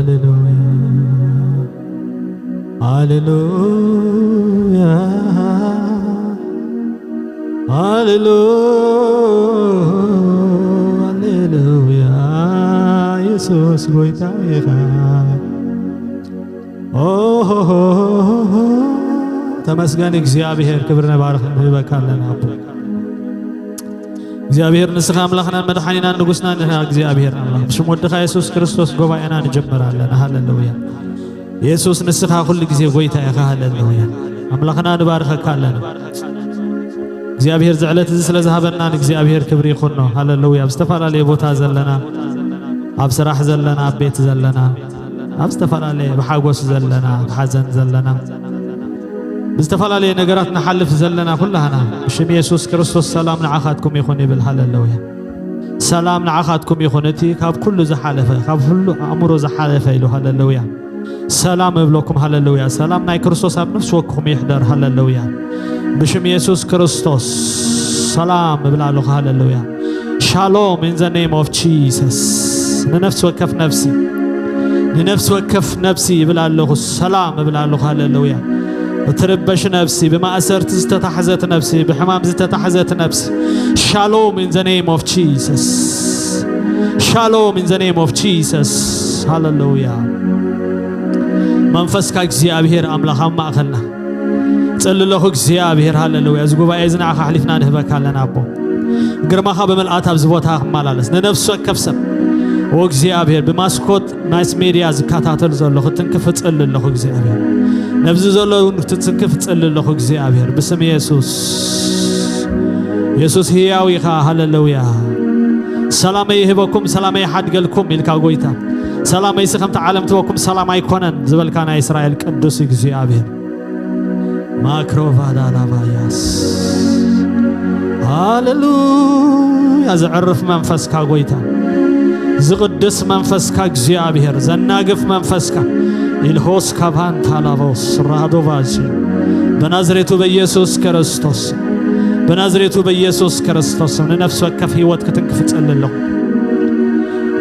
ሃሌሉያ፣ ሃሌሉያ፣ ሃሌሉያ፣ ሃሌሉያ። የሱስ ጎይታ ኢኻ። ኦሆሆሆሆ። ተመስገን እግዚኣብሔር፣ ክብሪ ንባርኽ ንህበካ ኣለና ኣቦ። እግዚኣብሔር ንስኻ ኣምላኽናን መድሓኒናን ንጉስናን ኢኻ። እግዚኣብሔር ኣምላኽ፣ ብሽም ወድኻ የሱስ ክርስቶስ ጉባኤና ንጅምር ኣለና። ሃሌሉያ። የሱስ ንስኻ ኩሉ ግዜ ጎይታ ኢኻ። ሃሌሉያ። ኣምላኽና ንባርኸካ ኣለና። እግዚኣብሔር ዝዕለት እዚ ስለ ዝሃበና ንእግዚኣብሔር ክብሪ ይኹኖ። ሃሌሉያ። ኣብ ዝተፈላለየ ቦታ ዘለና፣ ኣብ ስራሕ ዘለና፣ ኣብ ቤት ዘለና፣ ኣብ ዝተፈላለየ ብሓጎስ ዘለና፣ ብሓዘን ዘለና፣ ብዝተፈላለየ ነገራት ንሓልፍ ዘለና ኩላህና፣ ብሽም የሱስ ክርስቶስ ሰላም ንዓኻትኩም ይኹን ይብል። ሃሌሉያ። ሰላም ንዓኻትኩም ይኹን። እቲ ካብ ኩሉ ዝሓለፈ፣ ካብ ኩሉ ኣእምሮ ዝሓለፈ ኢሉ። ሃሌሉያ። ሰላም እብለኩም። ሃሌሉያ። ሰላም ናይ ክርስቶስ ኣብ ነፍሲ ወከፍኩም ይሕደር። ሃሌሉያ። ብሽም የሱስ ክርስቶስ ሰላም እብል ኣለኹ። ሃሌሉያ። Shalom in the name of Jesus። ንነፍሲ ወከፍ ነፍሲ፣ ንነፍሲ ወከፍ ነፍሲ ይብል ኣለኹ፣ ሰላም እብል ኣለኹ። ሃሌሉያ። እትርበሽ ነፍሲ፣ ብማእሰርቲ ዝተታሕዘት ነፍሲ፣ ብሕማም ዝተታሕዘት ነፍሲ፣ Shalom in the name of Jesus። Shalom in the name of Jesus። ሃሌሉያ። መንፈስካ እግዚኣብሔር ኣምላኽ ኣብ ማእኸልና። ጸሊ ኣለኹ እግዚኣብሔር። ሃሌሉያ። እዚ ጉባኤ እዚ ንዓኻ ኣሕሊፍና ንህበካ ኣለና ኣቦ። ግርማኻ ብምልኣት ኣብዚ ቦታ ክመላለስ፣ ንነፍሲ ወከፍ ሰብ፣ ኦ እግዚኣብሔር፣ ብማስኮት ማስ ሜድያ ዝከታተል ዘሎ ክትንክፍ እጸሊ ኣለኹ እግዚኣብሔር። ነብዚ ዘሎ እውን ክትንክፍ እጸሊ ኣለኹ እግዚኣብሔር፣ ብስም የሱስ። የሱስ ህያው ኢኻ። ሃሌሉያ። ሰላመይ ይህበኩም፣ ሰላመይ ይሓድገልኩም ኢልካ ጎይታ፣ ሰላመይሲ ከምቲ ዓለም ትበኩም ሰላም ኣይኮነን ዝበልካ ናይ እስራኤል ቅዱስ እግዚኣብሔር። ማክሮቫዳላባያስ። ሃሌሉያ። ዘዕርፍ መንፈስካ ጎይታ፣ ዝቕድስ መንፈስካ እግዚኣብሔር፣ ዘናግፍ መንፈስካ ኢልሆስ ካቫንታላቮስ ራሃዶቫሲ፣ በናዝሬቱ በኢየሱስ ክርስቶስ፣ በናዝሬቱ በኢየሱስ ክርስቶስ ንነፍሲ ወከፍ ህይወት ክትንክፍ እጸሊ ኣለኹ።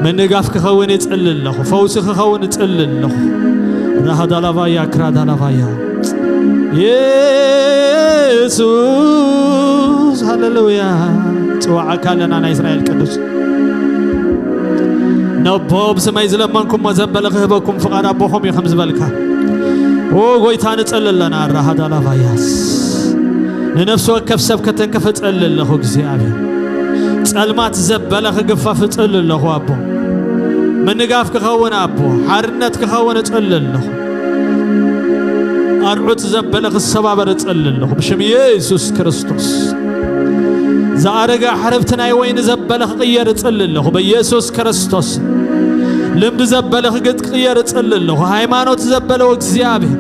ምንጋፍ ክኸውን እጽሊ ኣለኹ። ፈውሲ ክኸውን እጽሊ ኣለኹ። ራሃዳላቫያ ክራዳላቫያ። የሱስ፣ ሃሌሉያ። ጽዋዓካ ኣለና፣ ናይ እስራኤል ቅዱስ። ነቦ ብስመይ ዝለመንኩሞ ዘበለ ክህበኩም ፍቓድ ኣቦኹም እዩ ከም ዝበልካ። ኦ ጎይታ፣ ንጸሊ ኣለና። ራሃዳላቫያስ። ንነፍሲ ወከፍ ሰብ ከተንክፍ እጸሊ ኣለኹ እግዚኣብሔር። ጸልማት ዘበለ ክግፈፍ እጽሊ ኣለኹ ኣቦ። ምንጋፍ ክኸውን ኣቦ፣ ሓርነት ክኸውን እጽሊ ኣለኹ። ኣርዑት ዘበለ ክሰባበር እጽሊ ኣለኹ ብሽም የሱስ ክርስቶስ። ዝኣረገ ኣሕርብቲ ናይ ወይኒ ዘበለ ክቕየር እጽሊ ኣለኹ በኢየሱስ ክርስቶስ። ልምዲ ዘበለ ክግጥ ክቕየር እጽሊ ኣለኹ። ሃይማኖት ዘበለ እግዚኣብሔር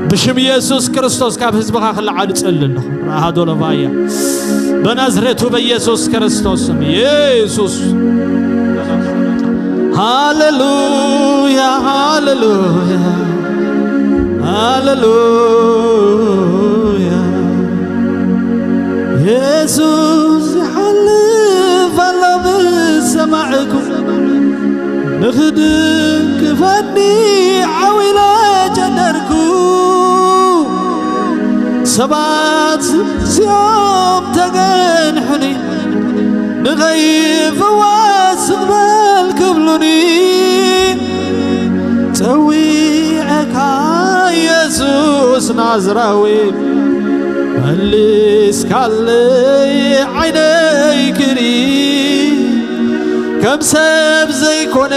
ብሽም የሱስ ክርስቶስ ካብ ህዝብኻ ክለዓል እጽሊ ኣለኹ። ራሃዶሎቫያ በናዝሬቱ በኢየሱስ ክርስቶስ ስም የሱስ። ሃሌሉያ፣ ሃሌሉያ፣ ሃሌሉያ። የሱስ ይሓልፍ ኣሎ ምስ ሰማዕኩ፣ ንኽድንቅፈኒ ዓው ኢለ ጨደርኩ። ሰባት እዚኦም ተገንሑኒ፣ ንኸይፍወስ ስቕ በል ክብሉኒ፣ ጸዊዐካ የሱስ ናዝራዊ፣ መሊስካለይ ዓይነይ ክርኢ፣ ከም ሰብ ዘይኮነ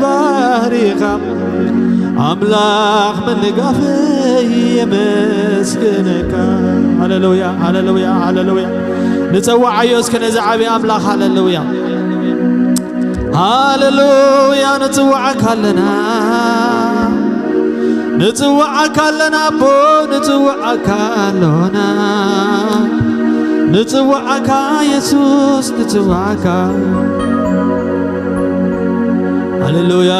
ባህሪኻ ኣምላኽ ምንጋፈይ የመስግነካ። ሃሌሉያ፣ ሃሌሉያ፣ ሃሌሉያ። ንጸውዓዮ እስከ ነዚ ዓቢ ኣምላኽ። ሃሌሉያ፣ ሃሌሉያ። ንጽውዓካ ኣለና፣ ንጽውዓካ ኣለና ኣቦ፣ ንጽውዓካ ኣሎና፣ ንጽውዓካ የሱስ፣ ንጽውዓካ። ሃሌሉያ፣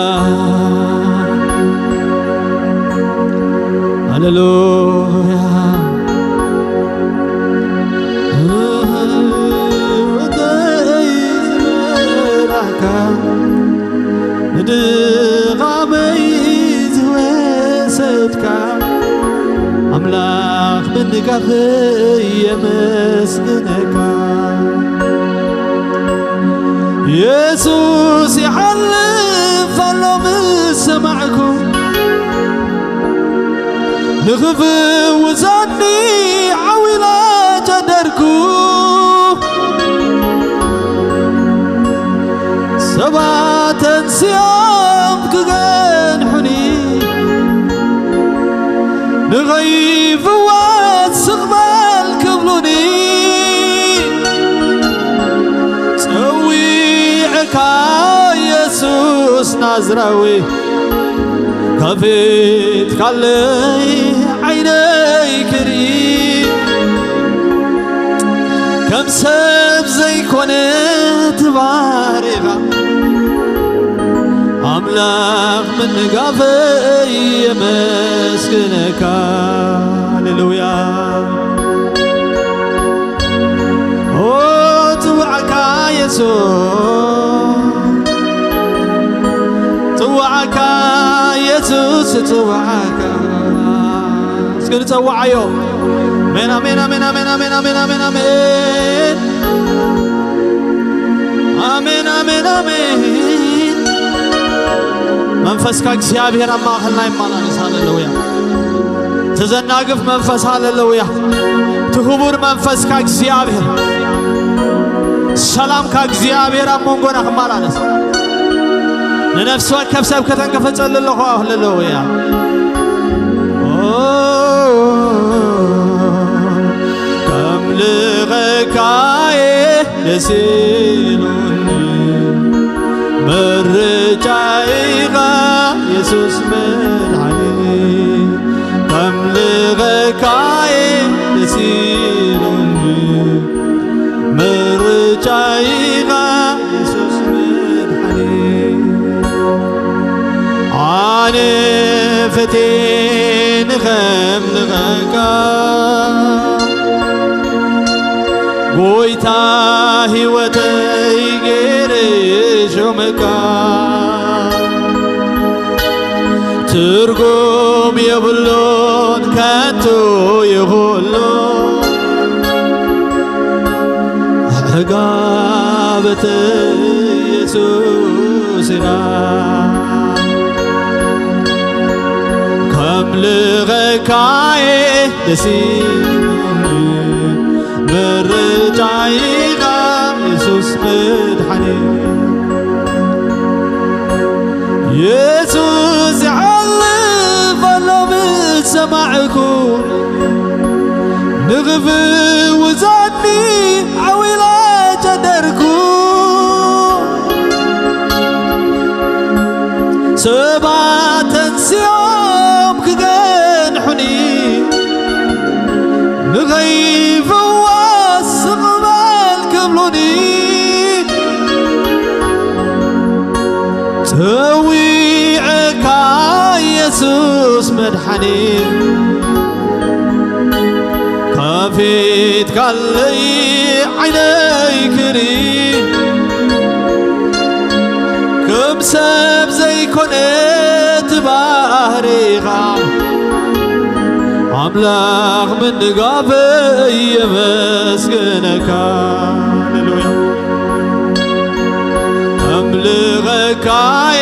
ሃሌሉያ። ኣምላኽ ምንጋፈይ የመስግነካ። የሱስ ይሓልፍ ኣሎ ምስ ሰማዕኩ፣ ንኽፍውሰኒ ዓው ኢለ ጨደርኩ። ሰባት ተንሲኦም ክገንሑኒ፣ ንኸይፍወስ ስቕ በል ክብሉኒ፣ ጸዊዐካ የሱስ ናዝራዊ፣ ከፊትካለይ ዓይነይ ክርኢ፣ ከም ሰብ ዘይኮነ ትባሪኻ፣ ኣምላኽ ምንጋፈይ የመስግነካ። ሃሌሉያ። ኦ፣ ጽውዓካ የሱስ፣ ጽውዓካ የሱስ፣ ጽውዓካ። እስኪ ንጸውዓዮ። ኣሜን፣ ኣሜን፣ ኣሜን፣ ኣሜን፣ ኣሜን፣ ኣሜን፣ ኣሜን፣ ኣሜን። ኣሜን፣ ኣሜን፣ ኣሜን። መንፈስካ እግዚኣብሔር ኣብ ማእኸልና ይመላለስ። ሃሌሉያ። ተዘናግፍ መንፈስ፣ ሃሌሉያ። ትኽቡር መንፈስካ እግዚኣብሔር፣ ሰላምካ እግዚኣብሔር ኣብ መንጎና ክመላለስ፣ ንነፍሲ ወከፍ ሰብ ከተንቀፈጸሉ ኣለኹ። ሃሌሉያ። ኦ፣ ከምልኸካየ ደስ ኢሉኒ፣ ምርጫይኻ የሱስ መድሓኒ። ከምልኸካየ ደስ ኢሉኒ፣ ምርጫይኻ የሱስ መድሓኒ። ኣነ ፈቴ ንኸምልኸካ፣ ጎይታ ህይወተይ ገይረ ሾመካ። ትርጉም የብሉን ከንቱ ይኹሉ፣ ዕጋበት የሱስና። ከምልኸካየ ደስ ኢሉኒ፣ ምርጫይኻ የሱስ መድሓኒ። የሱስ ይሓልፍ ኣሎ ምስ ሰማዕኩ፣ ንኽፍውሰኒ ዓው ኢለ ጨደርኩ። ሰባት ተንሲኦም ክገንሑኒ፣ ንኸይፍወስ ስቕ በል ክብሉኒ፣ ጸዊዐካ የሱስ መድሓኒ፣ ከፊትካለይ ዓይነይ ክርኢ፣ ከም ሰብ ዘይኮነ እቲ ባህሪኻ፣ ኣምላኽ ምንጋፈይ የመስግነካ። ሃሌሉያ። ኣምልኸካየ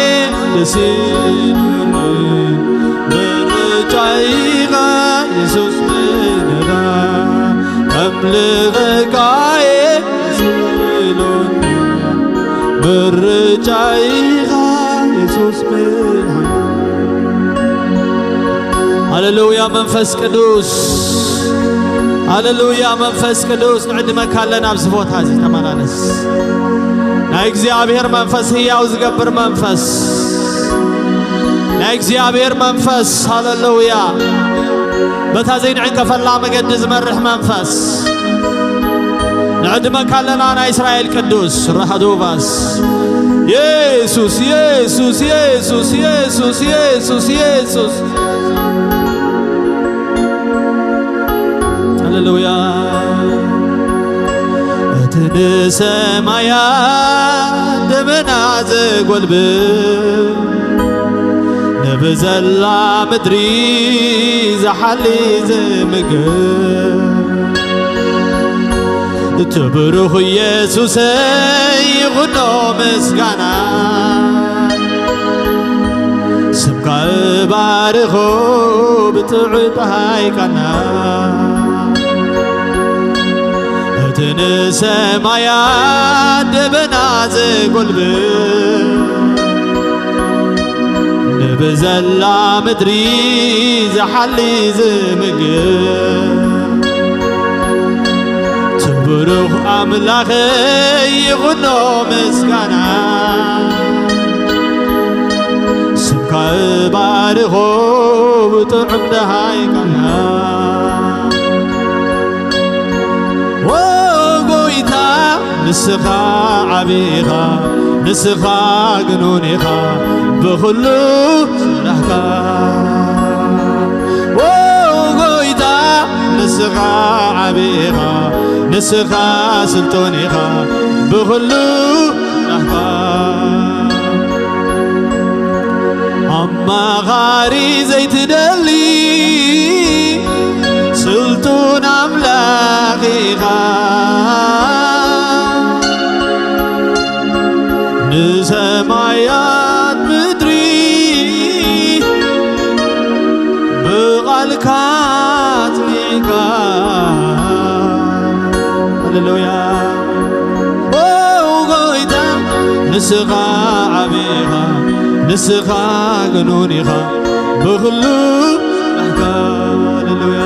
ደስ ኢሉኒ፣ ምርጫይኻ የሱስ ምንኻ። ኣምልኸካየ ደስ ኢሉኒ፣ ምርጫይኻ የሱስ ምንኻ። ሃሌሉያ መንፈስ ቅዱስ፣ ሃሌሉያ መንፈስ ቅዱስ፣ ንዕድመካ ኣለና ኣብዚ ቦታ እዚ ተመላለስ። ናይ እግዚኣብሔር መንፈስ፣ ህያው ዝገብር መንፈስ፣ ናይ እግዚኣብሔር መንፈስ፣ ሃሌሉያ፣ በታ ዘይንዕንቀፈላ መገዲ ዝመርሕ መንፈስ፣ ንዕድመካ ኣለና ናይ እስራኤል ቅዱስ። ራሃዶቫስ የሱስ፣ የሱስ፣ የሱስ፣ የሱስ፣ የሱስ፣ የሱስ። ሃሌሉያ። እቲ ንሰማያ ደመና ዘጎልብብ፣ ብዘላ ምድሪ ዝሓሊ ዝምግብ እቲ ብሩኽ ኢየሱሰይ ይኹኖ ምስጋና። ስምካ እባርኾ ብጥዑይ ጣሃይ ቃና። እቲ ንሰማያት ደበና ዘጎልብብ ንብዘላ ምድሪ ዝሓሊ ዝምግብ ትብሩኽ ኣምላኸይ ይኹኖ ምስጋና። ስምካ እባርኾ ብጥዑም ደሃይ ቃና። ዎ ጎይታ ንስኻ ዓቢ ኢኻ፣ ንስኻ ግኑን ኢኻ ብኹሉ ስራሕካ። ዎ ጎይታ ንስኻ ዓቢ ኢኻ፣ ንስኻ ስልጡን ኢኻ ብኹሉ ስራሕካ። ኣማኻሪ ዘይትደሊ ስልጡን ኣምላኽ ኢኻ። ንሰማያት ምድሪ ብቓልካ ኣጽኒዕካ። ሃሌሉያ። ኦ ጎይታ ንስኻ ዓቢ ኢኻ፣ ንስኻ ግኑን ኢኻ ብኹሉ ስራሕካ። ሃሌሉያ።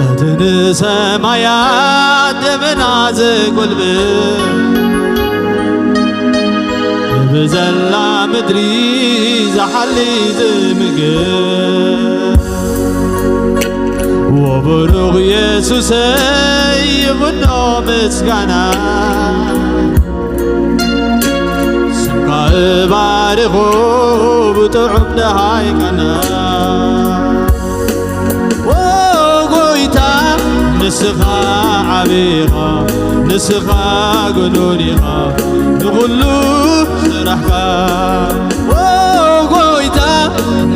እቲ ንሰማያት ደበና ዘጎልብብ ብዘላ ምድሪ ዝሓሊ ዝምግብ ወብሩኽ ኢየሱሰይ ይኹኖ ምስጋና። ስምካ እባርኾ ብጥዑም ደሃይ ቃና። ዎ ጎይታ ንስኻ ዓቢ ኢኻ፣ ንስኻ ግኑን ኢኻ ንኹሉ ስራሕካ። ዎ ጎይታ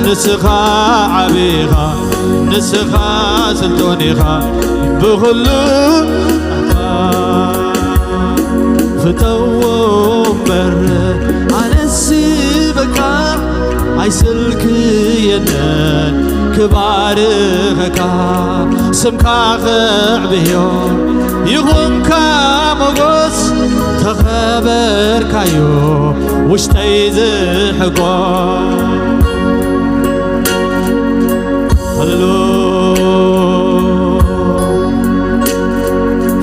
ንስኻ ዓቢ ኢኻ፣ ንስኻ ስልጡን ኢኻ ብኹሉ ስራሕካ። ፍተዎ እምበር ኣነስ በቃ ኣይስልክየንን ክባርኸካ፣ ስምካ ከዕብዮ ይኹንካ ሞጎስ፣ ተኸበርካዮ ውሽጠይ ዝሕጎ። ሃሌሉ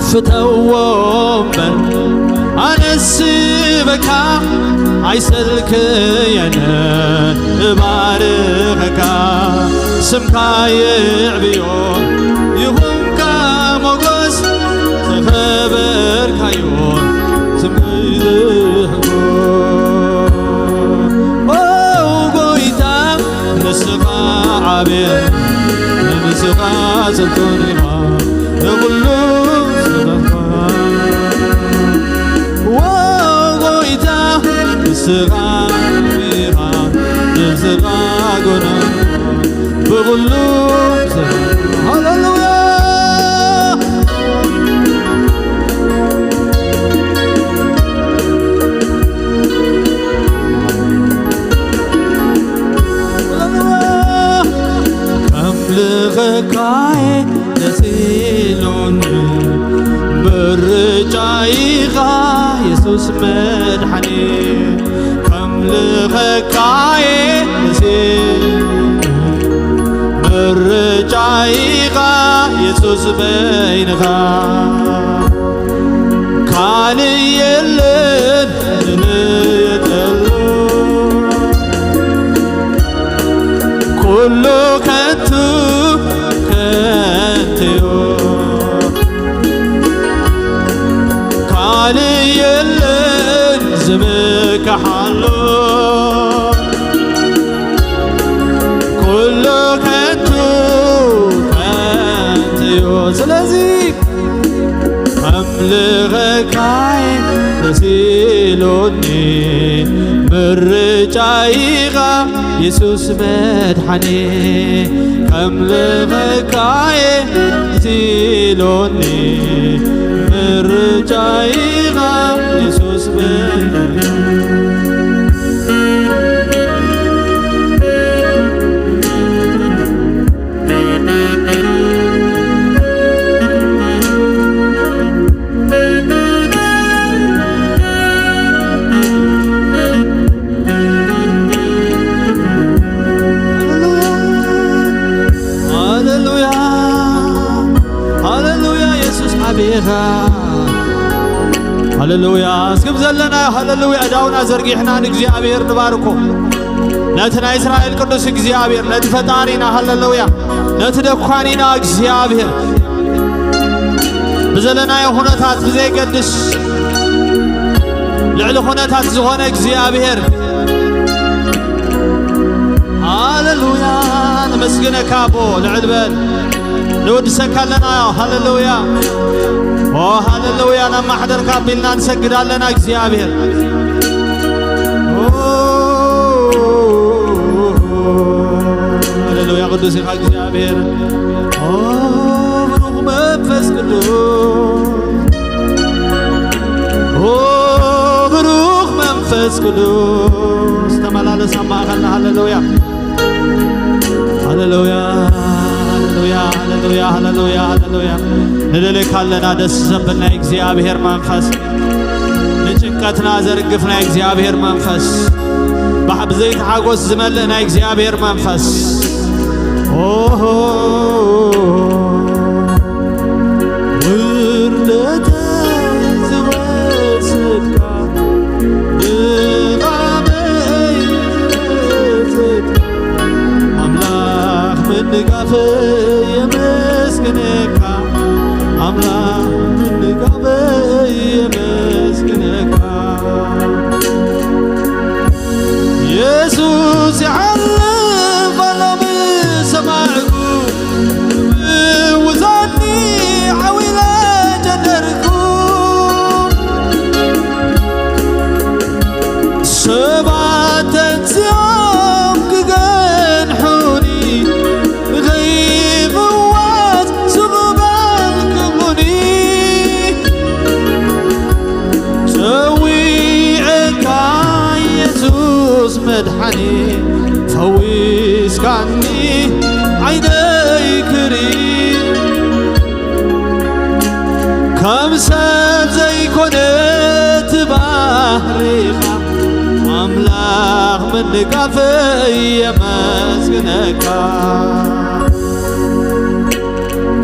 ፍተዎ እምበር ኣነስ በካ ኣይሰልክየን እባርኸካ፣ ስምካ የዕብዮ ይኹንካ ሞጎስ፣ ዝኸበርካዮ ስምካ ይዝሕጎ። ኦ ጎይታ ንስኻ ዓብየ፣ ንስኻ ስልጡን ኢኻ ንኹሉ ስራሕካ። ዎ ጎይታ ንስኻ ዓብኻ፣ ንስኻ ጎና ብኹሉ ስራሕካ። ሃሌሉያ። ከምልኸካየ ደስ ኢሉኒ፣ ምርጫ ኢኻ የሱስ መድሓኒ። ከምልኸካየ ደስ ኢሉኒ፣ ምርጫ ኢኻ የሱስ በይንኻ። ካልእ የለን ዝንየጠሉ፣ ኩሉ ከንቱ ከንቱዮ። ካልእ የለን ዝምክሓሉ፣ ኩሉ ከንቱ ከንቱዮ። ስለዚ ከምልኸካይ ደስ ኢሉኒ፣ ምር ምርጫይኻ የሱስ መድሓኔ፣ ከምልኸካየ ደስ ኢሎኒ። ምርጫይኻ የሱስ መድሓኔ። ሃሌሉያ፣ ሃሌሉያ፣ የሱስ ዓቢኻ። ሃሌሉያ። እስኪ ብዘለና ሃሌሉያ እዳውና ዘርጊሕና ንእግዚኣብሔር ንባርኮ። ነቲ ናይ እስራኤል ቅዱስ እግዚኣብሔር፣ ነቲ ፈጣሪና፣ ሃሌሉያ፣ ነቲ ደኳኒና እግዚኣብሔር፣ ብዘለናዮ ኩነታት ብዘይገድስ፣ ልዕሊ ኩነታት ዝኾነ እግዚኣብሔር፣ ሃሌሉያ፣ ነመስግነካ ኣቦ። ልዕል በል፣ ንወድሰካ ኣለና። ሃሌሉያ፣ ኦ ሃሌሉያ፣ ናብ ማሕደርካ ኣቢልና ንሰግድ ኣለና እግዚኣብሔር። ሃሌሉያ፣ ቅዱስ ኢኻ እግዚኣብሔር። ኦ ብሩኽ መንፈስ ቅዱስ፣ ኦ ብሩኽ መንፈስ ቅዱስ፣ ተመላለስ ኣብ ማእኸልና። ሃሌሉያ፣ ሃሌሉያ፣ ሃሌሉያ፣ ሃሌሉያ፣ ሃሌሉያ፣ ሃሌሉያ። ንደልየካ ኣለና፣ ደስ ዘብል ናይ እግዚኣብሔር መንፈስ። ንጭንቀትና ዘርግፍ ናይ እግዚኣብሔር መንፈስ፣ ባሕ-፣ ብዘይቲ ሓጎስ ዝመልእ ናይ እግዚኣብሔር መንፈስ። ኦሆ፣ ውርደተይ ዝወስድካ፣ ድኻመይ ዝወስድካ፣ ኣምላኽ ምንጋፈይ የመስግነካ፣ ኣምላኽ ምንጋፈይ የመስግነካ። የሱስ ይሓልፍ ኣሎ ብሰማዕኩ፣ ምውዛኒ ዓው ኢለ ጀደርኩ። ሰባት ተንሲኦም ክገንሑኒ፣ ንኸይፍወስ ስቕ በል ክብሉኒ፣ ጸዊዐካ የሱስ መድሓኒ፣ ፈዊስካኒ ዓይነይ ክርኢ። ከም ሰብ ዘይኮነ እቲ ባህሪኻ፣ ኣምላኽ ምንጋፈይ የመስግነካ።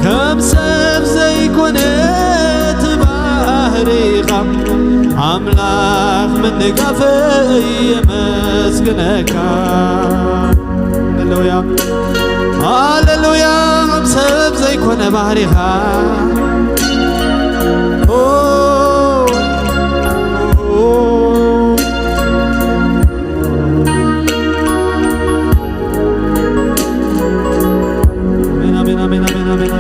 ከም ሰብ ዘይኮነ እቲ ባህሪኻ፣ ኣምላኽ ምንጋፈይ የመስግነካ። ሃሌሉያ፣ ሃሌሉያ፣ ከም ሰብ ዘይኮነ ባህሪኻ። ኦ፣ ኦ፣ ኦ። ኣሜን፣ ኣሜን፣ ኣሜን።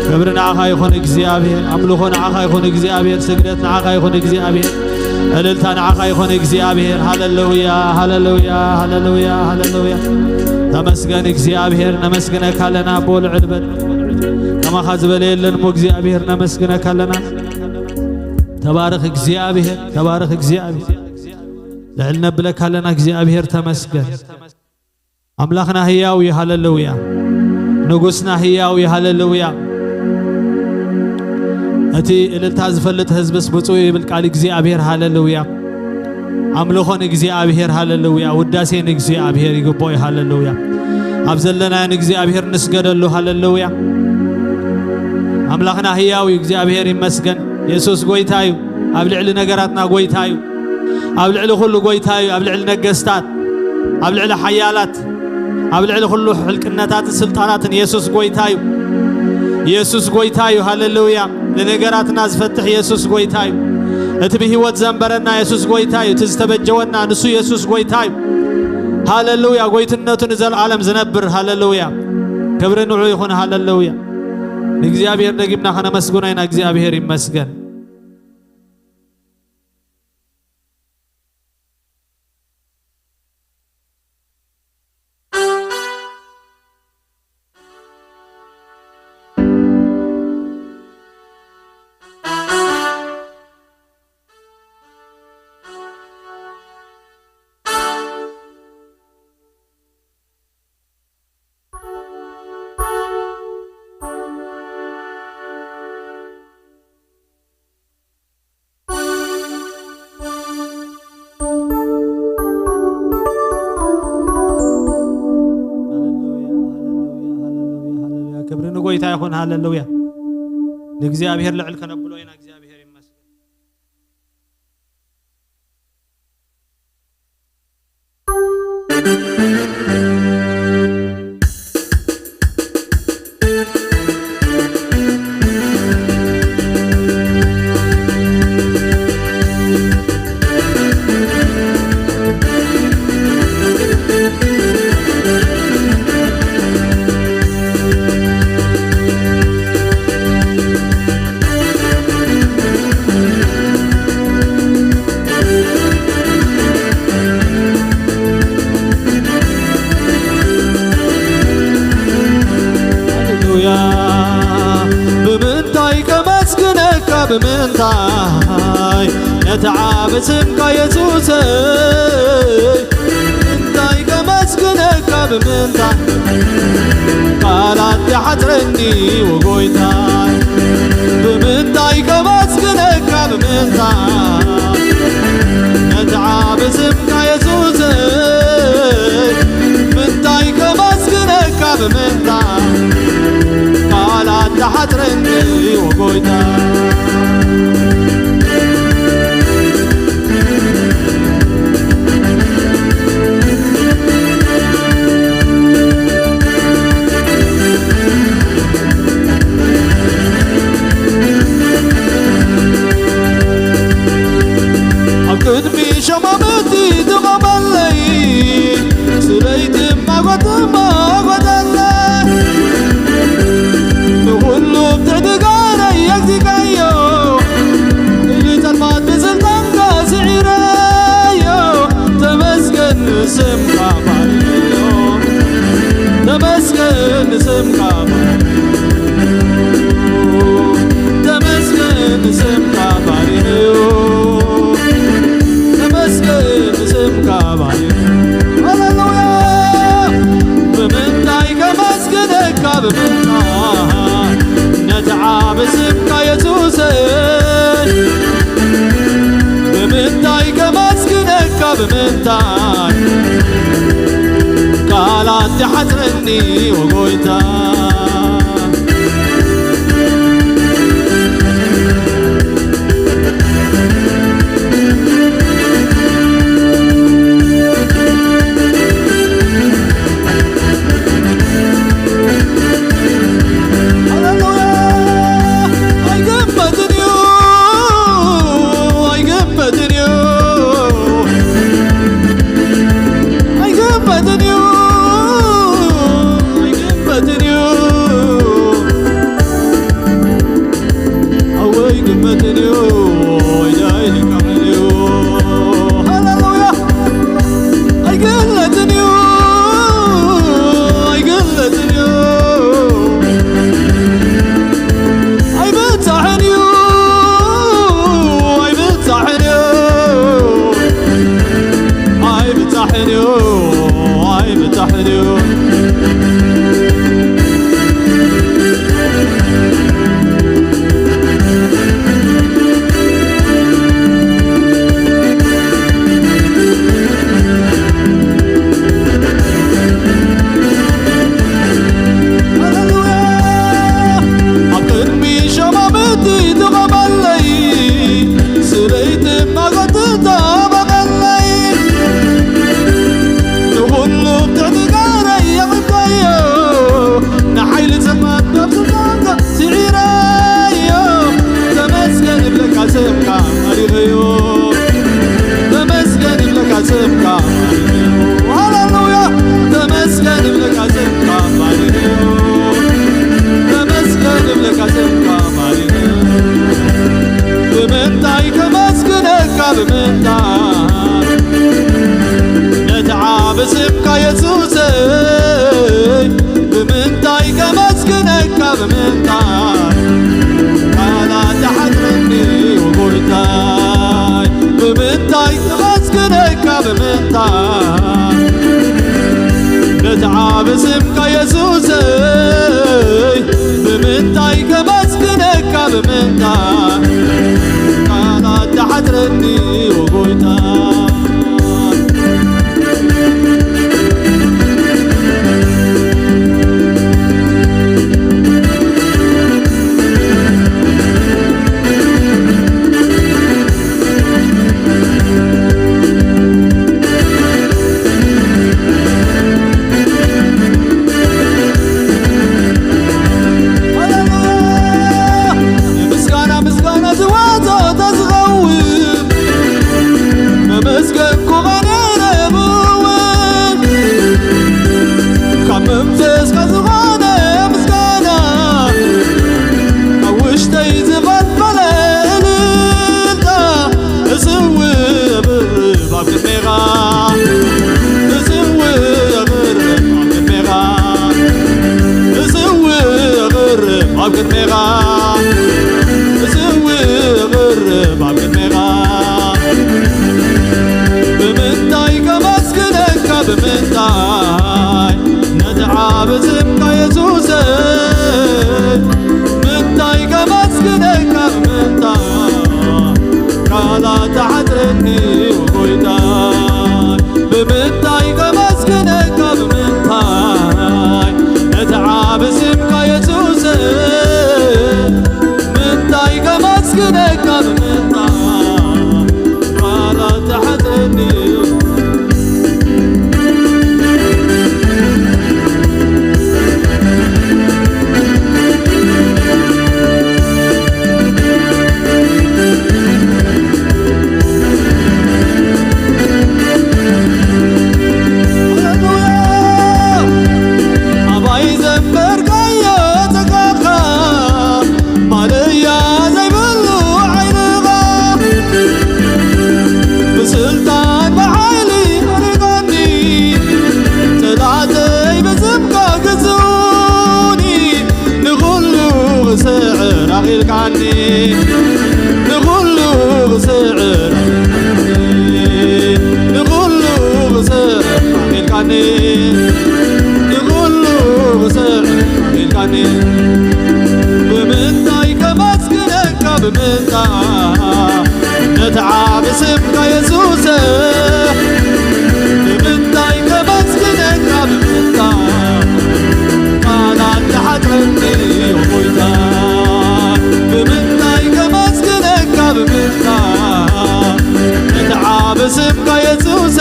ክብሪ ንዓኻ ይኹን እግዚኣብሔር፣ ኣምልኾ ንዓኻ ይኹን እግዚኣብሔር፣ ስግደት ንዓኻ ይኹን እግዚኣብሔር፣ እልልታ ንዓኻ ይኹን እግዚኣብሔር። ሃሌሉያ፣ ሃሌሉያ፣ ሃሌሉያ፣ ሃሌሉያ። ተመስገን እግዚኣብሔር፣ ነመስግነካ ኣለና ኣቦ ልዕል በል። ከማኻ ዝበለ የለን እሞ እግዚኣብሔር ነመስግነካ ኣለና። ተባረኽ እግዚኣብሔር፣ ተባረኽ እግዚኣብሔር። ልዕል ነብለካ ኣለና እግዚኣብሔር ተመስገን። ኣምላኽና ህያው እዩ፣ ሃሌሉያ። ንጉስና ህያው እዩ፣ ሃሌሉያ። እቲ እልልታ ዝፈልጥ ህዝብስ ብፁዕ ይብል ቃል እግዚኣብሔር፣ ሃሌሉያ። ኣምልኾ ንእግዚኣብሔር፣ ሃሌሉያ። ውዳሴ ንእግዚኣብሔር ይግብኦ እዩ፣ ሃሌሉያ። ኣብ ዘለናዮ ንእግዚኣብሔር ንስገደሉ፣ ሃሌሉያ። ኣምላኽና ህያው እዩ፣ እግዚኣብሔር ይመስገን። የሱስ ጎይታ እዩ፣ ኣብ ልዕሊ ነገራትና ጎይታ እዩ። ኣብ ልዕሊ ኩሉ ጎይታ እዩ፣ ኣብ ልዕሊ ነገስታት፣ ኣብ ልዕሊ ሓያላት፣ ኣብ ልዕሊ ኩሉ ሕልቅነታትን ስልጣናትን የሱስ ጎይታ እዩ። የሱስ ጎይታ እዩ። ሃሌሉያ። ንነገራትና ዝፈትሕ የሱስ ጎይታ እዩ። እቲ ብህይወት ዘንበረና የሱስ ጎይታ እዩ። እቲ ዝተበጀወና ንሱ የሱስ ጎይታ እዩ። ሃሌሉያ። ጎይትነቱ ንዘለዓለም ዝነብር። ሃሌሉያ። ክብሪ ንዑ ይኹን። ሃሌሉያ። ንእግዚኣብሔር ደጊምና ከነመስግኖ ኢና። እግዚኣብሔር ይመስገን። ጌታ ይኹን። ሃሌሉያ። ንእግዚኣብሔር ልዕል ከነብሎ ኢና። እግዚኣብሔር ይመስገን። ሃሌሉያ። ብምንታይ ከመስግነካ፣ ብምንታይ ነቲ ዓቢ ስምካ የሱሰይ? ብምንታይ ከመስግነካ፣ ብምንታይ ቃላት ይሓጽረኒ፣ ዎ ጎይታይ? ብምንታይ ከመስግነካ፣ ብምንታይ ነቲ ዓቢ ስምካ የሱሰይ? ብምንታይ ከመስግነካ፣ ብምንታይ ቃላት ይሓጽረኒ፣ ዎ ጎይታ? ኣብ ቅድሚ ሸማመቲ ትቐመለይ፣ ስለይቲ ማጎት ማጎተለ፣ ንኹሉ ብትዕድጋረይ የግዚካዮ፣ ንጸልማት ብስልጣንካ ስዒረዮ። ተመስገን ስምካ ባርዮ፣ ተመስገን ስምካ ባርዮ፣ ተመስገን ስምካ ባርዮ፣ ተመስገን ስምካ ባርዮ። ሃሌሉያ። ብምንታይ ከመስግነካ፣ ብምንታይ ነቲ ዓቢ ስምካ የሱሰይ? ብምንታይ ከመስግነካ፣ ብምንታይ ቃላት ይሓጽረኒ፣ ዎ ጎይታ? ሃሌሉያ። ኣይግመትን እዩ፣ ኣይግመትን እዩ፣ ኣይግመትን እዩ፣ ኣይግመትን እዩ። ኣወይ ግመትን እዩ፣ ወይዳይ ልካሕል እዩ። ሃሌሉያ። ኣይግለጽን እዩ፣ ኣይግለጽን እዩ። ኣይብጻሕን እዩ፣ ኣይብጻሕን እዩ። ኣይብጻሕን እዩ፣ ኣይብጻሕን እዩ። ሃሌሉያ። ኣብ ቅድሚ ሸማመቲ ትቐመለይ፣ ስለይቲ ማጎት ትጣበቐለይ። ንኹሉ ብትዕድጋረይ የቕበዮ፣ ንሓይሊ ጸልማት ካብ ስልጣንካ ስዒረዮ። ተመስገን እብለካ ስምካ ባሪኸዮ፣ ተመስገን እብለካ ስምካ ባሪኸዮ። ሃሌሉያ። ተመስገን እብለካ ስምካ ባሪኸዮ፣ ተመስገን እብለካ ስምካ ባሪኸዮ። ብምንታይ ከመስግነካ፣ ብምንታይ ነቲ ዓቢ ስምካ የሱሰይ? ብምንታይ ከመስግነካ፣ ብምንታይ ቃላት ይሓጽረኒ፣ ዎ ጎይታይ? ብምንታይ ከመስግነካ፣ ብምንታይ ነቲ ዓቢ ስምካ የሱሰይ? ብምንታይ ከመስግነካ፣ ብምንታይ ቃላት ይሓጽረኒ፣ ዎ ጎይታ? ኣባይ ዘንበርካዮ ጸጋኻ፣ ማለያ ዘይብሉ ዓይንኻ፣ ብስልጣን ብሓይሊ ሪቐኒ፣ ጠላተይ ብስምካ ግዝኡኒ፣ ንኹሉ ክስዕር ኣኺልካኒ፣ ንኹሉ ክስዕር ኣኺልካኒ፣ ንኹሉ ክስዕር ኣኺልካኒ፣ ንኹሉ ክስዕር ኣኺልካኒ። ብምንታይ ከመስግነካ፣ ብምንታይ ነቲ ዓቢ ስምካ የሱሰ፣ ብምንታይ ከመስግነካ፣ ብምንታይ ቃላት ተሓጽረኒ እዩ ጎይታ፣ ብምንታይ ከመስግነካ፣ ብምንታይ ነቲ ዓቢ ስምካ የሱሰ፣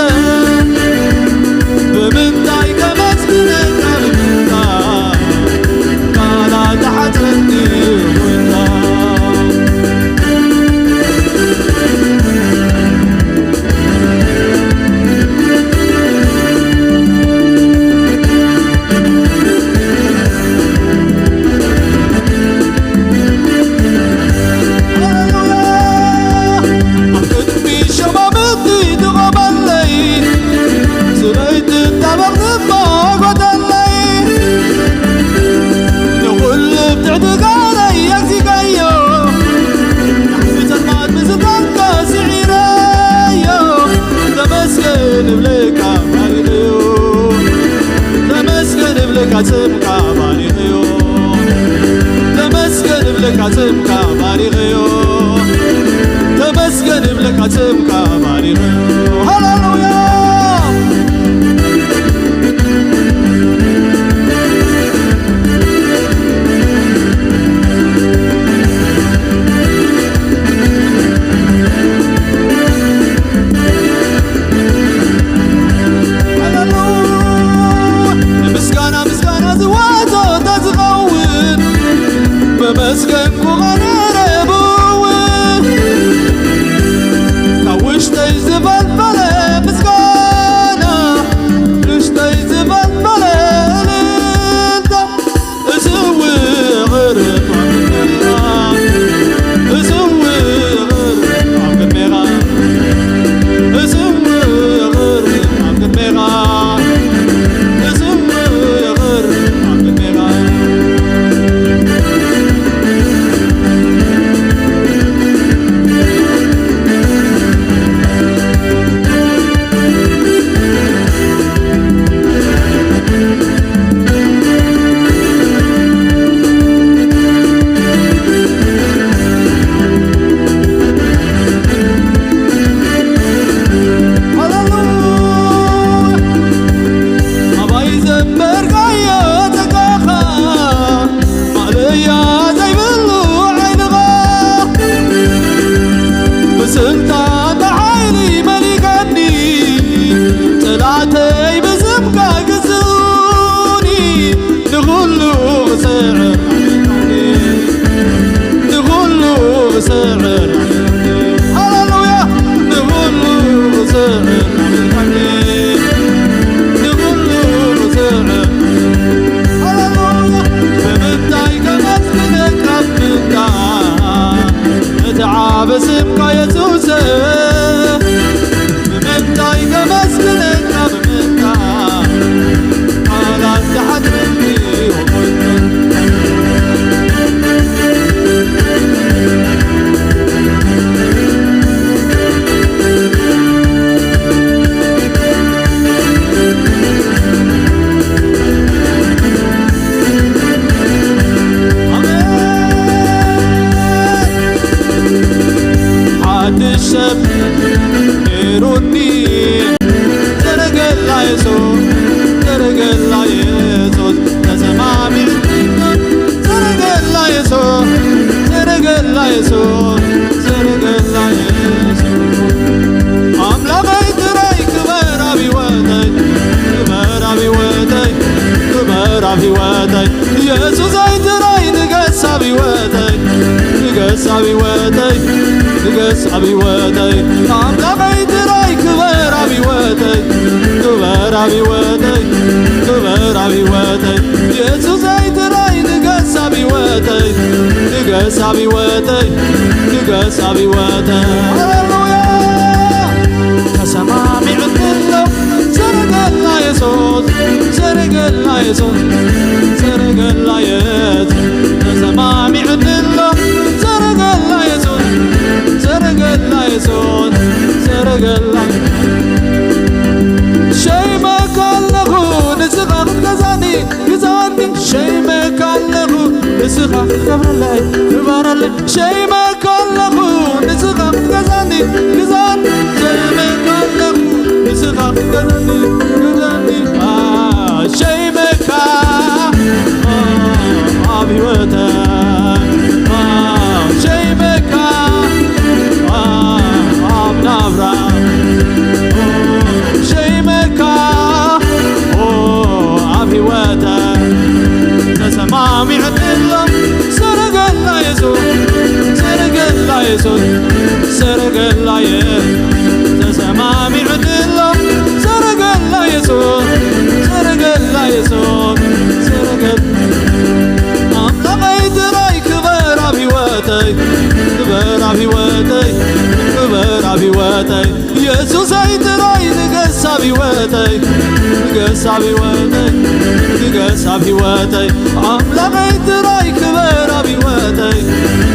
ብምንታይ ከመስግነካ፣ ብምንታይ ቃላት ተሓጽረኒ እዩ ጎይታ። ኣብ ቅድሚ ሸማምቲ ትቐመለይ፣ ስለይ ትጣበቕ ድማ ጓደለይ። ንኹሉ ብትዕድጋለይ ኣግዚጋዮ፣ ብጸልማት ምስጋንካ ስዒረዮ። ተመስገን እብለካ ባሪኸዮ፣ ተመስገን እብለካ ስምካ ባሪኸዮ፣ ተመስገን እብለካ ስምካ ባሪኸዮ፣ ተመስገን እብለካ ስምካ ባሪኸዮ። ሃሌሉያ። ሃሌሉያ። ንምስጋና ምስጋና ዝዋጾ እንተዝኸውን፣ መመስገንኩኻ ነይረ ብእውን። ካብ ውሽጠይ ዝፈልፈል ኣብ ህይወተይ ኣምላኸይ ጥራይ ክበር ኣብ ህይወተይ፣ ክበር ኣብ ህይወተይ፣ ክበር ኣብ ህይወተይ። የሱሰይ ጥራይ ንገስ ኣብ ህይወተይ፣ ንገስ ኣብ ህይወተይ፣ ንገስ ኣብ ህይወተይ። ሃሌሉያ! ተሰማሚዕትሎ ሰረገላ የሱስ፣ ሰረገላ የሱስ፣ ሰረገላ የሱስ። ተሰማሚዕትሎ ሰረገላ የሱስ፣ ሰረገላ የሱስ፣ ሰረገላ። ሸይመካ ኣለኹ ንስኻ ክትገዛኒ፣ ግዛኒ። ሸይመካ ኣለኹ ንስኻ ክትከብረለይ፣ ክበረለይ። ሸይመካ ኣለኹ ንስኻ ክትገዛኒ፣ ግዛኒ። ሸይመካ ኣለኹ ንስኻ ክትገዛኒ፣ ግዛኒ። አ፣ ሸይመካ ኣብ ህይወተ ሸይመካ ኣብ ናብራ ሸይመካ ኣብ ህይወተ ተሰማሚዕትሎ ሰረገላ የሱስ ሰረገላ የሱስ ሰረገላ የሱስ ተሰማሚዕትሎ ሰረገላ የሱስ ሰረገላ የሱስ ሰረገላ ኣምላኸይ ጥራይ ክበር ኣብ ህይወተይ ክበር ኣብ ህይወተይ ክበር ኣብ ህይወተይ የሱሰይ ጥራይ ንገስ ኣብ ህይወተይ ንገስ ኣብ ህይወተይ ንገስ ኣብ ህይወተይ ኣምላኸይ ጥራይ ክበር ኣብ ህይወተይ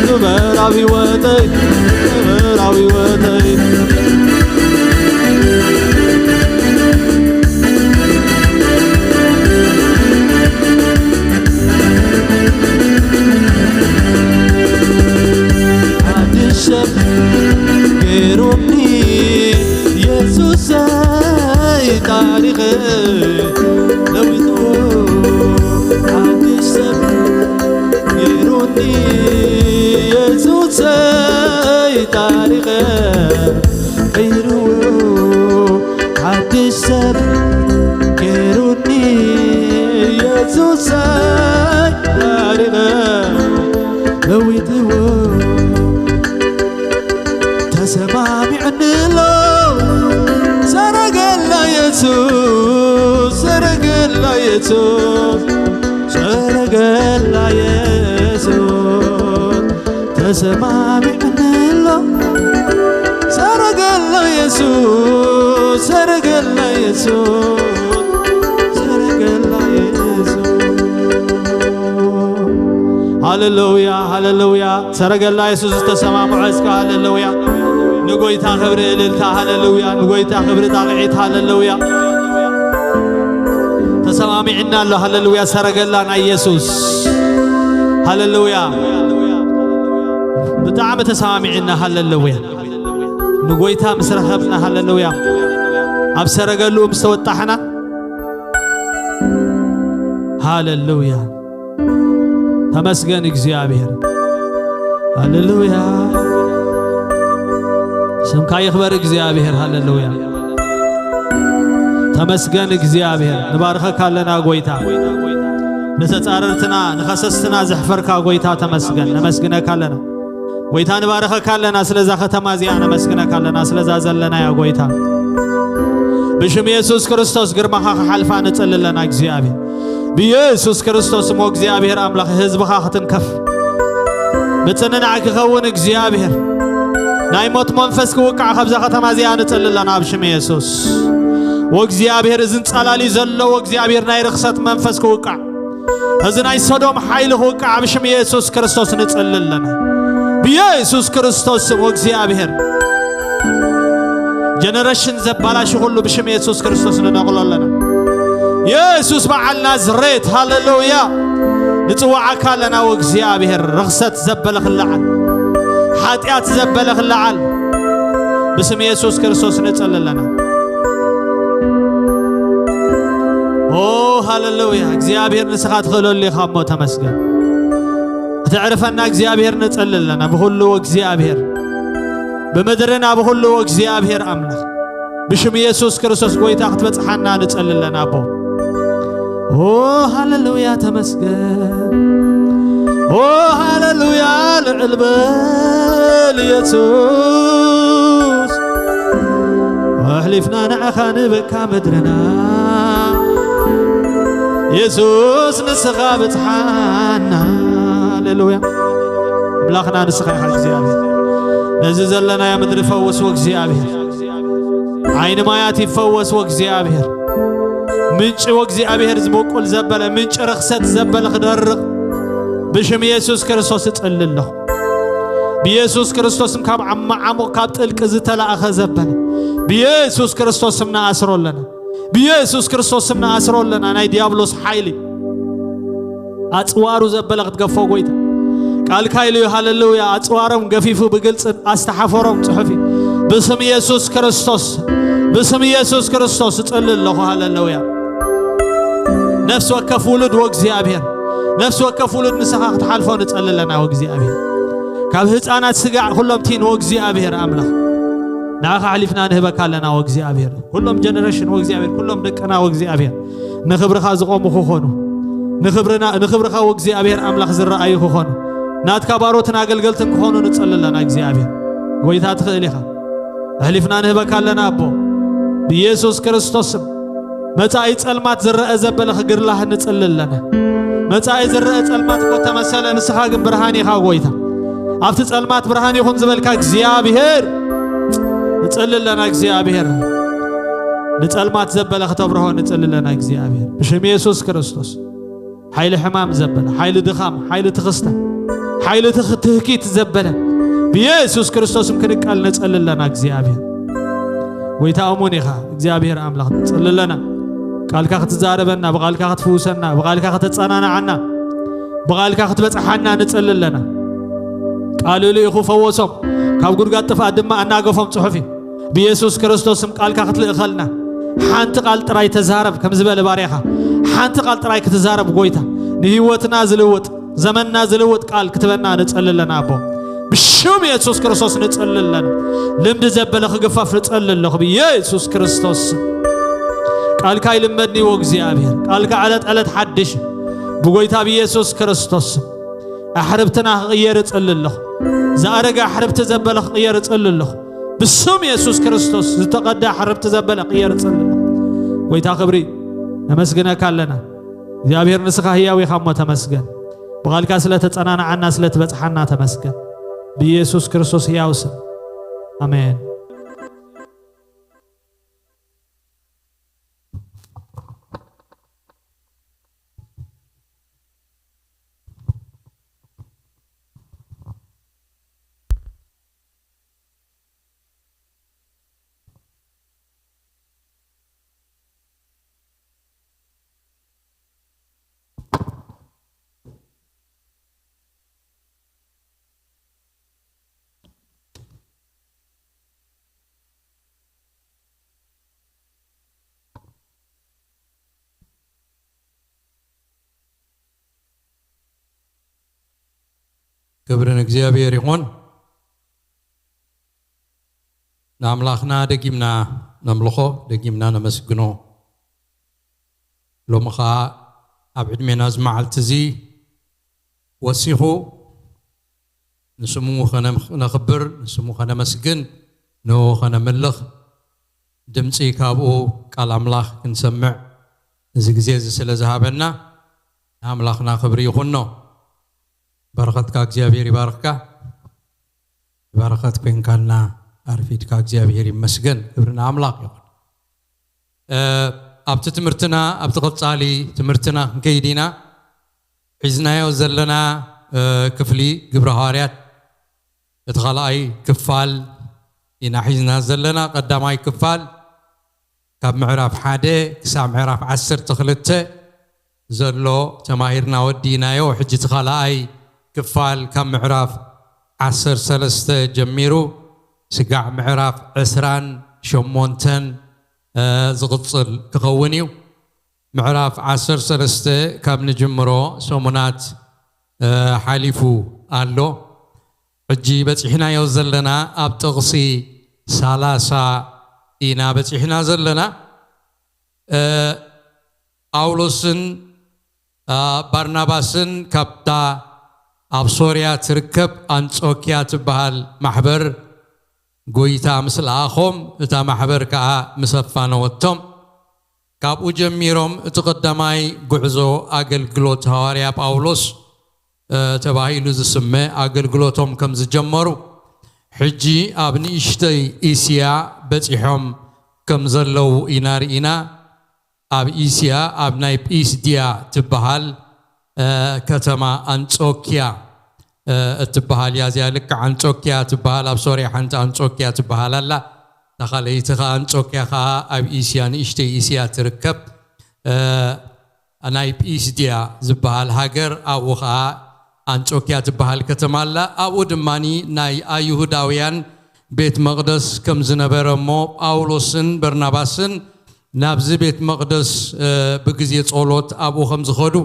ክበር ኣብ ህይወተይ ክበር ኣብ ህይወተይ ሓድሽ ሰብ ገይሩኒ የሱሰይ ታሪኸይ ለዊጡ ሓድሽ ሰብ ገይሩኒ የሱሰይ ታሪኸይ ቀይርዎ ሓድሽ ሰብ ገይሩኒ የሱሰይ ታሪኸይ ለዊጥዎ ተሰማሚዕንሎ ሰረገላ የሱስ ሰረገላ የሱስ ሰረገላ የሱስ ተሰማሚዕንሎ ሰረገላ የሱስ ሰረገላ የሱስ ሰረገላ የሱስ ሃሌሉያ ሃሌሉያ ሰረገላ የሱስ ዝተሰማምዖ እስከ ሃሌሉያ ንጎይታ ክብሪ እልልታ ሃሌሉያ ንጎይታ ክብሪ ጣቕዒት ሃሌሉያ ተሰማሚዕና ኣሎ ሃሌሉያ ሰረገላ ናይ የሱስ ሃሌሉያ ብጣዕሚ ተሰማሚዕና ሃሌሉያ ንጎይታ ምስ ረኸብና ሃሌሉያ ኣብ ሰረገሉ ምስ ተወጣሕና ሃሌሉያ ተመስገን እግዚኣብሔር ሃሌሉያ ስምካ ይኽበር እግዚኣብሔር ሃሌሉያ ተመስገን እግዚኣብሔር ንባርኸካ ኣለና ጎይታ ንተጻረርትና ንኸሰስትና ዘሕፈርካ ጎይታ ተመስገን ነመስግነካ ኣለና ጎይታ ንባርኸካ ኣለና ስለዛ ከተማ እዚኣ ነመስግነካ ኣለና ስለዛ ዘለናያ ጎይታ ብሽም የሱስ ክርስቶስ ግርማኻ ክሓልፋ ንጽሊ ኣለና እግዚኣብሔር ብየሱስ ክርስቶስ እሞ እግዚኣብሔር ኣምላኽ ህዝብኻ ክትንከፍ ምጽንናዕ ክኸውን እግዚኣብሔር ናይ ሞት መንፈስ ክውቃዕ ካብዛ ከተማ እዚኣ ንጽሊ ኣለና ኣብ ሽም የሱስ ወእግዚኣብሔር እዚ ንጻላሊ ዘለዎ እግዚኣብሔር ናይ ርኽሰት መንፈስ ክውቃዕ እዚ ናይ ሶዶም ሓይሊ ክውቃዕ ኣብ ሽም የሱስ ክርስቶስ ንጽሊ ኣለና ብየሱስ ክርስቶስ ስም እግዚኣብሔር ጀነሬሽን ዘባላሽ ኩሉ ብሽም የሱስ ክርስቶስ ንነቕሎ ኣለና የሱስ በዓል ናዝሬት ሃሌሉያ ንጽዋዓካ ኣለና ወእግዚኣብሔር ርኽሰት ዘበለ ክለዓል ሓጢኣት ዘበለ ክለዓል ብስም የሱስ ክርስቶስ ንጽሊ ኣለና ኦ ሃሌሉያ እግዚኣብሔር ንስኻ ትኽእለሉ ኢኻ እሞ ተመስገን ክትዕርፈና እግዚኣብሔር ንጸሊ ኣለና ብኹሉ እግዚኣብሔር ብምድርን ኣብ ኹሉ እግዚኣብሔር ኣምላኽ ብሽም የሱስ ክርስቶስ ጎይታ ክትበጽሓና ንጸሊ ኣለና ኣቦ ኦ ሃሌሉያ ተመስገን ኦ ሃሌሉያ ልዕል በል የሱስ ሓሊፍና ንዓኻ ንበካ ምድርና፣ የሱስ ንስኻ ብጽሓና። ሃሌሉያ። ኣምላኽና ንስኻ ኢኻ እግዚኣብሔር። ነዚ ዘለናዮ ምድሪ ፈውስ ወእግዚኣብሔር። ዓይኒ ማያት ይፈወስ ወእግዚኣብሔር። ምንጪ ወእግዚኣብሔር ዝቦቁል ዘበለ፣ ምንጪ ርኽሰት ዘበለ ክደርቕ ብሽም የሱስ ክርስቶስ እጽሊ ኣለኹ። ብየሱስ ክርስቶስም ካብ ዓማዓሙቕ ካብ ጥልቂ ዝተላእኸ ዘበለ ብየሱስ ክርስቶስም ንኣስሮ ኣለና። ብየሱስ ክርስቶስም ንኣስሮ ኣለና። ናይ ዲያብሎስ ሓይሊ ኣጽዋሩ ዘበለ ክትገፎ ጎይታ ቃልካ ኢሉ እዩ። ሃለሉያ። ኣጽዋሮም ገፊፉ ብግልጽ ኣስተሓፈሮም ጽሑፊ ብስም የሱስ ክርስቶስ፣ ብስም የሱስ ክርስቶስ እጽሊ ኣለኹ። ሃለሉያ። ነፍሲ ወከፍ ውሉድ ወእግዚኣብሔር፣ ነፍሲ ወከፍ ውሉድ ንስኻ ክትሓልፎ ንጸሊ ኣለና ወእግዚኣብሔር። ካብ ህፃናት ስጋዕ ኩሎም ቲን ወእግዚኣብሔር ኣምላኽ ንዓኻ ኣሕሊፍና ንህበካ ኣለና ወእግዚኣብሔር። ኩሎም ጀነሬሽን ወእግዚኣብሔር፣ ኩሎም ደቅና ወእግዚኣብሔር ንኽብርኻ ዝቖሙ ክኾኑ፣ ንኽብርና ንኽብርኻ ወእግዚኣብሔር ኣምላኽ ዝረኣዩ ክኾኑ፣ ናትካ ባሮትን ኣገልገልትን ክኾኑ ንጸሊ ኣለና እግዚኣብሔር። ጎይታ ትኽእል ኢኻ። ኣሕሊፍና ንህበካ ኣለና ኣቦ ብኢየሱስ ክርስቶስ ስም። መጻኢ ጸልማት ዝረአ ዘበለ ክግርላህ ንጽሊ ኣለና። መጻኢ ዝረአ ጸልማት እኮ ተመሰለ፣ ንስኻ ግን ብርሃን ኢኻ ጎይታ። ኣብቲ ጸልማት ብርሃን ይኹን ዝበልካ እግዚኣብሔር ንጽሊ ኣለና። እግዚኣብሔር ንጸልማት ዘበለ ክተብርሆ ንጽሊ ኣለና እግዚኣብሔር ብሽም ኢየሱስ ክርስቶስ። ሓይሊ ሕማም ዘበለ፣ ሓይሊ ድኻም፣ ሓይሊ ትኽስተ፣ ሓይሊ ትኽ- ትህኪት ዘበለ ብኢየሱስ ክርስቶስም ክንቃል ነጸሊ ኣለና እግዚኣብሔር። ጎይታ እሙን ኢኻ እግዚኣብሔር ኣምላኽ፣ ንጸሊ ኣለና። ቃልካ ክትዛረበና፣ ብቓልካ ክትፍውሰና፣ ብቓልካ ከተጸናንዓና፣ ብቓልካ ክትበጽሓና ንጸሊ ኣለና። ቃል ልኢኹ ፈወሶም፣ ካብ ጉድጋድ ጥፍኣት ድማ ኣናገፎም ጽሑፍ እዩ። ብኢየሱስ ክርስቶስም ቃልካ ክትልእኸልና ሓንቲ ቃል ጥራይ ተዛረብ ከም ዝበለ ባርያኻ ሓንቲ ቃል ጥራይ ክትዛረብ ጎይታ ንህይወትና ዝልውጥ ዘመንና ዝልውጥ ቃል ክትበና ንጸሊ ኣለና ኣቦ። ብሽም የሱስ ክርስቶስ ንጸሊ ኣለና። ልምዲ ዘበለ ክግፋፍ ንጸሊ ኣለኹ ብኢየሱስ ክርስቶስ ስም። ቃልካ ይልመድኒ ዎ እግዚኣብሔር። ቃልካ ዕለት ዕለት ሓድሽ ብጎይታ ብኢየሱስ ክርስቶስ ስም። ኣሕርብትና ክቕየር እጽሊ ኣለኹ። ዝኣረገ ኣሕርብቲ ዘበለ ክቕየር እጽሊ ኣለኹ። ብስም የሱስ ክርስቶስ ዝተቐዳ ኣሕርብቲ ዘበለ ክቕየር እጽሊ ኣለኹ። ጎይታ ክብሪ ነመስግነካ ኣለና። እግዚኣብሔር ንስኻ ህያው ኢኻ እሞ ተመስገን። ብቓልካ ስለ ተጸናንዓና ስለ ትበጽሓና ተመስገን። ብኢየሱስ ክርስቶስ ህያው ስም ኣሜን። ክብሪ ንእግዚኣብሔር ይኹን። ንኣምላኽና ደጊምና ነምልኾ፣ ደጊምና ነመስግኖ። ሎሚ ኸኣ ኣብ ዕድሜና እዚ መዓልቲ እዚ ወሲኹ ንስሙ ኸነም- ኸነኽብር፣ ንስሙ ኸነመስግን፣ ንኡ ኸነምልኽ፣ ድምፂ ካብኡ ቃል ኣምላኽ ክንሰምዕ እዚ ግዜ እዚ ስለ ዝሃበና ንኣምላኽና ክብሪ ይኹኖ። በረኸትካ እግዚኣብሔር ይባርኽካ። በረኸት ኮይንካና ኣርፊድካ እግዚኣብሔር ይመስገን። ክብሪ ንኣምላኽ ይኹን። እ፣ ኣብቲ ትምህርትና፣ ኣብቲ ቐጻሊ ትምህርትና ክንከይድ ኢና። ሒዝናዮ ዘለና፣ እ፣ ክፍሊ ግብረ ሃዋርያት እቲ ኻልኣይ ክፋል ኢና ሒዝና ዘለና። ቀዳማይ ክፋል ካብ ምዕራፍ ሓደ ክሳብ ምዕራፍ ዓሰርተ ክልተ ዘሎ ተማሂርና ወዲእናዮ። ሕጂ እቲ ኻልኣይ ክፋል ካብ ምዕራፍ ዓሰርተ ሰለስተ ጀሚሩ ስጋዕ ምዕራፍ ዕስራን ሸሞንተን፣ እ፣ ዝቕጽል ክኸውን እዩ። ምዕራፍ ዓሰርተ ሰለስተ ካብ ንጅምሮ ሰሙናት፣ እ፣ ሓሊፉ ኣሎ። ሕጂ በጺሕናዮ ዘለና ኣብ ጥቕሲ ሰላሳ ኢና በጺሕና ዘለና። እ፣ ጳውሎስን፣ እ፣ ባርናባስን ካብታ ኣብ ሶርያ ትርከብ ኣንጾክያ ትበሃል ማሕበር ጎይታ ምስ ለኣኾም፣ እታ ማሕበር ከኣ ምስ ኣፋነወቶም፣ ካብኡ ጀሚሮም እቲ ቀዳማይ ጉዕዞ ኣገልግሎት ሃዋርያ ጳውሎስ፣ እ፣ ተባሂሉ ዝስመ ኣገልግሎቶም ከም ዝጀመሩ፣ ሕጂ ኣብ ንእሽተይ እስያ በጺሖም ከም ዘለዉ ኢና ርኢና። ኣብ እስያ ኣብ ናይ ጲስድያ ትበሃል፣ እ፣ ከተማ ኣንጾክያ፣ እ፣ እትበሃል እያ። እዚኣ ልክዕ ኣንጾክያ ትበሃል፣ ኣብ ሶርያ ሓንቲ ኣንጾክያ ትበሃል ኣላ። እታ ካልኣይቲ ኸኣ ኣንጾክያ ኸኣ ኣብ እስያ፣ ንእሽተይ እስያ ትርከብ። እ፣ ናይ ጲስድያ ዝበሃል ሃገር፣ ኣብኡ ኸኣ ኣንጾክያ ትበሃል ከተማ ኣላ። ኣብኡ ድማ ናይ ኣይሁዳውያን ቤት መቕደስ ከም ዝነበረ እሞ፣ ጳውሎስን በርናባስን ናብዚ ቤት መቕደስ፣ እ፣ ብግዜ ጸሎት ኣብኡ ከም ዝኸዱ፣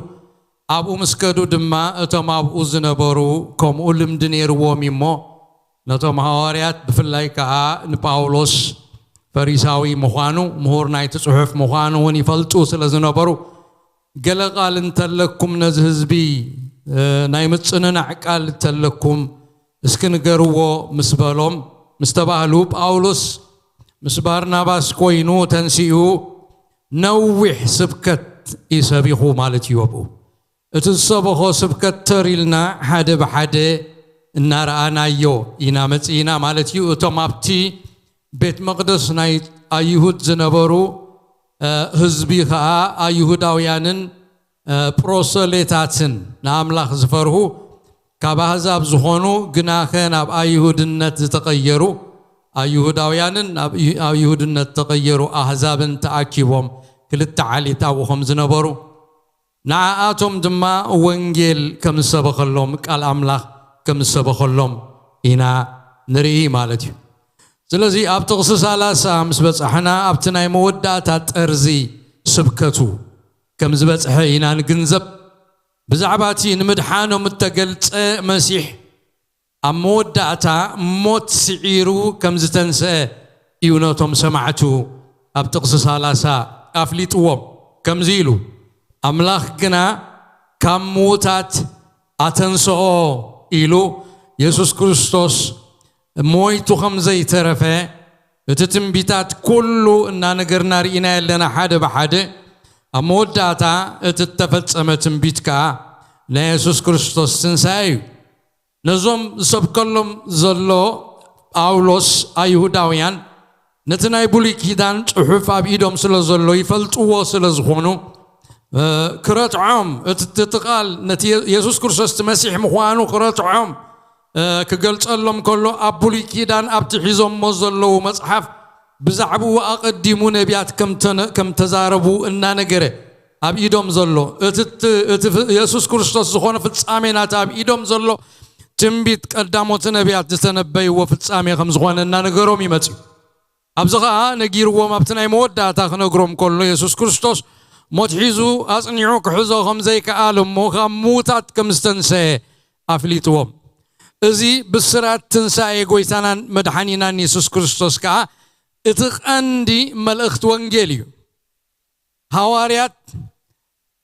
ኣብኡ ምስ ከዱ ድማ እቶም ኣብኡ ዝነበሩ ከምኡ ልምዲ ነይርዎም እዩ እሞ፣ ነቶም ሃዋርያት ብፍላይ ከኣ ንጳውሎስ ፈሪሳዊ ምዃኑ፣ ምሁር ናይቲ ጽሑፍ ምዃኑ እውን ይፈልጡ ስለ ዝነበሩ፣ "ገለ ቃል እንተለኩም ነዚ ህዝቢ፣ እ፣ ናይ ምጽንናዕ ቃል እንተለኩም እስኪ ንገርዎ" ምስ በሎም፣ ምስ ተባህሉ፣ ጳውሎስ ምስ ባርናባስ ኮይኑ ተንሲኡ ነዊሕ ስብከት እዩ ሰቢኹ ማለት እዩ። ኣብኡ እቲ ዝሰበኾ ስብከት ተር ኢልና ሓደ ብሓደ እናረኣናዮ ኢና መጺእና ማለት እዩ። እቶም ኣብቲ ቤት መቕደስ ናይ ኣይሁድ ዝነበሩ፣ እ፣ ህዝቢ ኸኣ ኣይሁዳውያንን፣ እ፣ ፕሮሰሌታትን፣ ንኣምላኽ ዝፈርሁ፣ ካብ ኣህዛብ ዝኾኑ ግናኸ ናብ ኣይሁድነት ዝተቐየሩ ኣይሁዳውያንን ናብ ይ-፣ ኣብ ይሁድነት ዝተቐየሩ ኣህዛብን ተኣኪቦም ክልተ ዓሌት ኣብኡ ከም ዝነበሩ፣ ንዓኣቶም ድማ ወንጌል ከም ዝሰበኸሎም፣ ቃል ኣምላኽ ከም ዝሰበኸሎም ኢና ንርኢ ማለት እዩ። ስለዚ ኣብ ጥቕሲ ሰላሳ ምስ በጻሕና፣ ኣብቲ ናይ መወዳእታ ጠርዚ ስብከቱ ከም ዝበጽሐ ኢና ንግንዘብ። ብዛዕባ እቲ ንምድሓኖም እተገልጸ መሲሕ ኣብ መወዳእታ ሞት ስዒሩ ከም ዝተንስአ እዩ ነቶም ሰማዕቱ ኣብ ጥቕሲ ሰላሳ ኣፍሊጥዎም። ከምዚ ኢሉ፣ "ኣምላኽ ግና ካብ ምዉታት ኣተንስኦ" ኢሉ፣ የሱስ ክርስቶስ ሞይቱ ከም ዘይተረፈ፣ እቲ ትንቢታት ኩሉ እናነገርና ርኢና ኣለና ሓደ ብሓደ። ኣብ መወዳእታ እቲ እተፈጸመ ትንቢት ከኣ ናይ የሱስ ክርስቶስ ትንሳኤ እዩ። ነዞም ዝሰብከሎም ዘሎ ጳውሎስ፣ ኣይሁዳውያን ነቲ ናይ ብሉይ ኪዳን ጽሑፍ ኣብ ኢዶም ስለ ዘሎ፣ ይፈልጥዎ ስለ ዝኾኑ፣ እ፣ ክረትዖም፣ እቲ፣ እቲ ቃል ነቲ የ-፣ የሱስ ክርስቶስ እቲ መሲሕ ምዃኑ ክረትዖም፣ እ፣ ክገልጸሎም ከሎ፣ ኣብ ብሉይ ኪዳን ኣብቲ ሒዞሞ ዘለዉ መጽሓፍ ብዛዕባኡ ኣቐዲሙ ነቢያት ከም ተነ-፣ ከም ተዛረቡ እናነገረ፣ ኣብ ኢዶም ዘሎ እቲ፣ እቲ፣ እቲ ፍ-፣ የሱስ ክርስቶስ ዝኾነ ፍጻሜ ናቲ ኣብ ኢዶም ዘሎ ትንቢት ቀዳሞት ነቢያት ዝተነበይዎ ፍጻሜ ከም ዝኾነ እናነገሮም ይመጽእ። ኣብዚ ኸኣ ነጊርዎም፣ ኣብቲ ናይ መወዳእታ ክነግሮም ከሎ፣ የሱስ ክርስቶስ ሞት ሒዙ ኣጽኒዑ ክሕዞ ከም ዘይከኣለ እሞ፣ ካብ ምዉታት ከም ዝተንሰየ ኣፍሊጥዎም። እዚ ብስራት ትንሳኤ ጐይታናን መድሓኒናን የሱስ ክርስቶስ ከኣ እቲ ቀንዲ መልእኽቲ ወንጌል እዩ። ሃዋርያት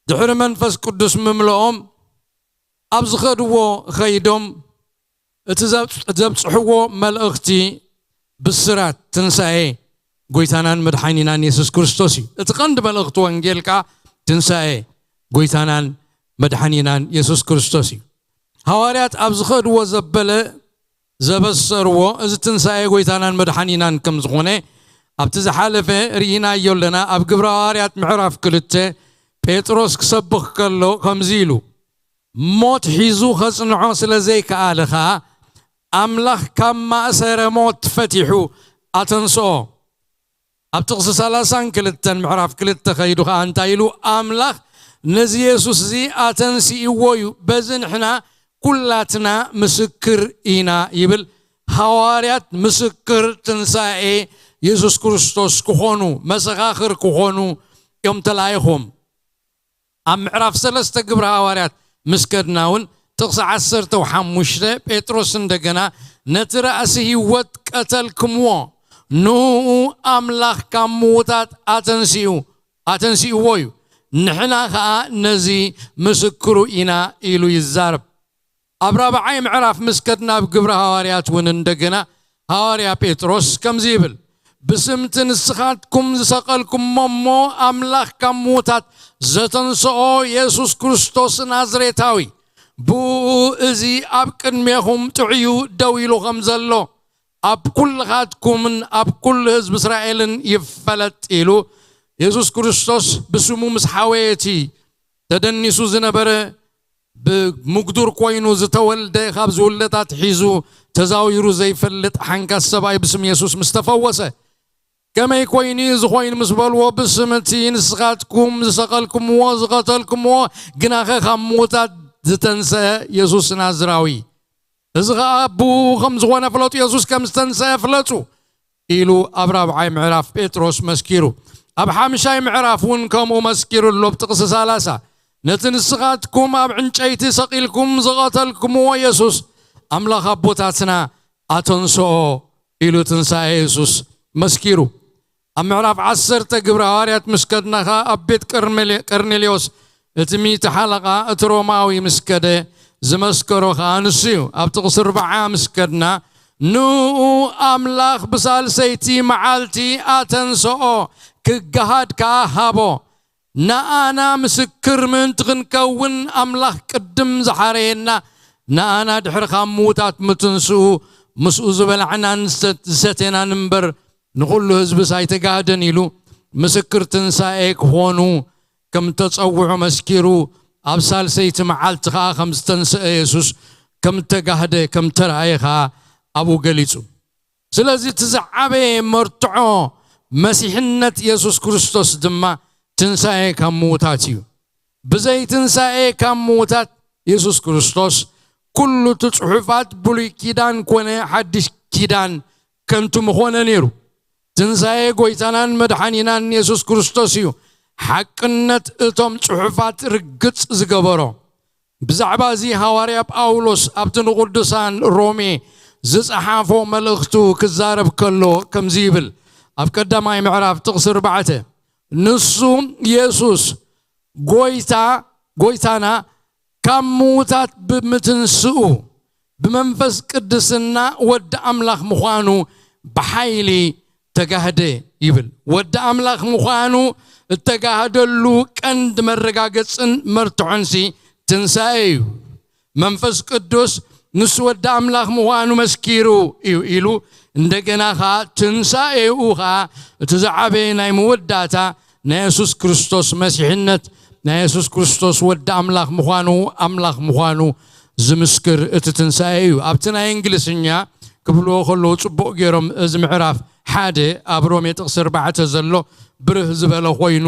ድሕሪ መንፈስ ቅዱስ ምምልኦም፣ ኣብ ዝኸድዎ ኸይዶም እቲ ዘብ-፣ ዘብጽሕዎ መልእኽቲ ብስራት ትንሳኤ ጐይታናን መድሓኒናን የሱስ ክርስቶስ እዩ። እቲ ቀንዲ መልእኽቲ ወንጌል ከኣ ትንሳኤ ጐይታናን መድሓኒናን የሱስ ክርስቶስ እዩ። ሃዋርያት ኣብ ዝኸድዎ ዘበለ ዘበሰርዎ፣ እዚ ትንሳኤ ጐይታናን መድሓኒናን ከም ዝኾነ ኣብቲ ዝሓለፈ ርኢናዮ ኣለና። ኣብ ግብረ ሃዋርያት ምዕራፍ ክልተ፣ ጴጥሮስ ክሰብኽ ከሎ ከምዚ ኢሉ፣ "ሞት ሒዙ ኸጽንዖ ስለ ዘይከኣለ ኸኣ፣ ኣምላኽ ካብ ማእሰረ ሞት ፈቲሑ ኣተንስኦ።" ኣብ ጥቕሲ ሰላሳን ክልተን ምዕራፍ ክልተ ከይዱ ኸኣ እንታይ ኢሉ? "ኣምላኽ ነዚ የሱስ እዚ ኣተንሲእዎ እዩ፣ በዚ ንሕና ኵላትና ምስክር ኢና" ይብል። ሃዋርያት ምስክር ትንሳኤ የሱስ ክርስቶስ ክኾኑ፣ መሰኻኽር ክኾኑ እዮም ተላኢኾም። ኣብ ምዕራፍ ሰለስተ ግብሪ ሃዋርያት ምስ ከድና እውን፣ ጥቕሲ ዓሰርተ ሓሙሽተ፣ ጴጥሮስ እንደገና፣ "ነቲ ራእሲ ህይወት ቀተልክምዎ፣ ንእኡ ኣምላኽ ካብ ምዉታት ኣተንሲኡ፣ ኣተንሲእዎ እዩ፣ ንሕና ኸኣ ነዚ ምስክሩ ኢና" ኢሉ ይዛረብ። ኣብ ራብዓይ ምዕራፍ ምስ ከድና፣ ኣብ ግብሪ ሃዋርያት እውን እንደገና ሃዋርያ ጴጥሮስ ከምዚ ይብል፣ ብስምቲ ንስኻትኩም ዝሰቐልኩሞ እሞ ኣምላኽ ካብ ምዉታት ዘተንስኦ የሱስ ክርስቶስ ናዝሬታዊ፣ ብኡ እዚ ኣብ ቅድሜኹም ጥዕዩ ደው ኢሉ ከም ዘሎ ኣብ ኩልኻትኩምን ኣብ ኩሉ ህዝቢ እስራኤልን ይፈለጥ ኢሉ፣ የሱስ ክርስቶስ ብስሙ ምስ ሓወየ እቲ ተደኒሱ ዝነበረ፣ ብምጉዱር ኮይኑ ዝተወልደ፣ ካብ ዝውለድ ኣትሒዙ ተዛዊሩ ዘይፈልጥ ሓንካስ ሰብኣይ ብስም የሱስ ምስ ተፈወሰ፣ ከመይ ኮይኑ እዚ ኮይኑ ምስ በልዎ፣ ብስም እቲ ንስኻትኩም ዝሰቐልኩምዎ ዝቐተልኩምዎ፣ ግናኸ ካብ ምዉታት ዝተንስአ የሱስ ናዝራዊ፣ እዚ ኸኣ ብኡ ከም ዝኾነ ፍለጡ፣ የሱስ ከም ዝተንስአ ፍለጡ ኢሉ ኣብ ራብዓይ ምዕራፍ ጴጥሮስ መስኪሩ። ኣብ ሓምሻይ ምዕራፍ እውን ከምኡ መስኪሩ ኣሎ። ኣብ ጥቕሲ ሰላሳ፣ ነቲ ንስኻትኩም ኣብ ዕንጨይቲ ሰቒልኩም ዝቐተልኩምዎ የሱስ፣ ኣምላኽ ኣቦታትና ኣተንስኦ ኢሉ ትንሳኤ የሱስ መስኪሩ። ኣብ ምዕራፍ ዓሰርተ ግብሪ ሃዋርያት ምስ ከድና ኸኣ ኣብ ቤት ቀርሜሌ-፣ ቀርኔሌዎስ እቲ ሚእቲ ሓለቓ እቲ ሮማዊ ምስ ከደ ዝመስከሮ ኸኣ ንሱ እዩ። ኣብ ጥቕሲ ኣርብዓ ምስ ከድና ንኡ ኣምላኽ ብሳልሰይቲ መዓልቲ ኣተንስኦ ክገሃድ ከኣ ሃቦ። ንኣና ምስክር ምእንቲ ክንከውን ኣምላኽ ቅድም ዝሓረየና፣ ንኣና ድሕሪ ካብ ምዉታት ምትንስኡ ምስኡ ዝበላዕናን ዝሰ-፣ ዝሰቴናን እምበር ንኹሉ ህዝብስ ኣይተጋህደን ኢሉ ምስክር ትንሳኤ ክኾኑ ከም እተጸውዑ መስኪሩ፣ ኣብ ሳልሰይቲ መዓልቲ ኸኣ ከም ዝተንስአ የሱስ ከም እተጋህደ ከም እተራእየ ኸኣ ኣብኡ ገሊጹ። ስለዚ እቲ ዝዓበየ መርትዖ መሲሕነት የሱስ ክርስቶስ ድማ ትንሳኤ ካብ ምዉታት እዩ። ብዘይ ትንሳኤ ካብ ምዉታት የሱስ ክርስቶስ ኩሉ እቲ ጽሑፋት ብሉይ ኪዳን ኮነ ሓድሽ ኪዳን ከንቱ ምኾነ ነይሩ። ትንሳኤ ጐይታናን መድሓኒናን የሱስ ክርስቶስ እዩ ሓቅነት እቶም ጽሑፋት ርግጽ ዝገበሮ። ብዛዕባ እዚ ሃዋርያ ጳውሎስ ኣብቲ ንቕዱሳን ሮሜ ዝጸሓፎ መልእኽቱ ክዛረብ ከሎ ከምዚ ይብል። ኣብ ቀዳማይ ምዕራፍ ጥቕሲ ኣርባዕተ፣ ንሱ የሱስ ጐይታ፣ ጐይታና ካብ ምዉታት ብምትንስኡ፣ ብመንፈስ ቅድስና ወዲ ኣምላኽ ምዃኑ ብሓይሊ ተጋህደ ይብል። ወዲ ኣምላኽ ምዃኑ እተጋህደሉ ቀንዲ መረጋገጽን መርትዖንሲ ትንሳኤ እዩ። መንፈስ ቅዱስ ንሱ ወዲ ኣምላኽ ምዃኑ መስኪሩ እዩ ኢሉ፣ እንደገና ኸኣ ትንሳኤኡ ኸኣ እቲ ዝዓበየ ናይ መወዳእታ ናይ የሱስ ክርስቶስ መሲሕነት፣ ናይ የሱስ ክርስቶስ ወዲ ኣምላኽ ምዃኑ፣ ኣምላኽ ምዃኑ ዝምስክር እቲ ትንሳኤ እዩ። ኣብቲ ናይ እንግሊዝኛ ክብልዎ ከለዉ ጽቡቕ ገይሮም፣ እዚ ምዕራፍ ሓደ ኣብ ሮሜ ጥቕሲ ኣርባዕተ ዘሎ ብርህ ዝበለ ኮይኑ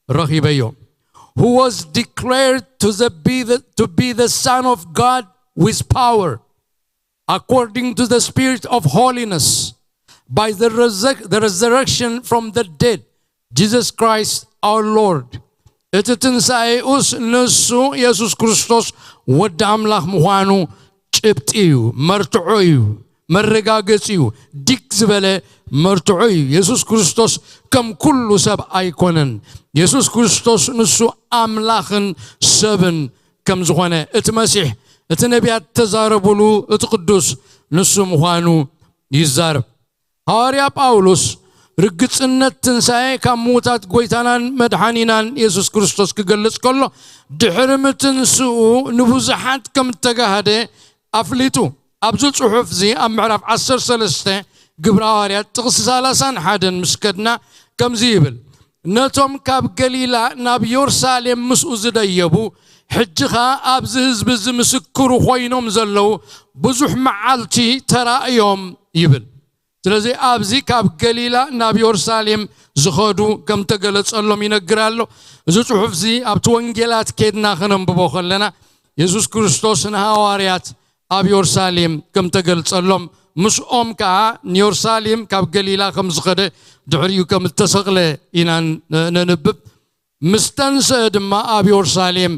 ረኺበዮ። Who was declared to the, be the, to be the Son of God with power, according to the Spirit of holiness, by the, resurrec- the resurrection from the dead, Jesus Christ our Lord. እቲ ትንሳኤኡስ ንሱ የሱስ ክርስቶስ ወዲ ኣምላኽ ምዃኑ ጭብጢ እዩ፣ መርትዖ እዩ፣ መረጋገጺ እዩ፣ ዲግ ዝበለ መርትዖ እዩ። የሱስ ክርስቶስ ከም ኩሉ ሰብ ኣይኮነን። የሱስ ክርስቶስ ንሱ ኣምላኽን ሰብን ከም ዝኾነ እቲ መሲሕ፣ እቲ ነቢያት ተዛረቡሉ፣ እቲ ቅዱስ ንሱ ምዃኑ ይዛረብ። ሃዋርያ ጳውሎስ ርግጽነት ትንሳኤ ካብ ምዉታት ጐይታናን መድሓኒናን የሱስ ክርስቶስ ክገልጽ ከሎ፣ ድሕሪ ምትንስኡ ንብዙሓት ከም እተጋህደ ኣፍሊጡ። ኣብዚ ጽሑፍ እዚ ኣብ ምዕራፍ ዓሰርተ ሰለስተ ግብሪ ሃዋርያት ጥቕሲ ሰላሳን ሓደን ምስ ከድና ከምዚ ይብል፣ ነቶም ካብ ገሊላ ናብ የሩሳሌም ምስኡ ዝደየቡ፣ ሕጂ ኸኣ ኣብዚ ህዝቢ እዚ ምስክሩ ኮይኖም ዘለዉ ብዙሕ መዓልቲ ተራእዮም ይብል። ስለዚ ኣብዚ ካብ ገሊላ ናብ የሩሳሌም ዝኸዱ ከም ተገለጸሎም ይነግር ኣሎ። እዚ ጽሑፍ እዚ ኣብቲ ወንጌላት ኬድና ከነንብቦ ከለና የሱስ ክርስቶስ ንሃዋርያት ኣብ የሩሳሌም ከም ተገልጸሎም፣ ምስኦም ከኣ ንየሩሳሌም ካብ ገሊላ ከም ዝኸደ ድሕሪኡ ከም እተሰቕለ ኢና ን-፣ ነንብብ። ምስ ተንስአ ድማ ኣብ የሩሳሌም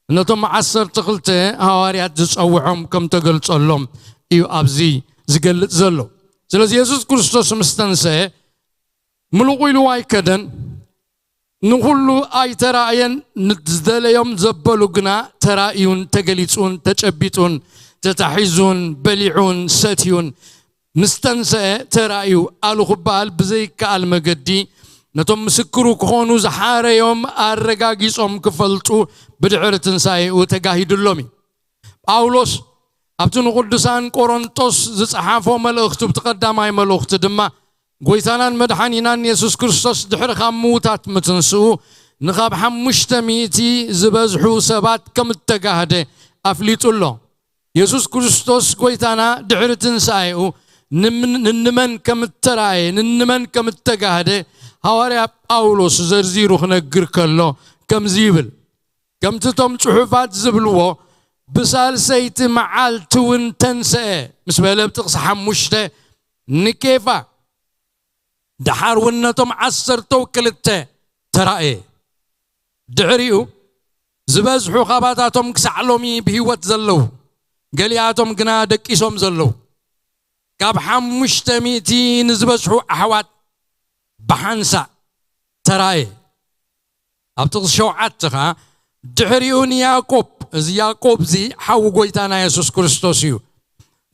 ነቶም ዓሰርተ ክልተ ሃዋርያት ዝጸውዖም ከም ተገልጸሎም እዩ ኣብዚ ዝገልጽ ዘሎ። ስለዚ የሱስ ክርስቶስ ምስ ተንስአ ምሉቕ ኢሉ ኣይከደን፣ ንኹሉ ኣይተራእየን፣ ንዝደለዮም ዘበሉ ግና ተራእዩን ተገሊጹን ተጨቢጡን ተታሒዙን በሊዑን ሰትዩን ምስ ተንስአ ተራእዩ ኣሉ ክበሃል ብዘይከኣል መገዲ፣ ነቶም ምስክሩ ክኾኑ ዝሓረዮም ኣረጋጊጾም ክፈልጡ ብድሕሪ ትንሳኤኡ ተጋሂዱሎም እዩ። ጳውሎስ ኣብቲ ንቕዱሳን ቆሮንጦስ ዝጸሓፎ መልእኽቱ፣ ብቲ ቀዳማይ መልእኽቱ ድማ፣ ጎይታናን መድሓኒናን የሱስ ክርስቶስ ድሕሪ ካብ ምዉታት ምትንስኡ ንኻብ ሓሙሽተ ሚእቲ ዝበዝሑ ሰባት ከም እተጋህደ ኣፍሊጡ ኣሎ። የሱስ ክርስቶስ ጎይታና ድሕሪ ትንሳኤኡ ንም-፣ ንንመን ከም እተራእየ፣ ንንመን ከም እተጋህደ ሃዋርያ ጳውሎስ ዘርዚሩ ክነግር ከሎ ከምዚ ይብል፣ ከምቲ እቶም ጽሑፋት ዝብልዎ፣ ብሳልሰይቲ መዓልቲ እውን ተንስአ ምስ በለ፣ ኣብ ጥቕሲ ሓሙሽተ ንኬፋ፣ ደሓር እውን ነቶም ዓሰርተው ክልተ ተራእየ። ድሕሪኡ ዝበዝሑ ካባታቶም ክሳዕ ሎሚ ብህይወት ዘለዉ፣ ገሊኣቶም ግና ደቂሶም ዘለዉ፣ ካብ ሓሙሽተ ሚእቲ ንዝበዝሑ ኣሕዋት ብሓንሳእ ተራእየ። ኣብ ጥቕሲ ሸውዓተ ኸዓ፣ ድሕሪኡ ንያዕቆብ፣ እዚ ያዕቆብ እዚ ሓው ጎይታና የሱስ ክርስቶስ እዩ።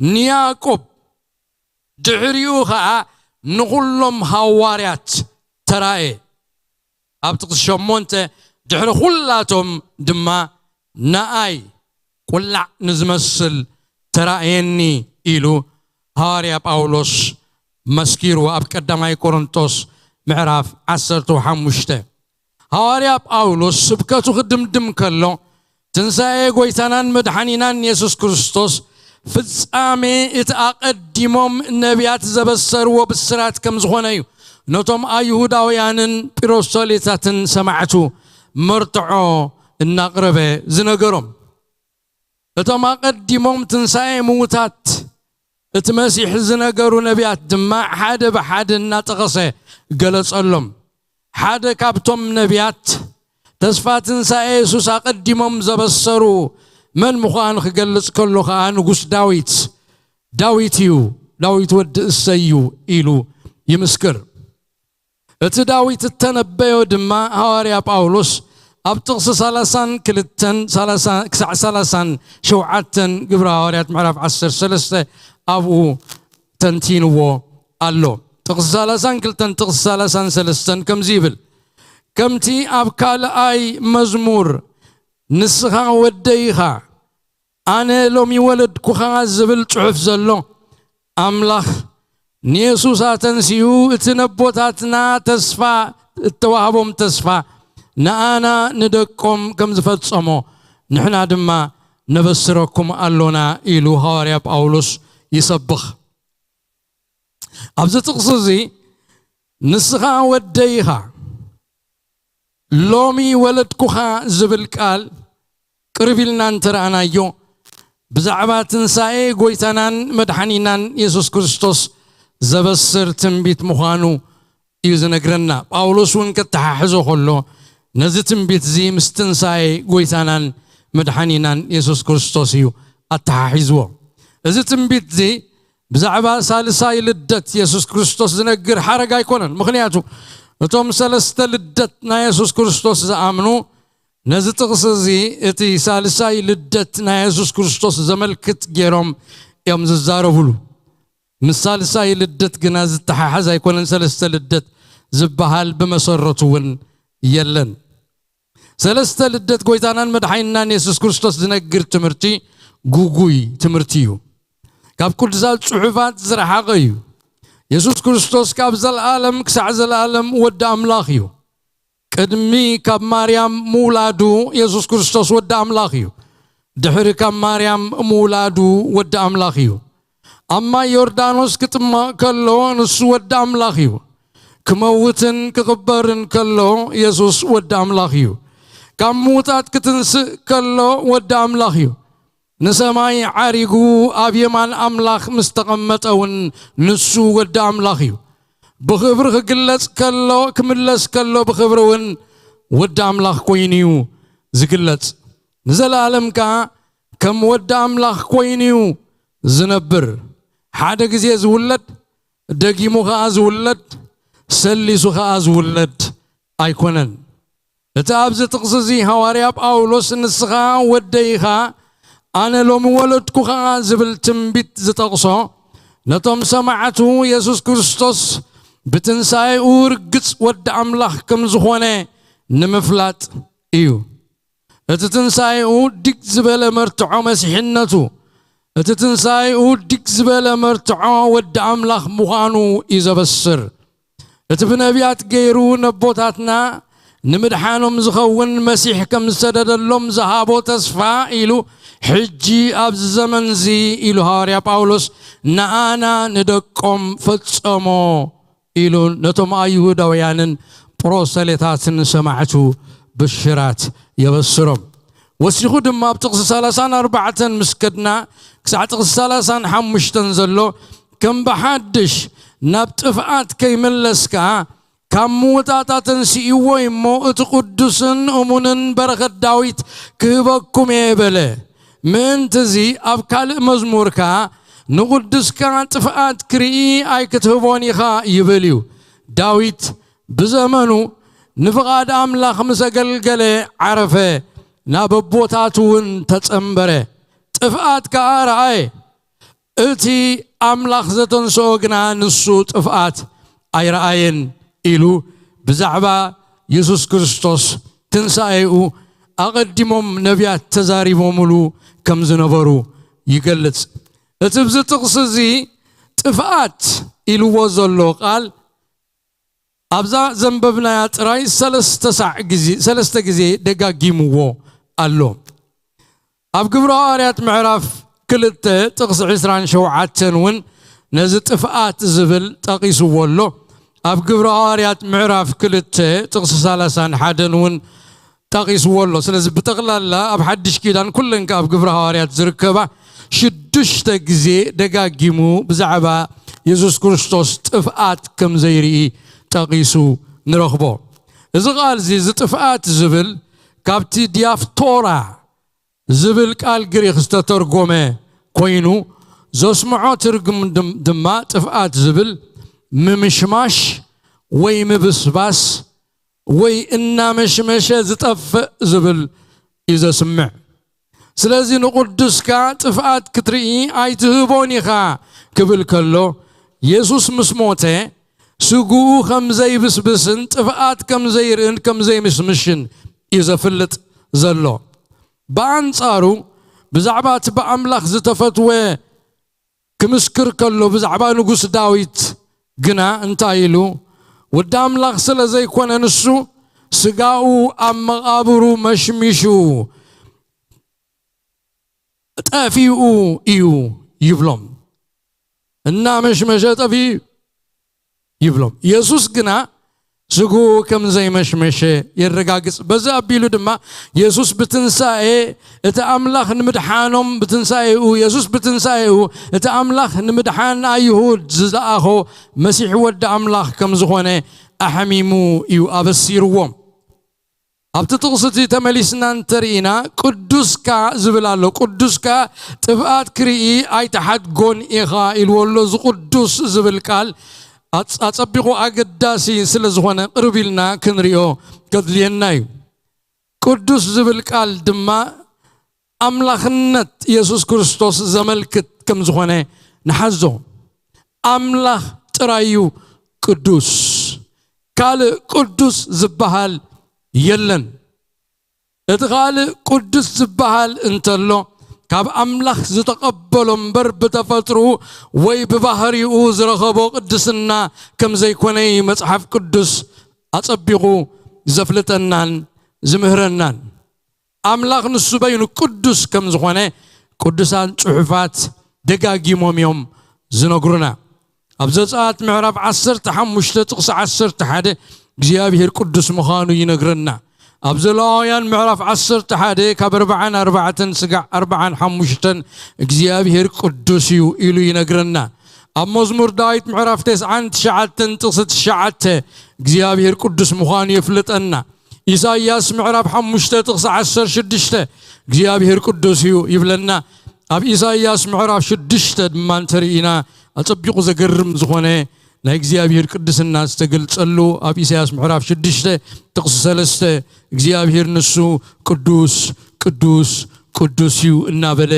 ንያዕቆብ፣ ድሕሪኡ ኸዓ ንኹሎም ሃዋርያት ተራእየ። ኣብ ጥቕሲ ሸሞንተ፣ ድሕሪ ኹላቶም ድማ ንኣይ ቁላዕ ንዝመስል ተራእየኒ ኢሉ ሃዋርያ ጳውሎስ መስኪሩ ኣብ ቀዳማይ ቆሮንቶስ ምዕራፍ ዓሰርተ ሓሙሽተ። ሃዋርያ ጳውሎስ ስብከቱ ክድምድም ከሎ፣ ትንሳኤ ጎይታናን መድሓኒናን የሱስ ክርስቶስ ፍጻሜ እቲ ኣቐዲሞም ነቢያት ዘበሰርዎ ብስራት ከም ዝኾነ እዩ ነቶም ኣይሁዳውያንን ጲሮስቶሌታትን ሰማዕቱ መርትዖ እናቕረበ ዝነገሮም። እቶም ኣቐዲሞም ትንሳኤ ምዉታት እቲ መሲሕ ዝነገሩ ነቢያት ድማ ሓደ ብሓደ እናጠቐሰ ገለጸሎም። ሓደ ካብቶም ነቢያት፣ ተስፋ ትንሳኤ የሱስ ኣቐዲሞም ዘበሰሩ መን ምዃኑ ክገልጽ ከሎ ኸኣ፣ ንጉስ ዳዊት፣ "ዳዊት እዩ፣ ዳዊት ወዲ እሰይ እዩ" ኢሉ ይምስክር። እቲ ዳዊት እተነበዮ ድማ ሃዋርያ ጳውሎስ ኣብ ጥቕሲ ሰላሳን ክልተን፣ ሰላሳ ክሳዕ ሰላሳን ሸውዓተን ግብሪ ሃዋርያት ምዕራፍ ዓሰርተ ሰለስተ ኣብኡ ተንቲንዎ ኣሎ። ጥቕሲ ሰላሳን ክልተን፣ ጥቕሲ ሰላሳን ሰለስተን ከምዚ ይብል፣ ከምቲ ኣብ ካልኣይ መዝሙር፣ "ንስኻ ወደይ ኢኻ፣ ኣነ ሎሚ ወለድኩኻ" ዝብል ጽሑፍ ዘሎ፣ ኣምላኽ ንየሱስ ኣተንሲኡ፣ እቲ ነቦታትና ተስፋ እተዋህቦም ተስፋ ንኣና ንደቆም ከም ዝፈጸሞ፣ ንሕና ድማ ነበስረኩም ኣሎና ኢሉ ሃዋርያ ጳውሎስ ይሰብኽ። ኣብዚ ጥቕሲ እዚ፣ "ንስኻ ወደይ ኢኻ፣ ሎሚ ወለድኩኻ" ዝብል ቃል ቅርብ ኢልና እንተረኣናዮ፣ ብዛዕባ ትንሳኤ ጎይታናን መድሓኒናን የሱስ ክርስቶስ ዘበስር ትንቢት ምዃኑ እዩ ዝነግረና። ጳውሎስ እውን ከተሓሕዞ ከሎ፣ ነዚ ትንቢት እዚ ምስ ትንሳኤ ጎይታናን መድሓኒናን የሱስ ክርስቶስ እዩ ኣተሓሒዝዎ። እዚ ትንቢት እዚ ብዛዕባ ሳልሳይ ልደት የሱስ ክርስቶስ ዝነግር ሓረግ ኣይኮነን። ምኽንያቱ፣ እቶም ሰለስተ ልደት ናይ የሱስ ክርስቶስ ዝኣምኑ፣ ነዚ ጥቕሲ እዚ እቲ ሳልሳይ ልደት ናይ የሱስ ክርስቶስ ዘመልክት ገይሮም እዮም ዝዛረቡሉ። ምስ ሳልሳይ ልደት ግና ዝተሓሓዝ ኣይኮነን። ሰለስተ ልደት ዝበሃል ብመሰረቱ እውን የለን። ሰለስተ ልደት ጎይታናን መድሓኒናን የሱስ ክርስቶስ ዝነግር ትምህርቲ ጉጉይ ትምህርቲ እዩ። ካብ ቅዱሳት ጽሑፋት ዝረሓቐ እዩ። የሱስ ክርስቶስ ካብ ዘለኣለም ክሳዕ ዘለኣለም ወዲ ኣምላኽ እዩ። ቅድሚ ካብ ማርያም ምውላዱ የሱስ ክርስቶስ ወዲ ኣምላኽ እዩ። ድሕሪ ካብ ማርያም ምውላዱ ወዲ ኣምላኽ እዩ። ኣብ ማይ ዮርዳኖስ ክጥመቕ ከሎ ንሱ ወዲ ኣምላኽ እዩ። ክመውትን ክቕበርን ከሎ የሱስ ወዲ ኣምላኽ እዩ። ካብ ምዉታት ክትንስእ ከሎ ወዲ ኣምላኽ እዩ። ንሰማይ ዓሪጉ ኣብ የማን ኣምላኽ ምስ ተቐመጠ እውን ንሱ ወዲ ኣምላኽ እዩ። ብኽብሪ ክግለጽ ከሎ፣ ክምለስ ከሎ ብኽብሪ እውን ወዲ ኣምላኽ ኮይኑ እዩ ዝግለጽ። ንዘለኣለም ከኣ ከም ወዲ ኣምላኽ ኮይኑ እዩ ዝነብር። ሓደ ግዜ ዝውለድ፣ ደጊሙ ኸኣ ዝውለድ፣ ሰሊሱ ኸኣ ዝውለድ ኣይኮነን። እቲ ኣብዚ ጥቕሲ እዚ ሃዋርያ ጳውሎስ "ንስኻ ወደይ ኢኻ፣ ኣነ ሎሚ ወለድኩኻ" ዝብል ትንቢት ዝጠቕሶ፣ ነቶም ሰማዕቱ የሱስ ክርስቶስ ብትንሳኤኡ ርግጽ ወዲ ኣምላኽ ከም ዝኾነ ንምፍላጥ እዩ። እቲ ትንሳኤኡ ዲግ ዝበለ መርትዖ መሲሕነቱ፣ እቲ ትንሳኤኡ ዲግ ዝበለ መርትዖ ወዲ ኣምላኽ ምዃኑ እዩ ዘበስር። እቲ ብነቢያት ገይሩ ነቦታትና ንምድሓኖም ዝኸውን መሲሕ ከም ዝሰደደሎም ዝሃቦ ተስፋ ኢሉ፣ ሕጂ ኣብዚ ዘመንዚ ኢሉ ሃዋርያ ጳውሎስ ንኣና ንደቆም ፈጸሞ ኢሉ ነቶም ኣይሁዳውያንን ፕሮሰሌታትን ሰማዕቱ ብሽራት የበስሮም። ወሲኹ ድማ ኣብ ጥቕሲ ሰላሳን ኣርባዕተን ምስ ከድና ክሳዕ ጥቕሲ ሰላሳን ሓሙሽተን ዘሎ ከም ብሓድሽ ናብ ጥፍኣት ከይምለስካ ካብ ምውጣጣ ተንስእዎ እሞ እቲ ቅዱስን እሙንን በረኸት ዳዊት ክህበኩም እየ በለ። ምእንቲ እዚ ኣብ ካልእ መዝሙር ከኣ ንቕዱስካ ጥፍኣት ክርኢ ኣይክትህቦን ኢኻ ይብል እዩ። ዳዊት ብዘመኑ ንፍቓድ ኣምላኽ ምስ ኣገልገለ ዓረፈ፣ ናብ ኣቦታቱ እውን ተጸንበረ። ጥፍኣት ከኣ ረኣየ። እቲ ኣምላኽ ዘተንስኦ ግና ንሱ ጥፍኣት ኣይረኣየን ኢሉ ብዛዕባ የሱስ ክርስቶስ ትንሳኤኡ ኣቐዲሞም ነቢያት ተዛሪቦምሉ ከም ዝነበሩ ይገልጽ። እቲ ኣብዚ ጥቕሲ እዚ ጥፍኣት ኢልዎ ዘሎ ቃል ኣብዛ ዘንበብናያ ጥራይ ሰለስተ ሳዕ ግዜ፣ ሰለስተ ግዜ ደጋጊምዎ ኣሎ። ኣብ ግብረ ሃዋርያት ምዕራፍ ክልተ ጥቕሲ ዕስራን ሸውዓተን እውን ነዚ ጥፍኣት ዝብል ጠቒስዎ ኣሎ። ኣብ ግብረ ሃዋርያት ምዕራፍ ክልተ ጥቕሲ ሰላሳን ሓደን እውን ጠቒስዎ ኣሎ። ስለዚ ብጠቕላላ ኣብ ሓድሽ ኪዳን ኩለን ከኣ ኣብ ግብረ ሃዋርያት ዝርከባ ሽዱሽተ ግዜ ደጋጊሙ ብዛዕባ የሱስ ክርስቶስ ጥፍኣት ከም ዘይርኢ ጠቒሱ ንረኽቦ። እዚ ቃል እዚ፣ እዚ ጥፍኣት ዝብል ካብቲ ዲያፍቶራ ዝብል ቃል ግሪኽ ዝተተርጎመ ኮይኑ፣ ዘስምዖ ትርጉም ድም-፣ ድማ ጥፍኣት ዝብል ምምሽማሽ ወይ ምብስባስ ወይ እናመሽመሸ ዝጠፍእ ዝብል እዩ ዘስምዕ። ስለዚ ንቕዱስካ ጥፍኣት ክትርኢ ኣይትህቦን ኢኻ ክብል ከሎ፣ የሱስ ምስ ሞተ ስግኡ ከም ዘይብስብስን ጥፍኣት ከም ዘይርእን ከም ዘይምሽምሽን እዩ ዘፍልጥ ዘሎ። ብኣንጻሩ ብዛዕባ እቲ ብኣምላኽ ዝተፈትወ ክምስክር ከሎ፣ ብዛዕባ ንጉስ ዳዊት ግና እንታይ ኢሉ? ወዲ ኣምላኽ ስለ ዘይኮነ ንሱ፣ ስጋኡ ኣብ መቓብሩ መሽሚሹ ጠፊኡ እዩ ይብሎም። እናመሽመሸ ጠፊኡ እዩ ይብሎም። የሱስ ግና ስግኡ ከም ዘይመሽመሸ የረጋግጽ። በዚ ኣቢሉ ድማ የሱስ ብትንሳኤ እቲ ኣምላኽ ንምድሓኖም፣ ብትንሳኤኡ፣ የሱስ ብትንሳኤኡ እቲ ኣምላኽ ንምድሓን ኣይሁድ ዝለኣኾ መሲሕ ወዲ ኣምላኽ ከም ዝኾነ ኣሕሚሙ እዩ ኣበሲርዎም። ኣብቲ ጥቕሲ እቲ ተመሊስና እንተርኢና፣ ቅዱስካ ዝብል ኣሎ። ቅዱስካ ጥፍኣት ክርኢ ኣይትሓድጎን ኢኻ ኢልዎ ኣሎ። እዚ ቅዱስ ዝብል ቃል ኣጽ-፣ ኣጸቢቑ ኣገዳሲ ስለ ዝኾነ፣ ቅርብ ኢልና ክንሪኦ ከድልየና እዩ። ቅዱስ ዝብል ቃል ድማ ኣምላኽነት የሱስ ክርስቶስ ዘመልክት ከም ዝኾነ ንሓዞ። ኣምላኽ ጥራይ እዩ ቅዱስ። ካልእ ቅዱስ ዝበሃል የለን። እቲ ካልእ ቅዱስ ዝበሃል እንተሎ፣ ካብ ኣምላኽ ዝተቐበሎ እምበር፣ ብተፈጥሮኡ ወይ ብባህሪኡ ዝረኸቦ ቅድስና ከም ዘይኮነ እዩ መጽሓፍ ቅዱስ ኣጸቢቑ ዘፍልጠናን ዝምህረናን። ኣምላኽ ንሱ በይኑ ቅዱስ ከም ዝኾነ ቅዱሳን ጽሑፋት ደጋጊሞም እዮም ዝነግሩና። ኣብ ዘጸኣት ምዕራፍ ዓሰርተ ሓሙሽተ ጥቕሲ ዓሰርተ ሓደ እግዚኣብሄር ቅዱስ ምዃኑ ይነግረና። ኣብ ዘሌዋውያን ምዕራፍ ዓሰርተ ሓደ ካብ ኣርብዓን ኣርባዕተን ስጋዕ ኣርብዓን ሓሙሽተን እግዚኣብሄር ቅዱስ እዩ ኢሉ ይነግረና። ኣብ መዝሙር ዳዊት ምዕራፍ ተስዓን ትሽዓተን ጥቕሲ ትሽዓተ እግዚኣብሄር ቅዱስ ምዃኑ የፍልጠና። ኢሳይያስ ምዕራፍ ሓሙሽተ ጥቕሲ ዓሰርተ ሽዱሽተ እግዚኣብሄር ቅዱስ እዩ ይብለና። ኣብ ኢሳይያስ ምዕራፍ ሽዱሽተ ድማ እንተርኢና፣ ኣጸቢቑ ዘገርም ዝኾነ ናይ እግዚኣብሄር ቅድስና ዝተገልጸሉ፣ ኣብ ኢሳይያስ ምዕራፍ ሽዱሽተ ጥቕሲ ሰለስተ እግዚኣብሄር ንሱ ቅዱስ፣ ቅዱስ፣ ቅዱስ እዩ እናበለ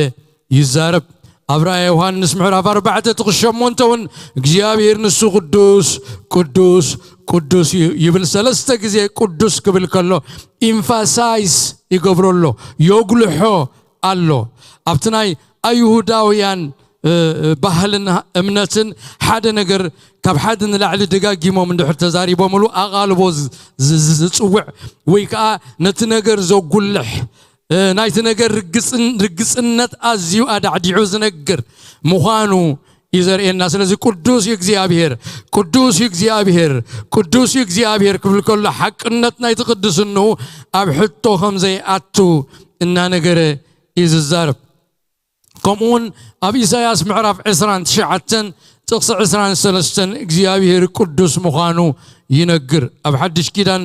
ይዛረብ። ኣብ ራእየ ዮሃንስ ምዕራፍ ኣርባዕተ ጥቕሲ ሸሞንተ እውን እግዚኣብሔር ንሱ ቅዱስ ቅዱስ ቅዱስ እዩ ይብል። ሰለስተ ግዜ ቅዱስ ክብል ከሎ ኢምፋሳይስ ይገብሮ ኣሎ፣ የጉልሖ ኣሎ። ኣብቲ ናይ ኣይሁዳውያን ባህልን እምነትን ሓደ ነገር ካብ ሓደ ንላዕሊ ደጋጊሞም እንድሕር ተዛሪቦምሉ ኣቓልቦ ዝፅውዕ ወይ ከዓ ነቲ ነገር ዘጉልሕ ናይቲ ነገር ርግፅነት ኣዝዩ ኣዳዕዲዑ ዝነግር ምዃኑ እዩ ዘርእየና። ስለዚ ቅዱስ እዩ እግዚኣብሔር፣ ቅዱስ እዩ እግዚኣብሔር፣ ቅዱስ እዩ እግዚኣብሔር ክብል ከሎ ሓቅነት ናይቲ ቅድስንኡ ኣብ ሕቶ ከም ዘይኣቱ እናነገረ እዩ ዝዛረብ። ከምኡውን ኣብ ኢሳያስ ምዕራፍ ዕስራን ትሽዓተን ጥቕሲ ዕስራን ሰለስተን እግዚኣብሔር ቅዱስ ምዃኑ ይነግር። ኣብ ሓድሽ ኪዳን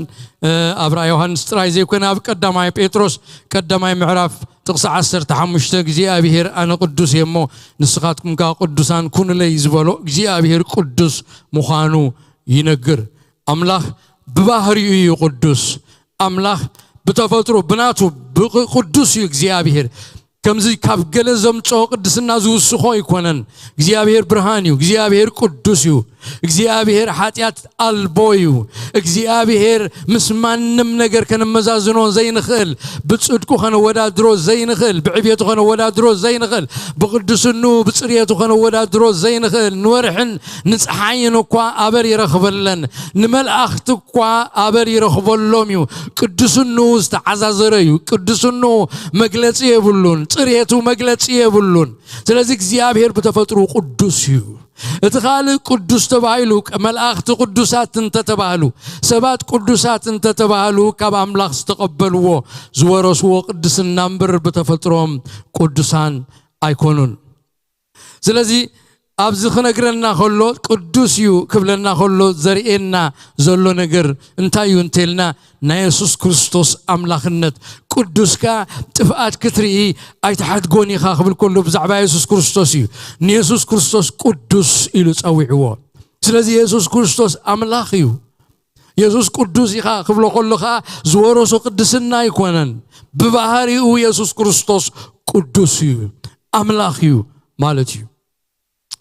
ኣብ ራእይ ዮሃንስ ጥራይ ዘይኮነ ኣብ ቀዳማይ ጴጥሮስ ቀዳማይ ምዕራፍ ጥቕሲ ዓሰርተ ሓሙሽተ እግዚኣብሔር ኣነ ቅዱስ እየ እሞ ንስኻትኩም ከዓ ቅዱሳን ኩኑለይ ዝበሎ እግዚኣብሔር ቅዱስ ምዃኑ ይነግር። ኣምላኽ ብባህሪኡ እዩ ቅዱስ። ኣምላኽ ብተፈጥሮ ብናቱ ብቅ- ቅዱስ እዩ እግዚኣብሔር። ከምዚ ካብ ገለ ዘምፅኦ ቅድስና ዝውስኾ ኣይኮነን። እግዚኣብሔር ብርሃን እዩ። እግዚኣብሔር ቅዱስ እዩ። እግዚኣብሔር ሓጢኣት ኣልቦ እዩ። እግዚኣብሔር ምስ ማንም ነገር ከነመዛዝኖ ዘይንኽእል፣ ብፅድቁ ከነወዳድሮ ዘይንኽእል፣ ብዕቤቱ ከነወዳድሮ ዘይንኽእል፣ ብቅድስንኡ ብፅርየቱ ከነወዳድሮ ዘይንኽእል፣ ንወርሕን ንፀሓይን እኳ ኣበር ይረኽበለን፣ ንመላእኽቲ እኳ ኣበር ይረኽበሎም እዩ። ቅዱስንኡ ዝተዓዛዘረ እዩ። ቅዱስንኡ መግለፂ የብሉን። ፅርየቱ መግለፂ የብሉን። ስለዚ እግዚኣብሔር ብተፈጥሮ ቅዱስ እዩ። እቲ ካልእ ቅዱስ ተባሂሉ መላእኽቲ ቅዱሳት እንተተባህሉ ሰባት ቅዱሳት እንተተባህሉ ካብ ኣምላኽ ዝተቐበልዎ ዝወረስዎ ቅድስና እምበር ብተፈጥሮም ቅዱሳን ኣይኮኑን። ስለዚ ኣብዚ ክነግረና ከሎ ቅዱስ እዩ ክብለና ከሎ ዘርእየና ዘሎ ነገር እንታይ እዩ እንተልና ናይ የሱስ ክርስቶስ ኣምላኽነት። ቅዱስካ ጥፍኣት ክትርኢ ኣይትሓድጎን ኢኻ ክብል ከሎ ብዛዕባ የሱስ ክርስቶስ እዩ። ንየሱስ ክርስቶስ ቅዱስ ኢሉ ጸዊዕዎ። ስለዚ የሱስ ክርስቶስ ኣምላኽ እዩ። የሱስ ቅዱስ ኢኻ ክብሎ ከሎ ከዓ ዝወረሶ ቅድስና ኣይኮነን። ብባህሪኡ የሱስ ክርስቶስ ቅዱስ እዩ፣ ኣምላኽ እዩ ማለት እዩ።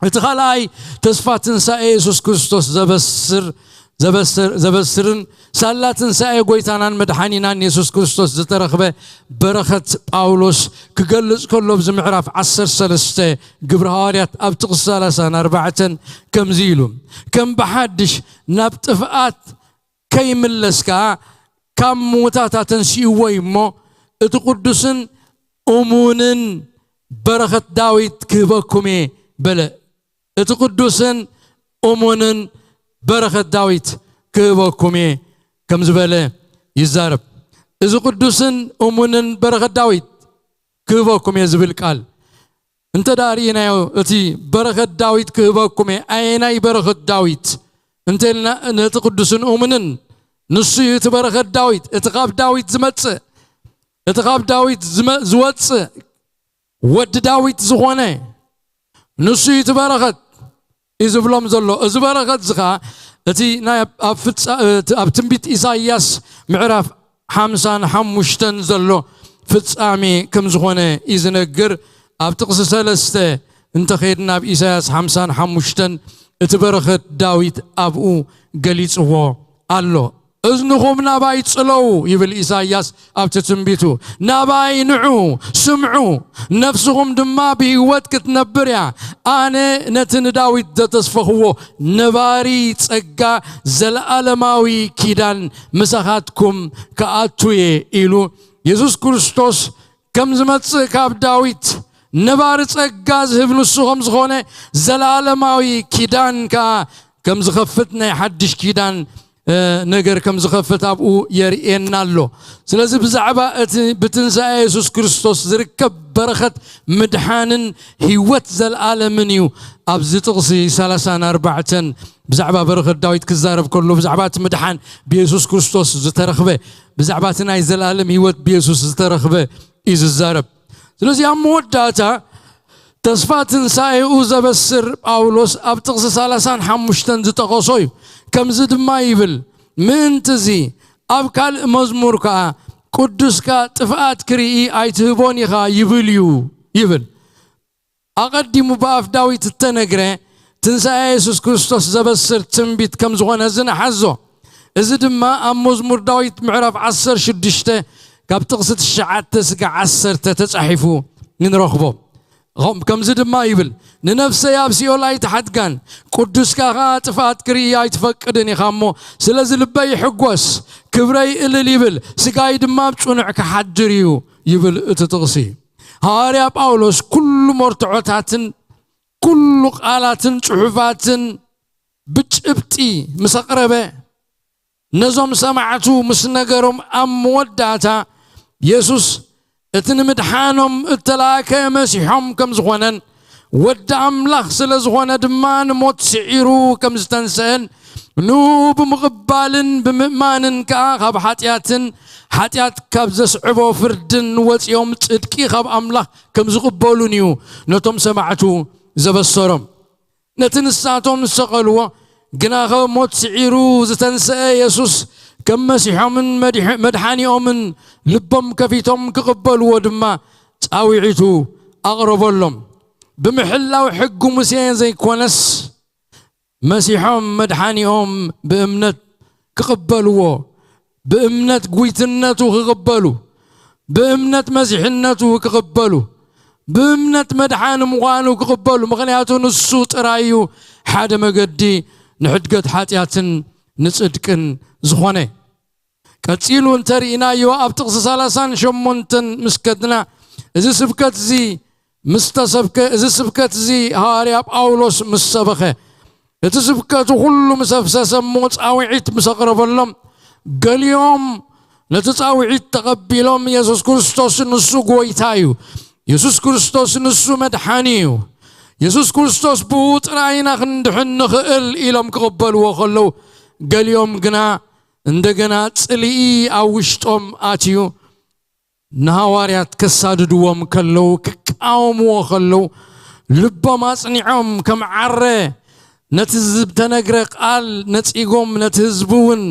እቲ ካልኣይ ተስፋ ትንሳኤ የሱስ ክርስቶስ ዘበስር ዘበስር ዘበስርን ሳላ ትንሳኤ ጎይታናን መድሓኒናን የሱስ ክርስቶስ ዝተረኽበ በረኸት ጳውሎስ ክገልጽ ከሎ ኣብዚ ምዕራፍ ዓሰርተ ሰለስተ ግብሪ ሃዋርያት ኣብ ጥቕሲ ሰላሳን ኣርባዕተን ከምዚ ኢሉ ከም ብሓድሽ ናብ ጥፍኣት ከይምለስካ ካብ ምውታት ኣተንሲእዎ እዩ እሞ እቲ ቅዱስን እሙንን በረኸት ዳዊት ክህበኩም እየ በለ። እቲ ቅዱስን እሙንን በረኸት ዳዊት ክህበኩም እየ ከም ዝበለ ይዛረብ። እዚ ቅዱስን እሙንን በረኸት ዳዊት ክህበኩም እየ ዝብል ቃል እንተ ደኣ ርኢናዮ እቲ በረኸት ዳዊት ክህበኩም እየ። ኣየናይ በረኸት ዳዊት እንተ ኢልና ነቲ ቅዱስን እሙንን ንሱ እዩ እቲ በረኸት ዳዊት፣ እቲ ካብ ዳዊት ዝመጽእ፣ እቲ ካብ ዳዊት ዝመ- ዝወጽእ ወዲ ዳዊት ዝኾነ ንሱ እዩ እቲ በረኸት እዩ ዝብሎም ዘሎ። እዚ በረኸት እዚ ኸዓ እቲ ናይ ኣብ- ኣብ ፍጻ- እቲ ኣብ ትንቢት ኢሳይያስ ምዕራፍ ሓምሳን ሓሙሽተን ዘሎ ፍጻሜ ከም ዝኾነ እዩ ዝነግር። ኣብ ጥቕሲ ሰለስተ እንተኸይድና ኣብ ኢሳያስ ሓምሳን ሓሙሽተን እቲ በረኸት ዳዊት ኣብኡ ገሊጽዎ ኣሎ። እዝንኹም ናባይ ጽለዉ ይብል ኢሳያስ ኣብቲ ትንቢቱ። ናባይ ንዑ ስምዑ፣ ነፍስኹም ድማ ብህይወት ክትነብር እያ። ኣነ ነቲ ንዳዊት ዘተስፈኽዎ ነባሪ ጸጋ ዘለኣለማዊ ኪዳን ምሳኻትኩም ክኣቱ እየ ኢሉ የሱስ ክርስቶስ ከም ዝመጽእ ካብ ዳዊት ነባሪ ጸጋ ዝህብ ንሱ ከም ዝኾነ ዘለኣለማዊ ኪዳን ከኣ ከም ዝኸፍት ናይ ሓድሽ ኪዳን ነገር ከም ዝኸፍት ኣብኡ የርእየና ኣሎ። ስለዚ ብዛዕባ እቲ ብትንሳኤ የሱስ ክርስቶስ ዝርከብ በረኸት ምድሓንን ህይወት ዘለኣለምን እዩ። ኣብዚ ጥቕሲ ሰላሳን ኣርባዕተን ብዛዕባ በረኸት ዳዊት ክዛረብ ከሎ ብዛዕባ እቲ ምድሓን ብየሱስ ክርስቶስ ዝተረኽበ ብዛዕባ እቲ ናይ ዘለኣለም ህይወት ብየሱስ ዝተረኽበ እዩ ዝዛረብ። ስለዚ ኣብ መወዳእታ ተስፋ ትንሳኤኡ ዘበስር ጳውሎስ ኣብ ጥቕሲ ሰላሳን ሓሙሽተን ዝጠቐሶ እዩ። ከምዚ ድማ ይብል፣ ምእንቲ እዚ ኣብ ካልእ መዝሙር ከኣ ቅዱስካ ጥፍኣት ክርኢ ኣይትህቦን ኢኻ ይብል እዩ ይብል። ኣቐዲሙ ብኣፍ ዳዊት እተነግረ ትንሳኤ የሱስ ክርስቶስ ዘበስር ትንቢት ከም ዝኾነ እዚ ንሓዞ። እዚ ድማ ኣብ መዝሙር ዳዊት ምዕራፍ ዓሰርተ ሽዱሽተ ካብ ጥቕሲ ትሽዓተ ስጋዕ ዓሰርተ ተጻሒፉ ንረኽቦ። ኸም-፣ ከምዚ ድማ ይብል፣ "ንነፍሰይ ኣብ ሲኦል ኣይትሓድጋን፣ ቅዱስካ ኸኣ ጥፍኣት ክርኢ ኣይትፈቅድን ኢኻ እሞ፣ ስለዚ ልበይ ይሕጎስ፣ ክብረይ እልል ይብል፣ ስጋይ ድማ ኣብ ጽኑዕ ክሓድር እዩ" ይብል እቲ ጥቕሲ። ሃዋርያ ጳውሎስ ኩሉ መርትዖታትን ኩሉ ቃላትን ጽሑፋትን ብጭብጢ ምስ ኣቕረበ፣ ነዞም ሰማዕቱ ምስ ነገሮም፣ ኣብ መወዳእታ የሱስ እቲ ንምድሓኖም እተላእከ መሲሖም ከም ዝኾነን፣ ወዲ ኣምላኽ ስለ ዝኾነ ድማ ንሞት ስዒሩ ከም ዝተንስአን፣ ንኡ ብምቕባልን ብምእማንን ከኣ ካብ ሓጢኣትን ሓጢኣት ካብ ዘስዕቦ ፍርድን ወጺኦም ጽድቂ ካብ ኣምላኽ ከም ዝቕበሉን እዩ ነቶም ሰማዕቱ ዘበሰሮም። ነቲ ንሳቶም ዝሰቐልዎ፣ ግናኸ ሞት ስዒሩ ዝተንስአ የሱስ ከም መሲሖምን መድሕ-፣ መድሓኒኦምን ልቦም ከፊቶም ክቕበልዎ ድማ ጻውዒቱ ኣቕረበሎም። ብምሕላው ሕጊ ሙሴ ዘይኮነስ፣ መሲሖም መድሓኒኦም ብእምነት ክቕበልዎ፣ ብእምነት ጉይትነቱ ክቕበሉ፣ ብእምነት መሲሕነቱ ክቕበሉ፣ ብእምነት መድሓኒ ምዃኑ ክቕበሉ፣ ምኽንያቱ ንሱ ጥራይ እዩ ሓደ መገዲ ንሕድገት ሓጢኣትን ንጽድቅን ዝኾነ። ቀጺሉ እንተ ርኢናዮ፣ ኣብ ጥቕሲ ሰላሳን ሸሞንተን ምስ ከድና፣ እዚ ስብከት እዚ ምስ ተሰብከ፣ እዚ ስብከት እዚ ሃዋርያ ጳውሎስ ምስ ሰበኸ፣ እቲ ስብከቱ ኩሉ ምስ ኣፍሰሰ እሞ ጻውዒት ምስ ኣቕረበሎም፣ ገሊኦም ነቲ ጻውዒት ተቐቢሎም፣ የሱስ ክርስቶስ ንሱ ጐይታ እዩ፣ የሱስ ክርስቶስ ንሱ መድሓኒ እዩ፣ የሱስ ክርስቶስ ብኡ ጥራይ ኢና ክንድሕን ንኽእል ኢሎም ክቕበልዎ ከለዉ፣ ገሊኦም ግና እንደገና ጽልኢ ኣብ ውሽጦም ኣትዩ፣ ንሃዋርያት ከሳድድዎም ከለዉ፣ ክቃወምዎ ከለዉ፣ ልቦም ኣጽኒዖም ከም ዓረ ነቲ ዝተነግረ ቃል ነጺጎም፣ ነቲ ህዝቢ እውን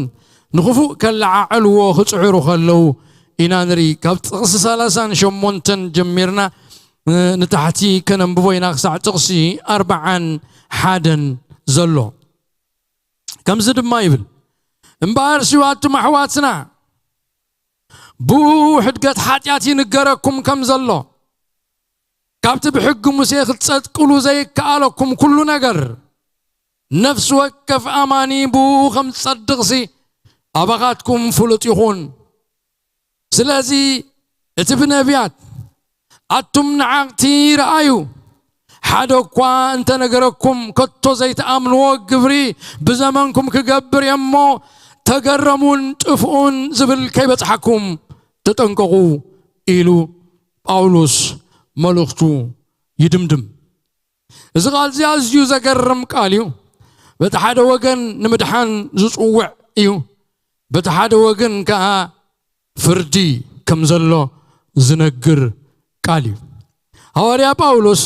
ንኽፉእ ከለዓዕልዎ ክጽዕሩ ከለዉ ኢና ንርኢ። ካብ ጥቕሲ ሰላሳን ሸሞንተን ጀሚርና፣ እ፣ ንታሕቲ ከነንብቦ ኢና ክሳዕ ጥቕሲ ኣርብዓን ሓደን ዘሎ። ከምዚ ድማ ይብል፣ "እምበኣር ሽዋቱም ኣሕዋትና፣ ብኡ ሕድገት ሓጢኣት ይንገረኩም ከም ዘሎ፣ ካብቲ ብሕጊ ሙሴ ክትጸድቅሉ ዘይከኣለኩም ኩሉ ነገር፣ ነፍሲ ወከፍ ኣማኒ ብኡ ከም ዝጸድቕሲ ኣባኻትኩም ፍሉጥ ይኹን። ስለዚ እቲ ብነቢያት፣ ኣቱም ነዓቕቲ ረኣዩ፣ ሓደ እኳ እንተነገረኩም፣ ከቶ ዘይትኣምንዎ ግብሪ ብዘመንኩም ክገብር እየ እሞ፣ ተገረሙን ጥፍኡን ዝብል ከይበጽሓኩም ተጠንቀቑ" ኢሉ ጳውሎስ መልእኽቱ ይድምድም። እዚ ቃል እዚ ኣዝዩ ዘገርም ቃል እዩ። በቲ ሓደ ወገን ንምድሓን ዝጽውዕ እዩ። በቲ ሓደ ወገን ከኣ ፍርዲ ከም ዘሎ ዝነግር ቃል እዩ። ሃዋርያ ጳውሎስ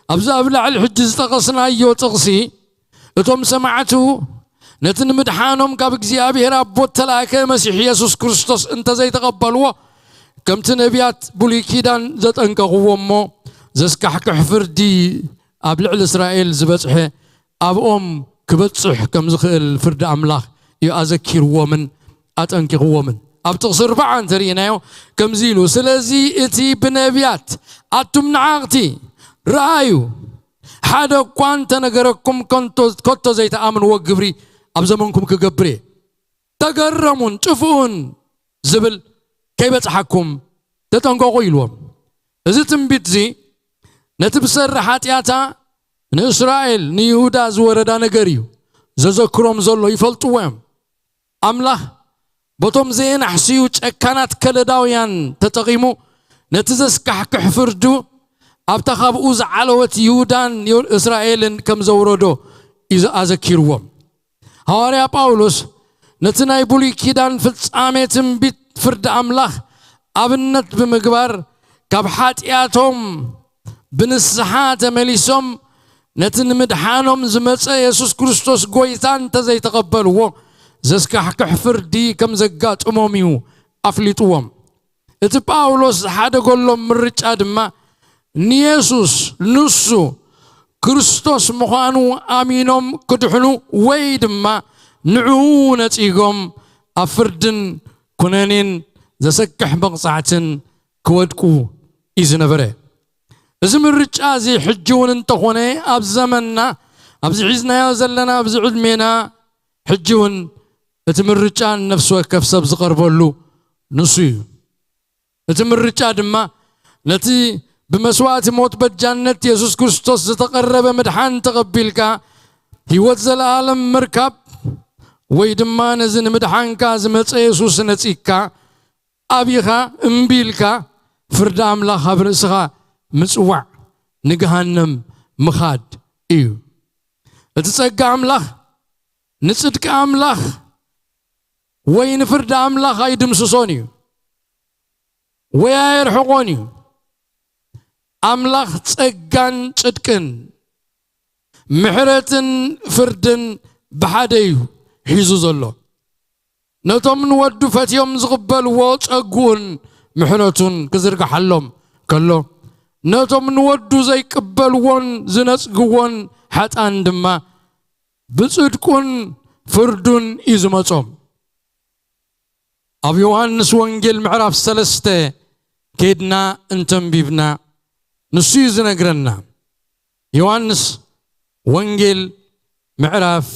ኣብዚ ኣብ ላዕሊ ሕጂ ዝጠቐስናዮ ጥቕሲ፣ እቶም ሰማዕቱ ነቲ ንምድሓኖም ካብ እግዚኣብሔር ኣቦ እተላእከ መሲሕ የሱስ ክርስቶስ እንተ ዘይተቐበልዎ፣ ከምቲ ነቢያት ብሉይ ኪዳን ዘጠንቀቕዎ እሞ፣ ዘስካሕክሕ ፍርዲ ኣብ ልዕሊ እስራኤል ዝበጽሐ ኣብኦም ክበጽሕ ከም ዝኽእል ፍርዲ ኣምላኽ እዩ ኣዘኪርዎምን ኣጠንቂቕዎምን። ኣብ ጥቕሲ ኣርብዓ እንተርኢናዮ ከምዚ ኢሉ፣ "ስለዚ እቲ ብነቢያት ኣቱም ነዓቕቲ ረኣዩ፣ ሓደ እኳ እንተነገረኩም ከንቶ-፣ ከቶ ዘይተኣምንዎ ግብሪ ኣብ ዘመንኩም ክገብር እየ። ተገረሙን ጥፍኡን ዝብል ከይበጽሓኩም ተጠንቀቑ" ኢልዎም። እዚ ትንቢት እዚ ነቲ ብሰሪ ሓጢኣታ ንእስራኤል፣ ንይሁዳ ዝወረዳ ነገር እዩ ዘዘክሮም ዘሎ። ይፈልጥዎ እዮም። ኣምላኽ በቶም ዘየናሕስዩ ጨካናት ከለዳውያን ተጠቒሙ ነቲ ዘስካሕክሕ ፍርዱ ኣብታ ካብኡ ዝዓለወት ይሁዳን ዮ-፣ እስራኤልን ከም ዘውረዶ እዩ ኣዘኪርዎም። ሃዋርያ ጳውሎስ ነቲ ናይ ብሉይ ኪዳን ፍጻሜ ትንቢት ፍርዲ ኣምላኽ ኣብነት ብምግባር፣ ካብ ሓጢኣቶም ብንስሓ ተመሊሶም ነቲ ንምድሓኖም ዝመጸ የሱስ ክርስቶስ ጐይታ እንተ ዘይተቐበልዎ፣ ዘስካሕክሕ ፍርዲ ከም ዘጋጥሞም እዩ ኣፍሊጥዎም። እቲ ጳውሎስ ዝሓደገሎም ምርጫ ድማ ንየሱስ፣ ንሱ ክርስቶስ ምዃኑ ኣሚኖም ክድሕኑ ወይ ድማ ንዕኡ ነጺጎም ኣብ ፍርድን ኩነኔን ዘሰክሕ መቕጻዕትን ክወድቁ እዩ ዝነበረ። እዚ ምርጫ እዚ ሕጂ እውን እንተኾነ ኣብ ዘመንና፣ ኣብዚ ሒዝናዮ ዘለና ኣብዚ ዕድሜና ሕጂ እውን እቲ ምርጫ ንነፍሲ ወከፍ ሰብ ዝቐርበሉ ንሱ እዩ። እቲ ምርጫ ድማ ነቲ ብመስዋእቲ ሞት በጃነት የሱስ ክርስቶስ ዝተቐረበ ምድሓን ተቐቢልካ ህይወት ዘለኣለም ምርካብ፣ ወይ ድማ ነዚ ንምድሓንካ ዝመጸ የሱስ ነጺግካ ኣቢኻ እምቢ ኢልካ ፍርዲ ኣምላኽ ኣብ ርእስኻ ምጽዋዕ፣ ንገሃነም ምኻድ እዩ። እቲ ጸጋ ኣምላኽ ንጽድቂ ኣምላኽ ወይ ንፍርዲ ኣምላኽ ኣይድምስሶን እዩ ወይ ኣየርሕቖን እዩ። ኣምላኽ ጸጋን ጽድቅን ምሕረትን ፍርድን ብሓደ እዩ ሒዙ ዘሎ። ነቶም ንወዱ ፈትዮም ዝቕበልዎ ጸግኡን ምሕረቱን ክዝርግሓሎም ከሎ፣ ነቶም ንወዱ ዘይቅበልዎን ዝነጽግዎን ሓጣን ድማ ብጽድቁን ፍርዱን እዩ ዝመጾም። ኣብ ዮሃንስ ወንጌል ምዕራፍ ሰለስተ ኬድና እንተንቢብና ንሱ እዩ ዝነግረና። ዮሃንስ ወንጌል ምዕራፍ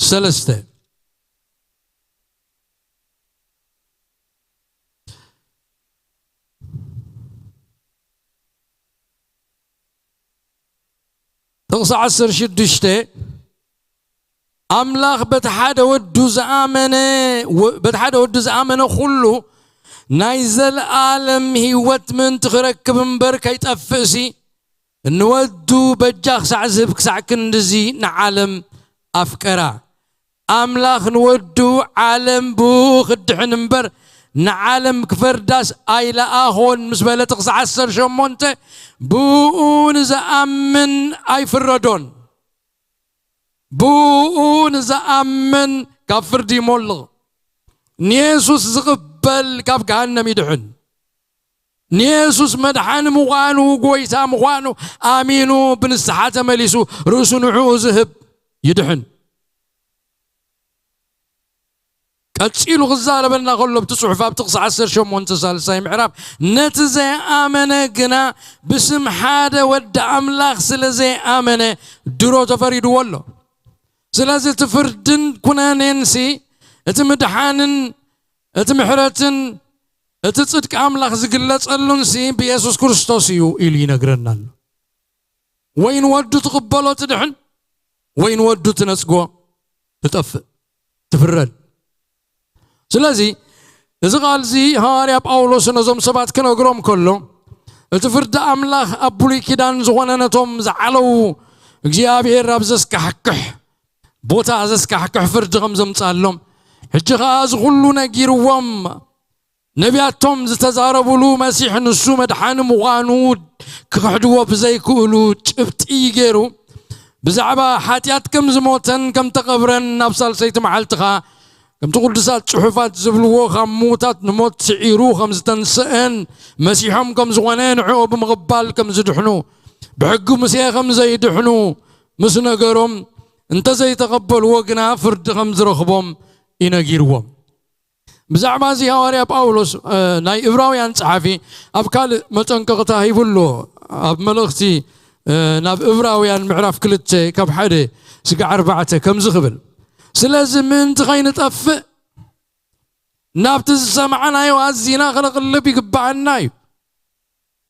ሰለስተ ጥቕሲ ዓሰርተ ሽዱሽተ፣ ኣምላኽ በቲ ሓደ ወዱ ዝኣመነ፣ ወ-፣ በቲ ሓደ ወዱ ዝኣመነ ኩሉ ናይ ዘለኣለም ህይወት ምእንቲ ክረክብ እምበር ከይጠፍእሲ፣ ንወዱ በጃ ክሳዕ ዝህብ ክሳዕ ክንድዚ ንዓለም ኣፍቀራ። ኣምላኽ ንወዱ ዓለም ብኡ ክድሕን እምበር ንዓለም ክፈርዳስ ኣይለኣኾን ምስ በለ፣ ጥቕሲ ዓሰርተ ሸሞንተ፣ ብኡ ንዝኣምን ኣይፍረዶን። ብኡ ንዝኣምን ካብ ፍርዲ ይሞልቕ። ንየሱስ ዝቕበል ካብ ገሃነም ይድሕን። ንየሱስ መድሓኒ ምዃኑ፣ ጎይታ ምዃኑ ኣሚኑ ብንስሓ ተመሊሱ ርእሱ ንዕኡ ዝህብ ይድሕን። ቀጺሉ ክዛረበና ከሎ ኣብቲ ጽሑፍ ኣብ ጥቕሲ ዓሰርተ ሸሞንተ ሳልሳይ ምዕራፍ፣ ነቲ ዘይኣመነ ግና ብስም ሓደ ወዲ ኣምላኽ ስለ ዘይኣመነ ድሮ ተፈሪድዎ ኣሎ። ስለዚ እቲ ፍርድን ኩነኔንሲ፣ እቲ ምድሓንን እቲ ምሕረትን እቲ ጽድቂ ኣምላኽ ዝግለጸሉንሲ ብየሱስ ክርስቶስ እዩ ኢሉ ይነግረና ኣሎ። ወይ ንወዱ ትቕበሎ ትድሕን፣ ወይ ንወዱ ትነጽጎ ትጠፍእ፣ ትፍረድ። ስለዚ እዚ ቃል እዚ ሃዋርያ ጳውሎስ ነዞም ሰባት ክነግሮም ከሎ፣ እቲ ፍርዲ ኣምላኽ ኣብ ብሉይ ኪዳን ዝኾነ ነቶም ዝዓለዉ እግዚኣብሔር ኣብ ዘስካሕክሕ ቦታ ዘስካሕክሕ ፍርዲ ከም ዘምጻሎም፣ ሕጂ ኸኣ እዚ ኹሉ ነጊርዎም፣ ነቢያቶም ዝተዛረቡሉ መሲሕ ንሱ መድሓኒ ምዃኑ ክኽሕድዎ ብዘይክእሉ ጭብጢ ገይሩ፣ ብዛዕባ ሓጢኣት ከም ዝሞተን ከም ተቐብረን ናብ ሳልሰይቲ መዓልቲ ኸኣ ከምቲ ቅዱሳት ጽሑፋት ዝብልዎ ካብ ምዉታት ንሞት ስዒሩ ከም ዝተንስአን መሲሖም ከም ዝኾነ ንዕኡ ብምቕባል ከም ዝድሕኑ ብሕጊ ሙሴ ከም ዘይድሕኑ ምስ ነገሮም፣ እንተዘይተቐበልዎ ግና ፍርዲ ከም ዝረኽቦም እዩ ነጊርዎም። ብዛዕባ እዚ ሃዋርያ ጳውሎስ፣ እ፣ ናይ እብራውያን ጸሓፊ ኣብ ካልእ መጠንቀቕታ ሂቡ ኣሎ። ኣብ መልእኽቲ፣ እ፣ ናብ እብራውያን ምዕራፍ ክልተ ካብ ሓደ ስጋዕ ኣርባዕተ ከምዚ ክብል፣ ስለዚ ምእንቲ ኸይንጠፍእ ናብቲ ዝሰማዕናዮ ኣዚና ክንቕልብ ይግብኣና እዩ።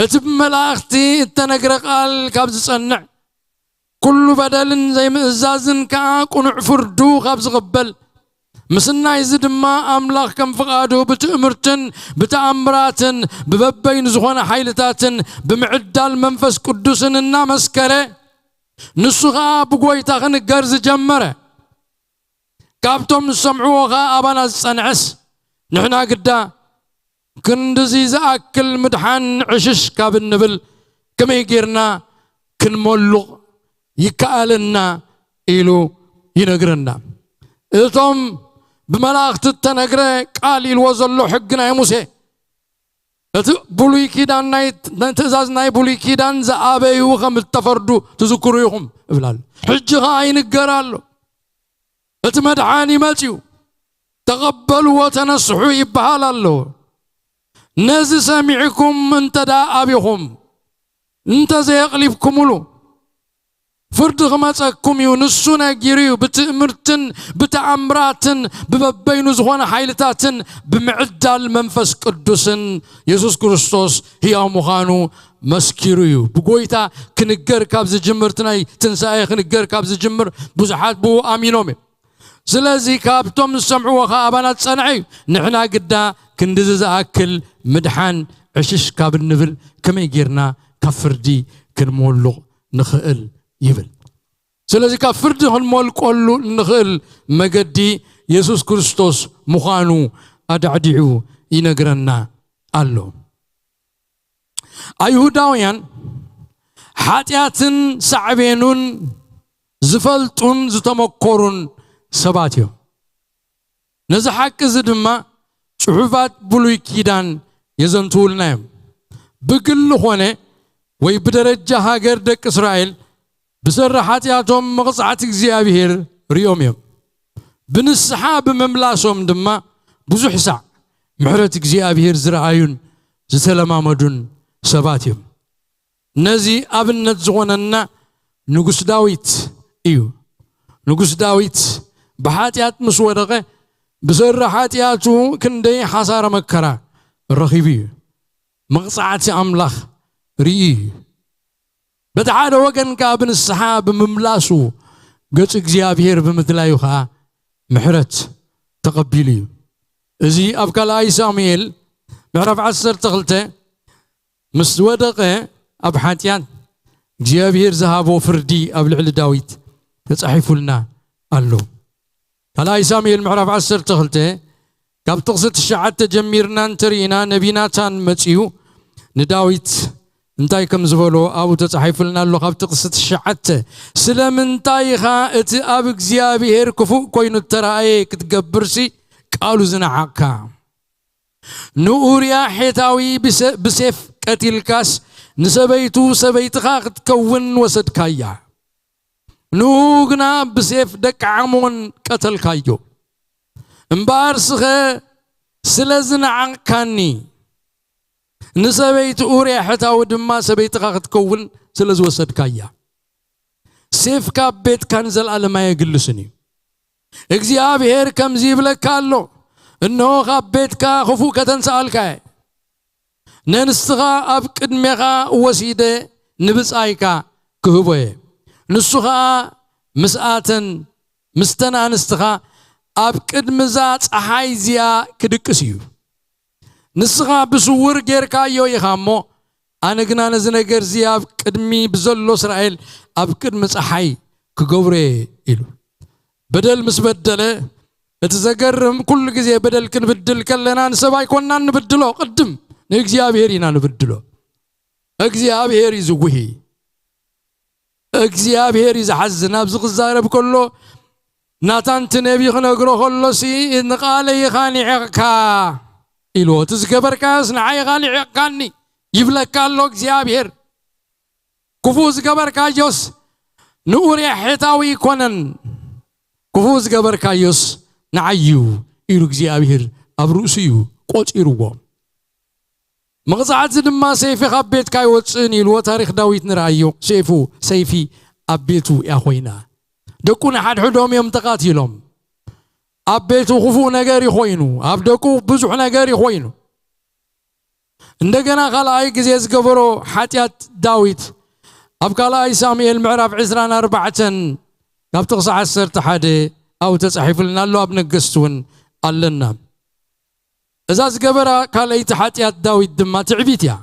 እቲ ብመላእኽቲ እተነግረ ቃል ካብ ዝጸንዕ፣ ኩሉ በደልን ዘይምእዛዝን ከኣ ቅኑዕ ፍርዱ ካብ ዝቕበል፣ ምስናይ እዚ ድማ ኣምላኽ ከም ፍቓዱ ብትእምርትን ብተኣምራትን ብበበይኑ ዝኾነ ሓይልታትን ብምዕዳል መንፈስ ቅዱስን እናመስከረ፣ ንሱ ኸኣ ብጐይታ ክንገር ዝጀመረ፣ ካብቶም ዝሰምዕዎ ኸኣ ኣባና ዝጸንዐስ፣ ንሕና ግዳ ክንድዚ ዝኣክል ምድሓን ዕሽሽ ካብ እንብል፣ ከመይ ጌርና ክንመሉቕ ይከኣለና? ኢሉ ይነግረና። እቶም ብመላእኽቲ እተነግረ ቃል ኢልዎ ዘሎ ሕጊ ናይ ሙሴ፣ እቲ ብሉይ ኪዳን ናይ ትእዛዝ ናይ ብሉይ ኪዳን ዝኣበዩ ከም እተፈርዱ ትዝክሩ ኢኹም እብላሉ። ሕጂ ኸዓ ይንገር ኣሎ፣ እቲ መድሓን ይመጽዩ፣ ተቐበልዎ፣ ተነስሑ ይበሃል ኣሎ። ነዚ ሰሚዕኩም እንተ ደኣ ኣቢኹም እንተ ዘየቕሊብኩምሉ ፍርዲ ክመጸኩም እዩ። ንሱ ነጊሩ እዩ። ብትእምርትን ብተኣምራትን ብበበይኑ ዝኾነ ሓይልታትን ብምዕዳል መንፈስ ቅዱስን የሱስ ክርስቶስ ህያው ምዃኑ መስኪሩ እዩ። ብጎይታ ክንገር ካብ ዝጅምር፣ እቲ ናይ ትንሳኤ ክንገር ካብ ዝጅምር ብዙሓት ብኡ ኣሚኖም እዮም። ስለዚ ካብቶም ዝሰምዕዎ ኸዓ ኣባና ዝጸንዐ እዩ። ንሕና ግዳ ክንድዚ ዝኣክል ምድሓን ዕሽሽ ካብ እንብል ከመይ ጌርና ካብ ፍርዲ ክንሞሉቕ ንኽእል ይብል። ስለዚ ካብ ፍርዲ ክንሞልቀሉ እንኽእል መገዲ የሱስ ክርስቶስ ምዃኑ ኣዳዕዲዑ ይነግረና ኣሎ። ኣይሁዳውያን ሓጢኣትን ሳዕቤኑን ዝፈልጡን ዝተመኮሩን ሰባት እዮም። ነዚ ሓቂ እዚ ድማ ጽሑፋት ብሉይ ኪዳን የዘንትውልና እዮም። ብግሊ ኾነ ወይ ብደረጃ ሃገር ደቂ እስራኤል ብሰሪ ሓጢኣቶም መቕጻዕቲ እግዚኣብሔር ርእዮም እዮም። ብንስሓ ብምምላሶም ድማ ብዙሕ ሳዕ ምሕረት እግዚኣብሔር ዝረኣዩን ዝተለማመዱን ሰባት እዮም። ነዚ ኣብነት ዝኾነና ንጉስ ዳዊት እዩ። ንጉስ ዳዊት ብሓጢኣት ምስ ወደቐ ብሰሪ ሓጢኣቱ ክንደይ ሓሳረ መከራ ረኺቡ እዩ። መቕጻዕቲ ኣምላኽ ርእዩ እዩ። በቲ ሓደ ወገን ከኣ ብንስሓ ብምምላሱ ገጹ እግዚኣብሔር ብምድላዩ ከኣ ምሕረት ተቐቢሉ እዩ። እዚ ኣብ ካልኣይ ሳሙኤል ምዕራፍ ዓሰርተ ክልተ ምስ ወደቐ ኣብ ሓጢኣት እግዚኣብሔር ዝሃቦ ፍርዲ ኣብ ልዕሊ ዳዊት ተጻሒፉልና ኣሎ። ካልኣይ ሳሙኤል ምዕራፍ ዓሰርተ ክልተ ካብ ጥቕሲ ትሽዓተ ጀሚርና እንተርኢና ነቢ ናታን መጺኡ ንዳዊት እንታይ ከም ዝበሎ ኣብኡ ተጻሒፉልና ኣሎ። ካብ ጥቕሲ ትሽዓተ፣ ስለምንታይ ኢኻ እቲ ኣብ እግዚኣብሔር ክፉእ ኮይኑ እተራእየ ክትገብርሲ ቃሉ ዝነዓቕካ? ንኡርያ ሔታዊ ብሰ-፣ ብሴፍ ቀቲልካስ ንሰበይቱ ሰበይትኻ ክትከውን ወሰድካያ። ንኡ ግና ብሴፍ ደቂ ዓሞን ቀተልካዮ። እምበኣር ስኸ ስለ ዝነዓቕካኒ ንሰበይቲ ኡርያ ሔታዊ ድማ ሰበይትኻ ክትከውን ስለ ዝወሰድካያ። ሴፍ ካብ ቤትካ ንዘለኣለም ኣየግልስን እዩ። እግዚኣብሔር ከምዚ ይብለካ ኣሎ፣ እንሆ ካብ ቤትካ ክፉእ ከተንስኣልካ እየ። ነንስትኻ ኣብ ቅድሜኻ ወሲደ ንብጻይካ ክህቦ እየ። ንሱ ኸኣ ምስኣተን ምስተን ኣንስትኻ ኣብ ቅድሚ እዛ ጸሓይ እዚኣ ክድቅስ እዩ። ንስኻ ብስውር ጌርካዮ ኢኻ እሞ፣ ኣነ ግና ነዚ ነገር እዚ ኣብ ቅድሚ ብዘሎ እስራኤል ኣብ ቅድሚ ጸሓይ ክገብሮ እየ ኢሉ። በደል ምስ በደለ፣ እቲ ዘገርም ኩሉ ግዜ በደል ክንብድል ከለና ንሰብ ኣይኮንናን ንብድሎ፣ ቅድም ንእግዚኣብሔር ኢና ንብድሎ። እግዚኣብሔር እዩ ዝጉሂ። እግዚኣብሔር እዩ ዝሓዝን። ኣብዚ ክዛረብ ከሎ ናታን እቲ ነቢ ክነግሮ ከሎሲ ንቓለይ ኢኻ ንዒቕካ ኢልዎ። እቲ ዝገበርካዮስ ንዓይ ኢኻ ንዒቕካኒ ይብለካ ኣሎ እግዚኣብሔር። ክፉእ ዝገበርካዮስ ንኡርያ ሔታዊ ኣይኮነን፣ ክፉእ ዝገበርካዮስ ንዓይ እዩ ኢሉ እግዚኣብሔር ኣብ ርእሱ እዩ ቆጺርዎ። መቕጻዕቲ ድማ ሰይፊ ካብ ቤትካ ኣይወጽእን ኢልዎ። ታሪኽ ዳዊት ንርኣዮ። ሰይፉ፣ ሰይፊ ኣብ ቤቱ እያ ኮይና። ደቁ ንሓድሕዶም እዮም ተቓቲሎም። ኣብ ቤቱ ክፉእ ነገር እዩ ኮይኑ፣ ኣብ ደቁ ብዙሕ ነገር እዩ ኮይኑ። እንደገና ካልኣይ ግዜ ዝገበሮ ሓጢኣት ዳዊት ኣብ ካልኣይ ሳሙኤል ምዕራፍ ዕስራን ኣርባዕተን ካብ ጥቕሲ ዓሰርተ ሓደ ኣብኡ ተጻሒፉልና ኣሎ፣ ኣብ ነገስቲ እውን ኣለና። እዛ ዝገበራ ካልኣይቲ ሓጢኣት ዳዊት ድማ ትዕቢት እያ።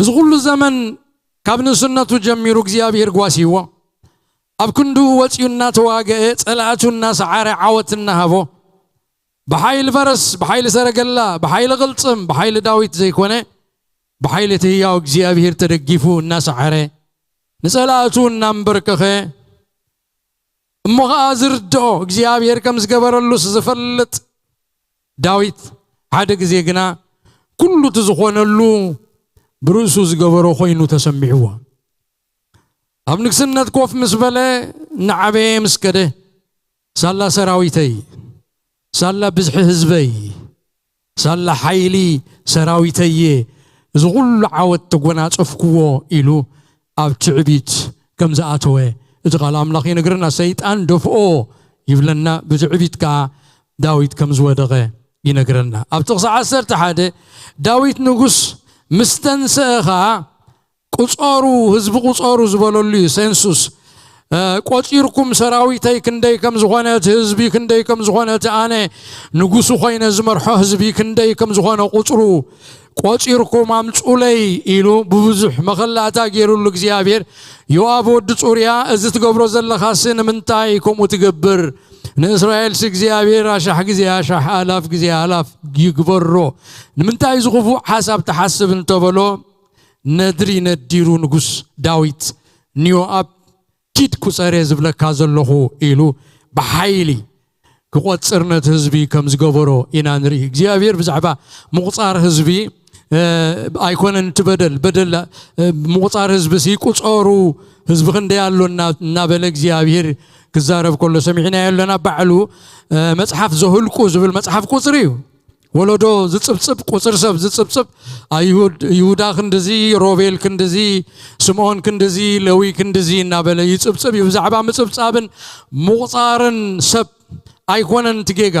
እዚ ኩሉ ዘመን ካብ ንእስነቱ ጀሚሩ እግዚኣብሔር ጓስይዎ፣ ኣብ ክንድኡ ወጺኡ እናተዋግአ፣ ጸላእቱ እናሰዓረ፣ ዓወት እናሃቦ፣ ብሓይሊ ፈረስ፣ ብሓይሊ ሰረገላ፣ ብሓይሊ ቅልጽም፣ ብሓይሊ ዳዊት ዘይኮነ፣ ብሓይሊ እቲ ህያው እግዚኣብሔር ተደጊፉ እናሰዓረ፣ ንጸላእቱ እናንበርከኸ፣ እሞ ኸዓ ዝርድኦ እግዚኣብሔር ከም ዝገበረሉስ ዝፈልጥ ዳዊት፣ ሓደ ግዜ ግና ኩሉ እቲ ዝኾነሉ ብርእሱ ዝገበሮ ኮይኑ ተሰሚዕዎ። ኣብ ንግስነት ኮፍ ምስ በለ፣ እናዓበየ ምስ ከደ፣ ሳላ ሰራዊተይ፣ ሳላ ብዝሒ ህዝበይ፣ ሳላ ሓይሊ ሰራዊተየ፣ እዚ ኩሉ ዓወት ተጎናጸፍክዎ ኢሉ ኣብ ትዕቢት ከም ዝኣተወ እቲ ቃል ኣምላኽ ይነግረና። ሰይጣን ደፍኦ ይብለና፣ ብትዕቢት ከኣ ዳዊት ከም ዝወደቐ ይነግረና። ኣብ ጥቕሲ ዓሰርተ ሓደ፣ ዳዊት ንጉስ ምስ ተንስአ ኸኣ ቁጸሩ፣ ህዝቢ ቁጸሩ ዝበለሉ እዩ፣ ሴንሱስ። እ፣ ቆጺርኩም ሰራዊተይ ክንደይ ከም ዝኾነ፣ እቲ ህዝቢ ክንደይ ከም ዝኾነ፣ እቲ ኣነ ንጉሱ ኮይነ ዝመርሖ ህዝቢ ክንደይ ከም ዝኾነ ቁጽሩ ቆጺርኩም ኣምጹለይ ኢሉ ብብዙሕ መኸላእታ ገይሩሉ እግዚኣብሔር። ዮኣብ ወዲ ጹርያ፣ እዚ ትገብሮ ዘለኻሲ ንምንታይ ከምኡ ትገብር? ንእስራኤልሲ እግዚኣብሔር ኣሻሕ ግዜ ኣሻሕ ኣላፍ ግዜ ኣላፍ ይግበሮ። ንምንታይ እዚ ክፉእ ሓሳብ ትሓስብ እንተበሎ፣ ነድሪ ነዲሩ ንጉስ ዳዊት ንዮኣብ፣ "ኪድ ቁጸር እየ ዝብለካ ዘለኹ" ኢሉ ብሓይሊ ክቆጽር ነቲ ህዝቢ ከም ዝገበሮ ኢና ንርኢ። እግዚኣብሔር ብዛዕባ ምቁጻር ህዝቢ፣ እ፣ ኣይኮነን እቲ በደል፣ በደል፣ እ፣ ምቁጻር ህዝቢ ሲ ቁጸሩ፣ ህዝቢ ክንደይ ኣሎ እና-፣ እናበለ እግዚኣብሔር ክዛረብ ከሎ ሰሚዕናዮ ኣለና። ባዕሉ፣ እ፣ መጽሓፍ ዘሁልቁ ዝብል መጽሓፍ ቁጽሪ እዩ። ወለዶ ዝጽብጽብ፣ ቁጽሪ ሰብ ዝጽብጽብ፣ ኣይሁድ፣ ይሁዳ ክንድዚ፣ ሮቤል ክንድዚ፣ ስምዖን ክንድዚ፣ ለዊ ክንድዚ እናበለ ይጽብጽብ እዩ። ብዛዕባ ምጽብጻብን ምቑጻርን ሰብ ኣይኮነን እቲ ጌጋ።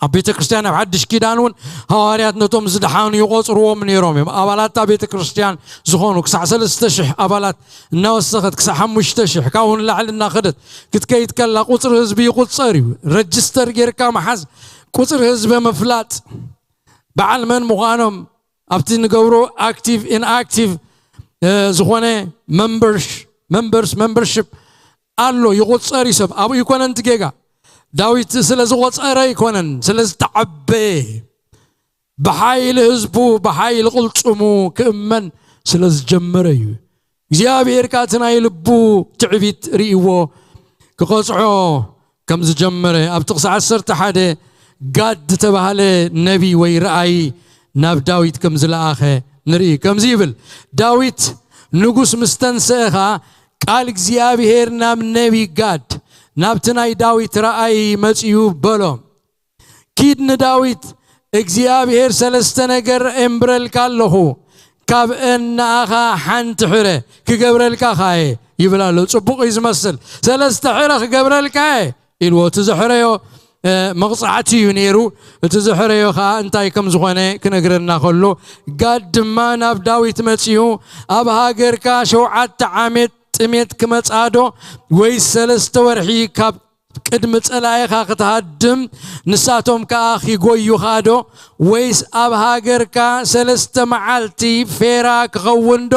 ኣብ ቤተ ክርስቲያን፣ ኣብ ሓድሽ ኪዳን እውን ሃዋርያት ነቶም ዝደሓኑ ይቖጽርዎም ነይሮም እዮም። ኣባላት እታ ቤተ ክርስቲያን ዝኾኑ ክሳዕ ሰለስተ ሽሕ ኣባላት እናወሰኸት፣ ክሳዕ ሓሙሽተ ሽሕ፣ ካብኡ ንላዕሊ እናኸደት ክትከይድ ከላ፣ ቁጽሪ ህዝቢ ይቑጸር እዩ። ረጅስተር ጌርካ ምሓዝ፣ ቁጽሪ ህዝቢ ምፍላጥ፣ በዓል መን ምዃኖም፣ ኣብቲ ንገብሮ ኣክቲቭ ኢንኣክቲቭ፣ እ፣ ዝኾነ መንበርሽ-፣ መንበርስ፣ መንበርሽፕ ኣሎ፣ ይቑጸር እዩ ሰብ። ኣብኡ ይኮነን እቲ ጌጋ። ዳዊት ስለ ዝቖጸረ ኣይኮነን፣ ስለ ዝተዓበየ፣ ብሓይሊ ህዝቡ፣ ብሓይሊ ቅልጽሙ ክእመን ስለ ዝጀመረ እዩ። እግዚኣብሔር ከኣ እቲ ናይ ልቡ ትዕቢት ርእይዎ ክቐጽዖ ከም ዝጀመረ፣ ኣብ ጥቕሲ ዓሰርተ ሓደ ጋድ ዝተባህለ ነቢ ወይ ረኣይ ናብ ዳዊት ከም ዝለኣኸ ንርኢ። ከምዚ ይብል፣ ዳዊት ንጉስ ምስ ተንስአ ኸኣ፣ ቃል እግዚኣብሔር ናብ ነቢ ጋድ፣ ናብቲ ናይ ዳዊት ረኣይ መጺኡ በሎ፣ "ኪድ ንዳዊት፣ እግዚኣብሔር ሰለስተ ነገር እምብረልካ ኣለኹ፣ ካብአን ንኣኻ ሓንቲ ሕረ ክገብረልካ ኸኣ እየ" ይብል ኣሎ። ጽቡቕ እዩ ዝመስል። "ሰለስተ ሕረ ክገብረልካ እየ" ኢልዎ። እቲ ዘሕረዮ፣ እ፣ መቕጻዕቲ እዩ ነይሩ። እቲ ዘሕረዮ ኸኣ እንታይ ከም ዝኾነ ክነግረና ከሎ፣ ጋድ ድማ ናብ ዳዊት መጺኡ፣ "ኣብ ሃገርካ ሸውዓተ ዓመት ጥሜት ክመጽኣ ዶ፣ ወይስ ሰለስተ ወርሒ ካብ ቅድሚ ጸላኢኻ ክትሃድም፣ ንሳቶም ከኣ ኪጎዩኻ ዶ? ወይስ ኣብ ሃገርካ ሰለስተ መዓልቲ ፌራ ክኸውን ዶ?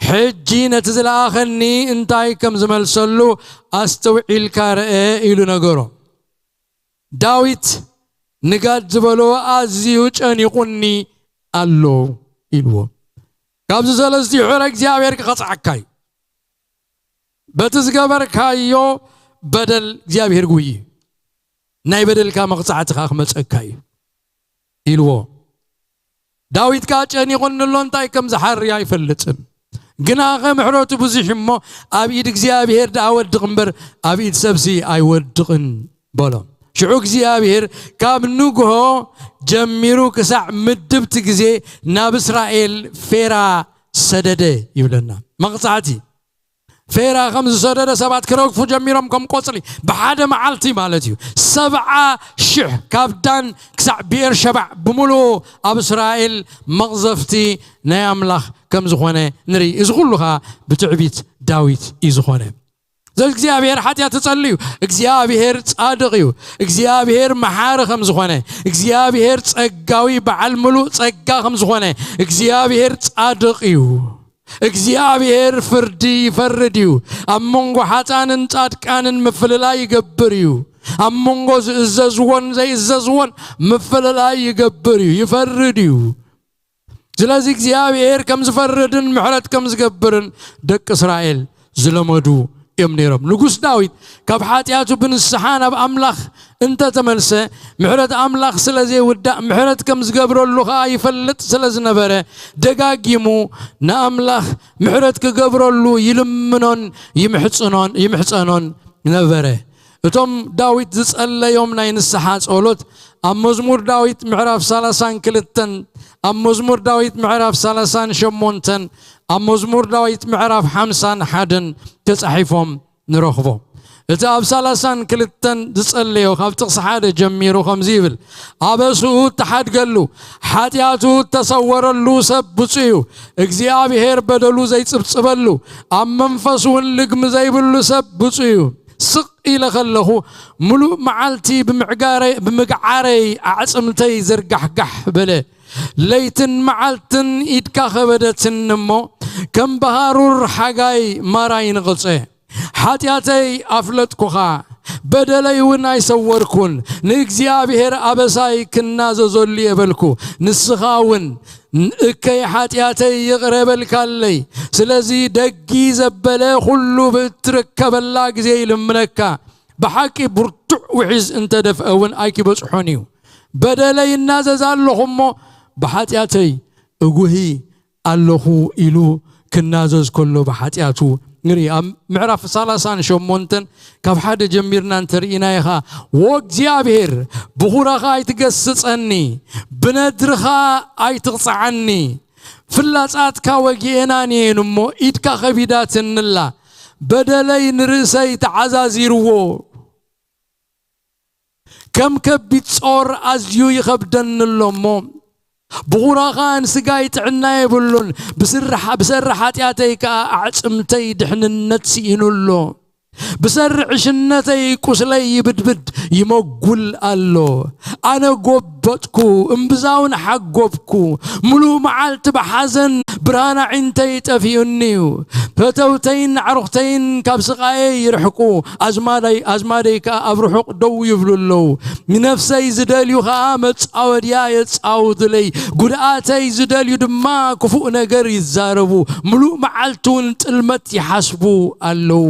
ሕጂ ነቲ ዝለኣኸኒ እንታይ ከም ዝመልሰሉ ኣስተውዒልካ ርአ" ኢሉ ነገሮ። ዳዊት ንጋድ ዝበሎ፣ "ኣዝዩ ጨኒቑኒ ኣሎ" ኢልዎ። ካብዚ ሰለስቲኡ ሕረ እግዚኣብሔር ክቐጽዓካ እዩ። በቲ ዝገበርካዮ በደል እግዚኣብሔር ጉይ እዩ። ናይ በደልካ መቕጻዕቲ ከኣ ክመጸካ እዩ ኢልዎ። ዳዊት ከኣ ጨኒቑኒ ኣሎ፣ እንታይ ከም ዝሓሪ ኣይፈልጥን። ግናኸ ምሕረቱ ብዙሕ እሞ ኣብ ኢድ እግዚኣብሔር ደኣ ወድቕ እምበር ኣብ ኢድ ሰብሲ ኣይወድቕን በሎ። ሽዑ እግዚኣብሔር ካብ ንግሆ ጀሚሩ ክሳዕ ምድብቲ ግዜ ናብ እስራኤል ፌራ ሰደደ ይብለና። መቕጻዕቲ ፌራ ከም ዝሰደደ ሰባት ክረግፉ ጀሚሮም ከም ቆጽሊ ብሓደ መዓልቲ ማለት እዩ። ሰብዓ ሽሕ ካብ ዳን ክሳዕ ብኤር ሸባዕ ብምሉኡ ኣብ እስራኤል መቕዘፍቲ ናይ ኣምላኽ ከም ዝኾነ ንርኢ። እዚ ኩሉ ኸኣ ብትዕቢት ዳዊት እዩ ዝኾነ። እዚ እግዚኣብሔር ሓጢኣት ይጸሊ እዩ። እግዚኣብሔር ጻድቕ እዩ። እግዚኣብሔር መሓሪ ከም ዝኾነ፣ እግዚኣብሔር ጸጋዊ በዓል ምሉእ ጸጋ ከም ዝኾነ፣ እግዚኣብሔር ጻድቕ እዩ። እግዚኣብሔር ፍርዲ ይፈርድ እዩ። ኣብ መንጎ ሓጥኣንን ጻድቃንን ምፍልላይ ይገብር እዩ። ኣብ መንጎ ዝእዘዝዎን ዘይእዘዝዎን ምፍልላይ ይገብር እዩ፣ ይፈርድ እዩ። ስለዚ እግዚኣብሔር ከም ዝፈርድን ምሕረት ከም ዝገብርን ደቂ እስራኤል ዝለመዱ እዮም ነይሮም። ንጉስ ዳዊት ካብ ሓጢኣቱ ብንስሓ ናብ ኣምላኽ እንተተመልሰ፣ ምሕረት ኣምላኽ ስለ ዘይውዳእ፣ ምሕረት ከም ዝገብረሉ ኸኣ ይፈልጥ ስለ ዝነበረ፣ ደጋጊሙ ንኣምላኽ ምሕረት ክገብረሉ ይልምኖን ይምሕጽኖን፣ ይምሕጸኖን ነበረ። እቶም ዳዊት ዝጸለዮም ናይ ንስሓ ጸሎት ኣብ መዝሙር ዳዊት ምዕራፍ ሰላሳን ክልተን፣ ኣብ መዝሙር ዳዊት ምዕራፍ ሰላሳን ሸሞንተን፣ ኣብ መዝሙር ዳዊት ምዕራፍ ሓምሳን ሓደን ተጻሒፎም ንረኽቦ። እቲ ኣብ ሰላሳን ክልተን ዝጸለዮ ካብ ጥቕሲ ሓደ ጀሚሩ ከምዚ ይብል፣ ኣበስኡ እተሓድገሉ፣ ሓጢኣቱ እተሰወረሉ ሰብ ብፁዕ እዩ። እግዚኣብሔር በደሉ ዘይጽብጽበሉ፣ ኣብ መንፈሱ እውን ልግሚ ዘይብሉ ሰብ ብፁዕ እዩ። ስቕ ኢለ ከለኹ፣ ምሉእ መዓልቲ ብምዕጋረይ-፣ ብምግዓረይ ኣዕጽምተይ ዘርጋሕጋሕ በለ። ለይትን መዓልትን ኢድካ ከበደትኒ እሞ፣ ከም ብሃሩር ሓጋይ ማራይ ነቐጸ። ሓጢኣተይ ኣፍለጥኩኻ፣ በደለይ እውን ኣይሰወርኩን። ንእግዚኣብሔር ኣበሳይ ክናዘዘሉ እየ በልኩ። ንስኻ እውን እከይ ሓጢኣተይ ይቕረ በልካለይ። ስለዚ ደጊ ዘበለ ኩሉ ብእትርከበላ ግዜ ይልምነካ። ብሓቂ ብርቱዕ ውሒዝ እንተደፍአ እውን ኣይኪበጽሖን እዩ። በደለይ እናዘዝ ኣለኹ እሞ ብሓጢኣተይ እጉሂ ኣለኹ ኢሉ ክናዘዝ ከሎ ብሓጢኣቱ ንርኢ። ኣብ ምዕራፍ ሰላሳን ሸሞንተን ካብ ሓደ ጀሚርና እንተርኢና ኢኻ፣ "ዎ እግዚኣብሔር፣ ብኹራኻ ኣይትገስጸኒ፣ ብነድርኻ ኣይትቕጽዓኒ። ፍላጻትካ ወጊኤናን እየን እሞ፣ ኢድካ ከቢዳትንላ። በደለይ ንርእሰይ ተዓዛዚርዎ፣ ከም ከቢድ ጾር ኣዝዩ ይኸብደኒ ኣሎ እሞ፣ ብኹራኻ ንስጋይ ጥዕና የብሉን፣ ብስራሕ-፣ ብሰሪ ሓጢኣተይ ከኣ ኣዕጽምተይ ድሕንነት ስኢኑ ኣሎ። ብሰሪ ዕሽነተይ ቁስለይ ይብድብድ ይመጉል ኣሎ። ኣነ ጎበጥኩ፣ እምብዛውን ሓጎብኩ። ምሉእ መዓልቲ ብሓዘን ብርሃን ኣዒንተይ ጠፊኡኒ እዩ። ፈተውተይን ኣዕሩኽተይን ካብ ስቓየይ ይርሕቁ። ኣዝማዳይ-፣ ኣዝማደይ ከኣ ኣብ ርሑቕ ደው ይብሉ ኣለዉ። ንነፍሰይ ዝደልዩ ኸኣ መጻወድያ የጻውቱለይ። ጉድኣተይ ዝደልዩ ድማ ክፉእ ነገር ይዛረቡ። ምሉእ መዓልቲ እውን ጥልመት ይሓስቡ ኣለዉ።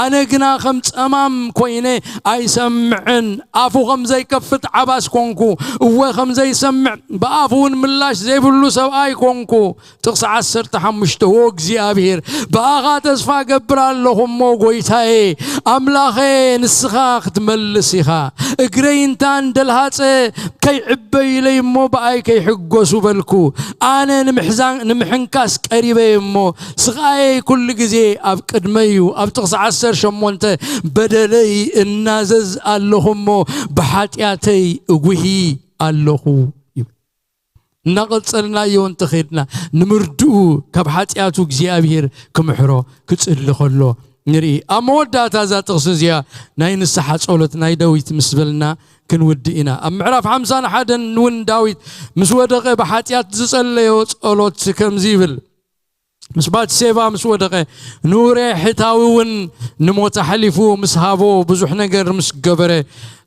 ኣነ ግና ከም ጸማም ኮይነ ኣይሰምዕን። ኣፉ ከም ዘይከፍት ዓባስ ኮንኩ። እወ ከም ዘይሰምዕ፣ ብኣፉ እውን ምላሽ ዘይብሉ ሰብኣይ ኮንኩ። ጥቕሲ ዓሰርተ ሓሙሽተ፣ ዎ እግዚኣብሔር፣ ብኣኻ ተስፋ እገብር ኣለኹ እሞ፣ ጐይታዬ ኣምላኸ፣ ንስኻ ክትመልስ ኢኻ። እግረይ እንታ እንደልሃጸ ከይዕበዩለይ እሞ፣ ብኣይ ከይሕጎሱ በልኩ። ኣነ ንምሕዛን-፣ ንምሕንካስ ቀሪበ እየ እሞ፣ ስቓየይ ኩሉ ግዜ ኣብ ቅድመይ እዩ። ኣብ ጥቕሲ ዓሰርተ ሸሞንተ፣ በደለይ እናዘዝ ኣለኹ እሞ፣ ብሓጢኣተይ እጉሂ ኣለኹ ይብል። እናቐጸልናዮ እንተኸድና፣ ንምርድኡ ካብ ሓጢኣቱ እግዚኣብሔር ክምሕሮ ክጽሊ ከሎ ንርኢ። ኣብ መወዳእታ እዛ ጥቕሲ እዚኣ ናይ ንስሓ ጸሎት ናይ ዳዊት ምስ በልና ክንውድእ ኢና። ኣብ ምዕራፍ ሓምሳን ሓደን እውን ዳዊት ምስ ወደቐ ብሓጢኣት ዝጸለዮ ጸሎት ከምዚ ይብል። ምስ ባትሴባ ምስ ወደቐ፣ ንኡርያ ሕታዊ እውን ንሞት ኣሕሊፉ ምስ ሃቦ፣ ብዙሕ ነገር ምስ ገበረ፣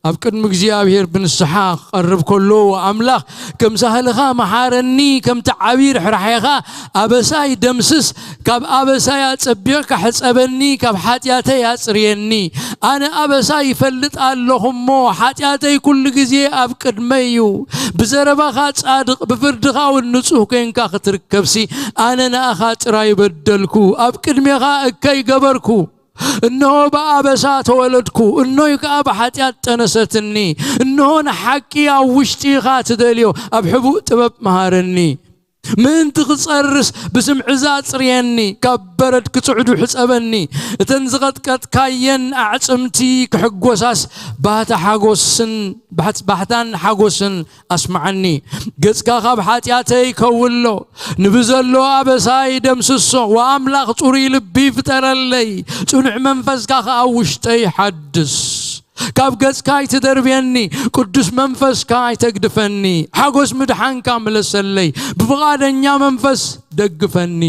ኣብ ቅድሚ እግዚኣብሔር ብንስሓ ክቐርብ ከሎ፣ ኣምላኽ፣ ከም ሳህልኻ መሓረኒ፣ ከምቲ ዓብዪ ርሕራሔኻ ኣበሳይ ደምስስ፣ ካብ ኣበሳይ ኣጸቢቕካ ሕጸበኒ፣ ካብ ሓጢኣተይ ኣጽርየኒ። ኣነ ኣበሳይ ይፈልጥ ኣለኹ እሞ፣ ሓጢኣተይ ኩሉ ግዜ ኣብ ቅድመይ እዩ። ብዘረባኻ ጻድቕ፣ ብፍርድኻ እውን ንጹህ ኴንካ ክትርከብሲ፣ ኣነ ንኣኻ ጥራይ በደልኩ፣ ኣብ ቅድሜኻ እከይ ገበርኩ። እንሆ ብኣበሳ ተወለድኩ፣ እኖይ ከኣ ብሓጢኣት ጠነሰትኒ። እንሆ ንሓቂ ኣብ ውሽጢ ኢኻ ትደልዮ፣ ኣብ ሕቡእ ጥበብ መሃረኒ። ምእንቲ ክጸርስ ብስምዒዛ ኣጽርየኒ፣ ካብ በረድ ክጽዕዱ ሕጸበኒ። እተን ዝቐጥቀጥካየን ኣዕጽምቲ ክሕጎሳስ፣ ባህታ ሓጎስን፣ ባሕት-፣ ባህታን ሓጎስን ኣስምዓኒ። ገጽካ ካብ ሓጢኣተይ ከውሎ፣ ንብዘሎ ኣበሳይ ደምስሶ። ወኣምላኽ ጽሩይ ልቢ ፍጠረለይ፣ ጽኑዕ መንፈስካ ከኣ ኣብ ውሽጠይ ሓድስ። ካብ ገጽካ ኣይትደርብየኒ፣ ቅዱስ መንፈስካ ኣይተግድፈኒ። ሓጎስ ምድሓንካ ምለሰለይ፣ ብፍቓደኛ መንፈስ ደግፈኒ።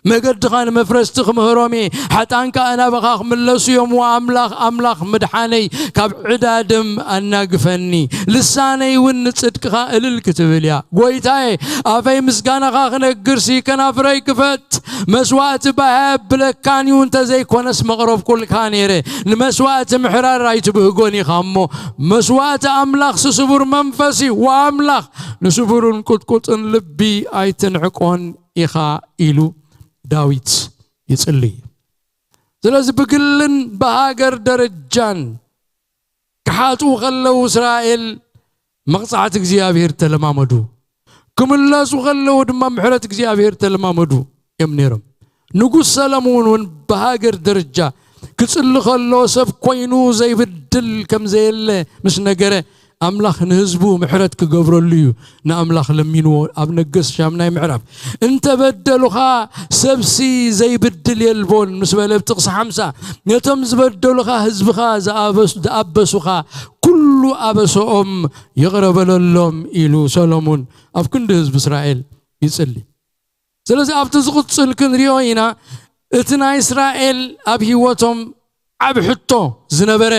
መገድኻ ንመፍረስቲ ክምህሮም እየ፣ ሓጣን ከኣ ናባኻ ክምለሱ እዮም። ወኣምላኽ ኣምላኽ ምድሓነይ፣ ካብ ዕዳ ደም ኣናግፈኒ፣ ልሳነይ እውን ንጽድቅኻ እልል ክትብል እያ። ጐይታየ፣ ኣፈይ ምስጋናኻ ክነግርሲ፣ ከናፍረይ ክፈት። መስዋእቲ ባህ ኣየብለካን እዩ፣ እንተ ዘይኮነስ መቕረብኩልካ ነይረ። ንመስዋእቲ ምሕራር ኣይትብህጎን ኢኻ እሞ፣ መስዋእቲ ኣምላኽ ስስቡር መንፈስ እዩ። ወኣምላኽ ንስቡርን ቁጥቁጥን ልቢ ኣይትንዕቆን ኢኻ ኢሉ ዳዊት ይጽልይ። ስለዚ ብግልን ብሃገር ደረጃን ክሓጥኡ ከለዉ እስራኤል መቕጻዕቲ እግዚኣብሔር ተለማመዱ። ክምለሱ ከለዉ ድማ ምሕረት እግዚኣብሔር ተለማመዱ እዮም ነይሮም። ንጉስ ሰለሙን እውን ብሃገር ደረጃ ክጽሊ ከሎ ሰብ ኮይኑ ዘይብድል ከም ዘየለ ምስ ነገረ ኣምላኽ ንህዝቡ ምሕረት ክገብረሉ እዩ ንኣምላኽ ለሚንዎ። ኣብ ነገስ ሻምናይ ምዕራፍ እንተ በደሉኻ ሰብሲ ዘይብድል የልቦን ምስ በለ ኣብ ጥቕሲ ሓምሳ ነቶም ዝበደሉኻ ህዝብኻ ዝኣበስ- ዝኣበሱኻ ኩሉ ኣበሰኦም ይቕረ በለሎም ኢሉ ሰሎሙን ኣብ ክንዲ ህዝቢ እስራኤል ይጽሊ። ስለዚ ኣብቲ ዝቕጽል ክንሪኦ ኢና። እቲ ናይ እስራኤል ኣብ ህይወቶም ዓብ ሕቶ ዝነበረ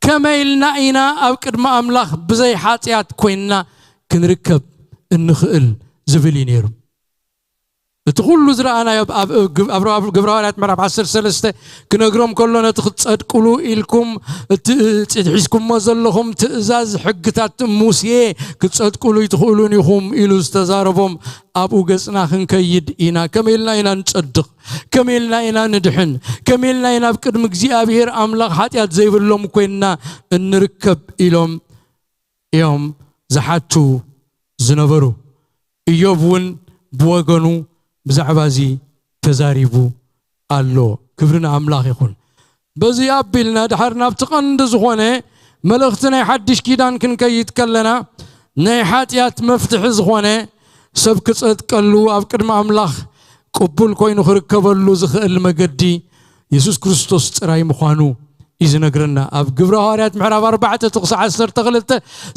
ከመይ ኢልና ኢና ኣብ ቅድሚ ኣምላኽ ብዘይ ሓጢኣት ኮይንና ክንርከብ እንኽእል ዝብል እዩ ነይሩ። እቲ ኩሉ ዝረኣናዮ ኣብ- ኣብ- ኣብ- ኣብ ግብረ ሃዋርያት ምዕራፍ ዓሰርተ ሰለስተ ክነግሮም ከሎ ነቲ ክትጸድቅሉ ኢልኩም እቲ ሒዝኩሞ ዘለኹም ትእዛዝ ሕግታት ሙሴ ክትጸድቅሉ ይትኽእሉን ኢኹም ኢሉ ዝተዛረቦም ኣብኡ ገጽና ክንከይድ ኢና። ከመይ ኢልና ኢና ንጸድቕ? ከመይ ኢልና ኢና ንድሕን? ከመይ ኢልና ኢና ኣብ ቅድሚ እግዚኣብሔር ኣምላኽ ሓጢኣት ዘይብሎም ኮይንና እንርከብ ኢሎም እዮም ዝሓቱ ዝነበሩ። እዮብ እውን ብወገኑ ብዛዕባ እዚ ተዛሪቡ ኣሎ። ክብሪ ንኣምላኽ ይኹን። በዚ ኣቢልና ድሓር ናብቲ ቀንዲ ዝኾነ መልእኽቲ ናይ ሓድሽ ኪዳን ክንከይድ ከለና ናይ ሓጢኣት መፍትሒ ዝኾነ ሰብ ክጸድቀሉ ኣብ ቅድሚ ኣምላኽ ቅቡል ኮይኑ ክርከበሉ ዝኽእል መገዲ የሱስ ክርስቶስ ጥራይ ምዃኑ እዩ ዝነግረና። ኣብ ግብረ ሃዋርያት ምዕራፍ ኣርባዕተ ጥቕሲ ዓሰርተ ክልተ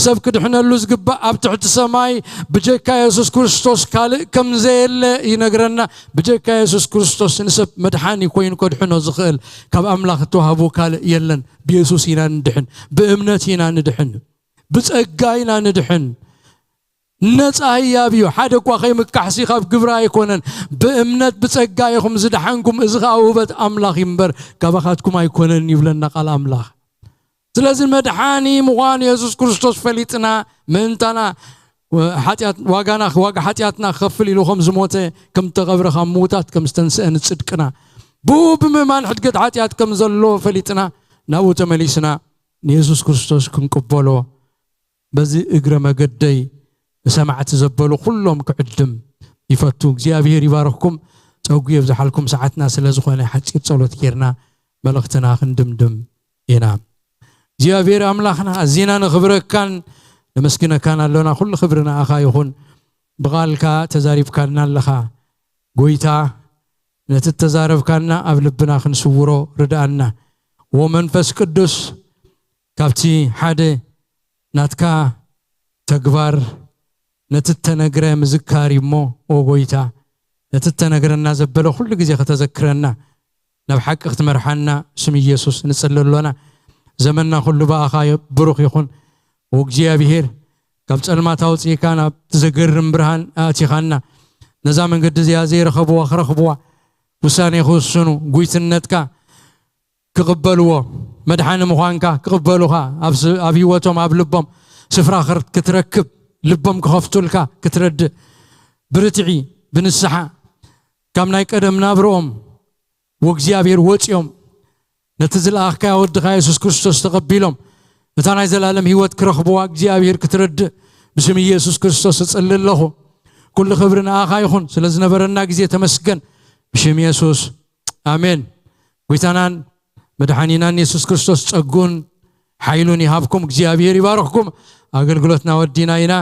ሰብ ክድሕነሉ ዝግባእ ኣብ ትሕቲ ሰማይ ብጀካ የሱስ ክርስቶስ ካልእ ከም ዘየለ ይነግረና። ብጀካ የሱስ ክርስቶስ ንሰብ መድሓኒ ኮይኑ ከድሕኖ ዝኽእል ካብ ኣምላኽ እተዋህቦ ካልእ የለን። ብየሱስ ኢና ንድሕን፣ ብእምነት ኢና ንድሕን፣ ብጸጋ ኢና ንድሕን። ነጻ ህያብ እዩ። ሓደ እኳ ከይምካሕሲ ካብ ግብሪ ኣይኮነን። ብእምነት ብጸጋ ኢኹም ዝደሓንኩም፣ እዚ ኸኣ ውበት ኣምላኽ እዩ እምበር ካባኻትኩም ኣይኮነን ይብለና ቃል ኣምላኽ። ስለዚ መድሓኒ ምዃኑ የሱስ ክርስቶስ ፈሊጥና ምእንታና ሓጢኣት ዋጋና ዋጋ ሓጢኣትና ክኸፍል ኢሉ ከም ዝሞተ ከም ዝተቐብረ ካብ ምዉታት ከም ዝተንስአ ንጽድቅና ብኡ ብምእማን ሕድገት ሓጢኣት ከም ዘሎ ፈሊጥና ናብኡ ተመሊስና ንየሱስ ክርስቶስ ክንቅበሎ በዚ እግረ መገደይ ንሰማዕቲ ዘበሉ ኩሎም ክዕድም ይፈቱ። እግዚኣብሔር ይባርኽኩም፣ ጸጉ የብዝሓልኩም። ሰዓትና ስለ ዝኾነ ሓጺር ጸሎት ጌርና መልእኽትና ክንድምድም ኢና። እግዚኣብሔር ኣምላኽና ኣዚና ነኽብረካን ነመስግነካን ኣሎና። ኩሉ ክብሪ ንኣኻ ይኹን። ብቓልካ ተዛሪብካና ኣለኻ ጎይታ። ነቲ እተዛረብካና ኣብ ልብና ክንስውሮ ርድኣና። ወመንፈስ ቅዱስ ካብቲ ሓደ ናትካ ተግባር ነቲ እተነግረ ምዝካር እዩ እሞ፣ ኦ ጎይታ፣ ነቲ እተነግረና ዘበለ ኩሉ ግዜ ከተዘክረና፣ ናብ ሓቂ ክትመርሓና ስም ኢየሱስ ንጽሊ ኣሎና። ዘመንና ኩሉ ብኣኻ ብሩኽ ይኹን። ኦ እግዚኣብሔር፣ ካብ ጸልማት ኣውጺእካ ናብ ዘገርም ብርሃን ኣእቲኻና። ነዛ መንገዲ እዚኣ ዘይረኸብዋ ክረኽብዋ፣ ውሳኔ ክውስኑ፣ ጉይትነትካ ክቕበልዎ፣ መድሓኒ ምዃንካ ክቕበሉኻ፣ ኣብ ስ- ኣብ ህይወቶም ኣብ ልቦም ስፍራ ክር- ክትረክብ፣ ልቦም ክኸፍቱልካ ክትረድእ፣ ብርትዒ፣ ብንስሓ ካብ ናይ ቀደም ናብርኦም ወእግዚኣብሔር ወጺኦም ነቲ ዝለኣኽካዮ ወድኻ የሱስ ክርስቶስ ተቐቢሎም እታ ናይ ዘላለም ህይወት ክረኽብዋ እግዚኣብሔር ክትረድእ ብስም ኢየሱስ ክርስቶስ እጽሊ ኣለኹ። ኩሉ ክብሪ ንኣኻ ይኹን። ስለ ዝነበረና ግዜ ተመስገን። ብሽም የሱስ ኣሜን። ጎይታናን መድሓኒናን የሱስ ክርስቶስ ጸጉን ሓይሉን ይሃብኩም። እግዚኣብሔር ይባርኽኩም። ኣገልግሎትና ወዲና ኢና።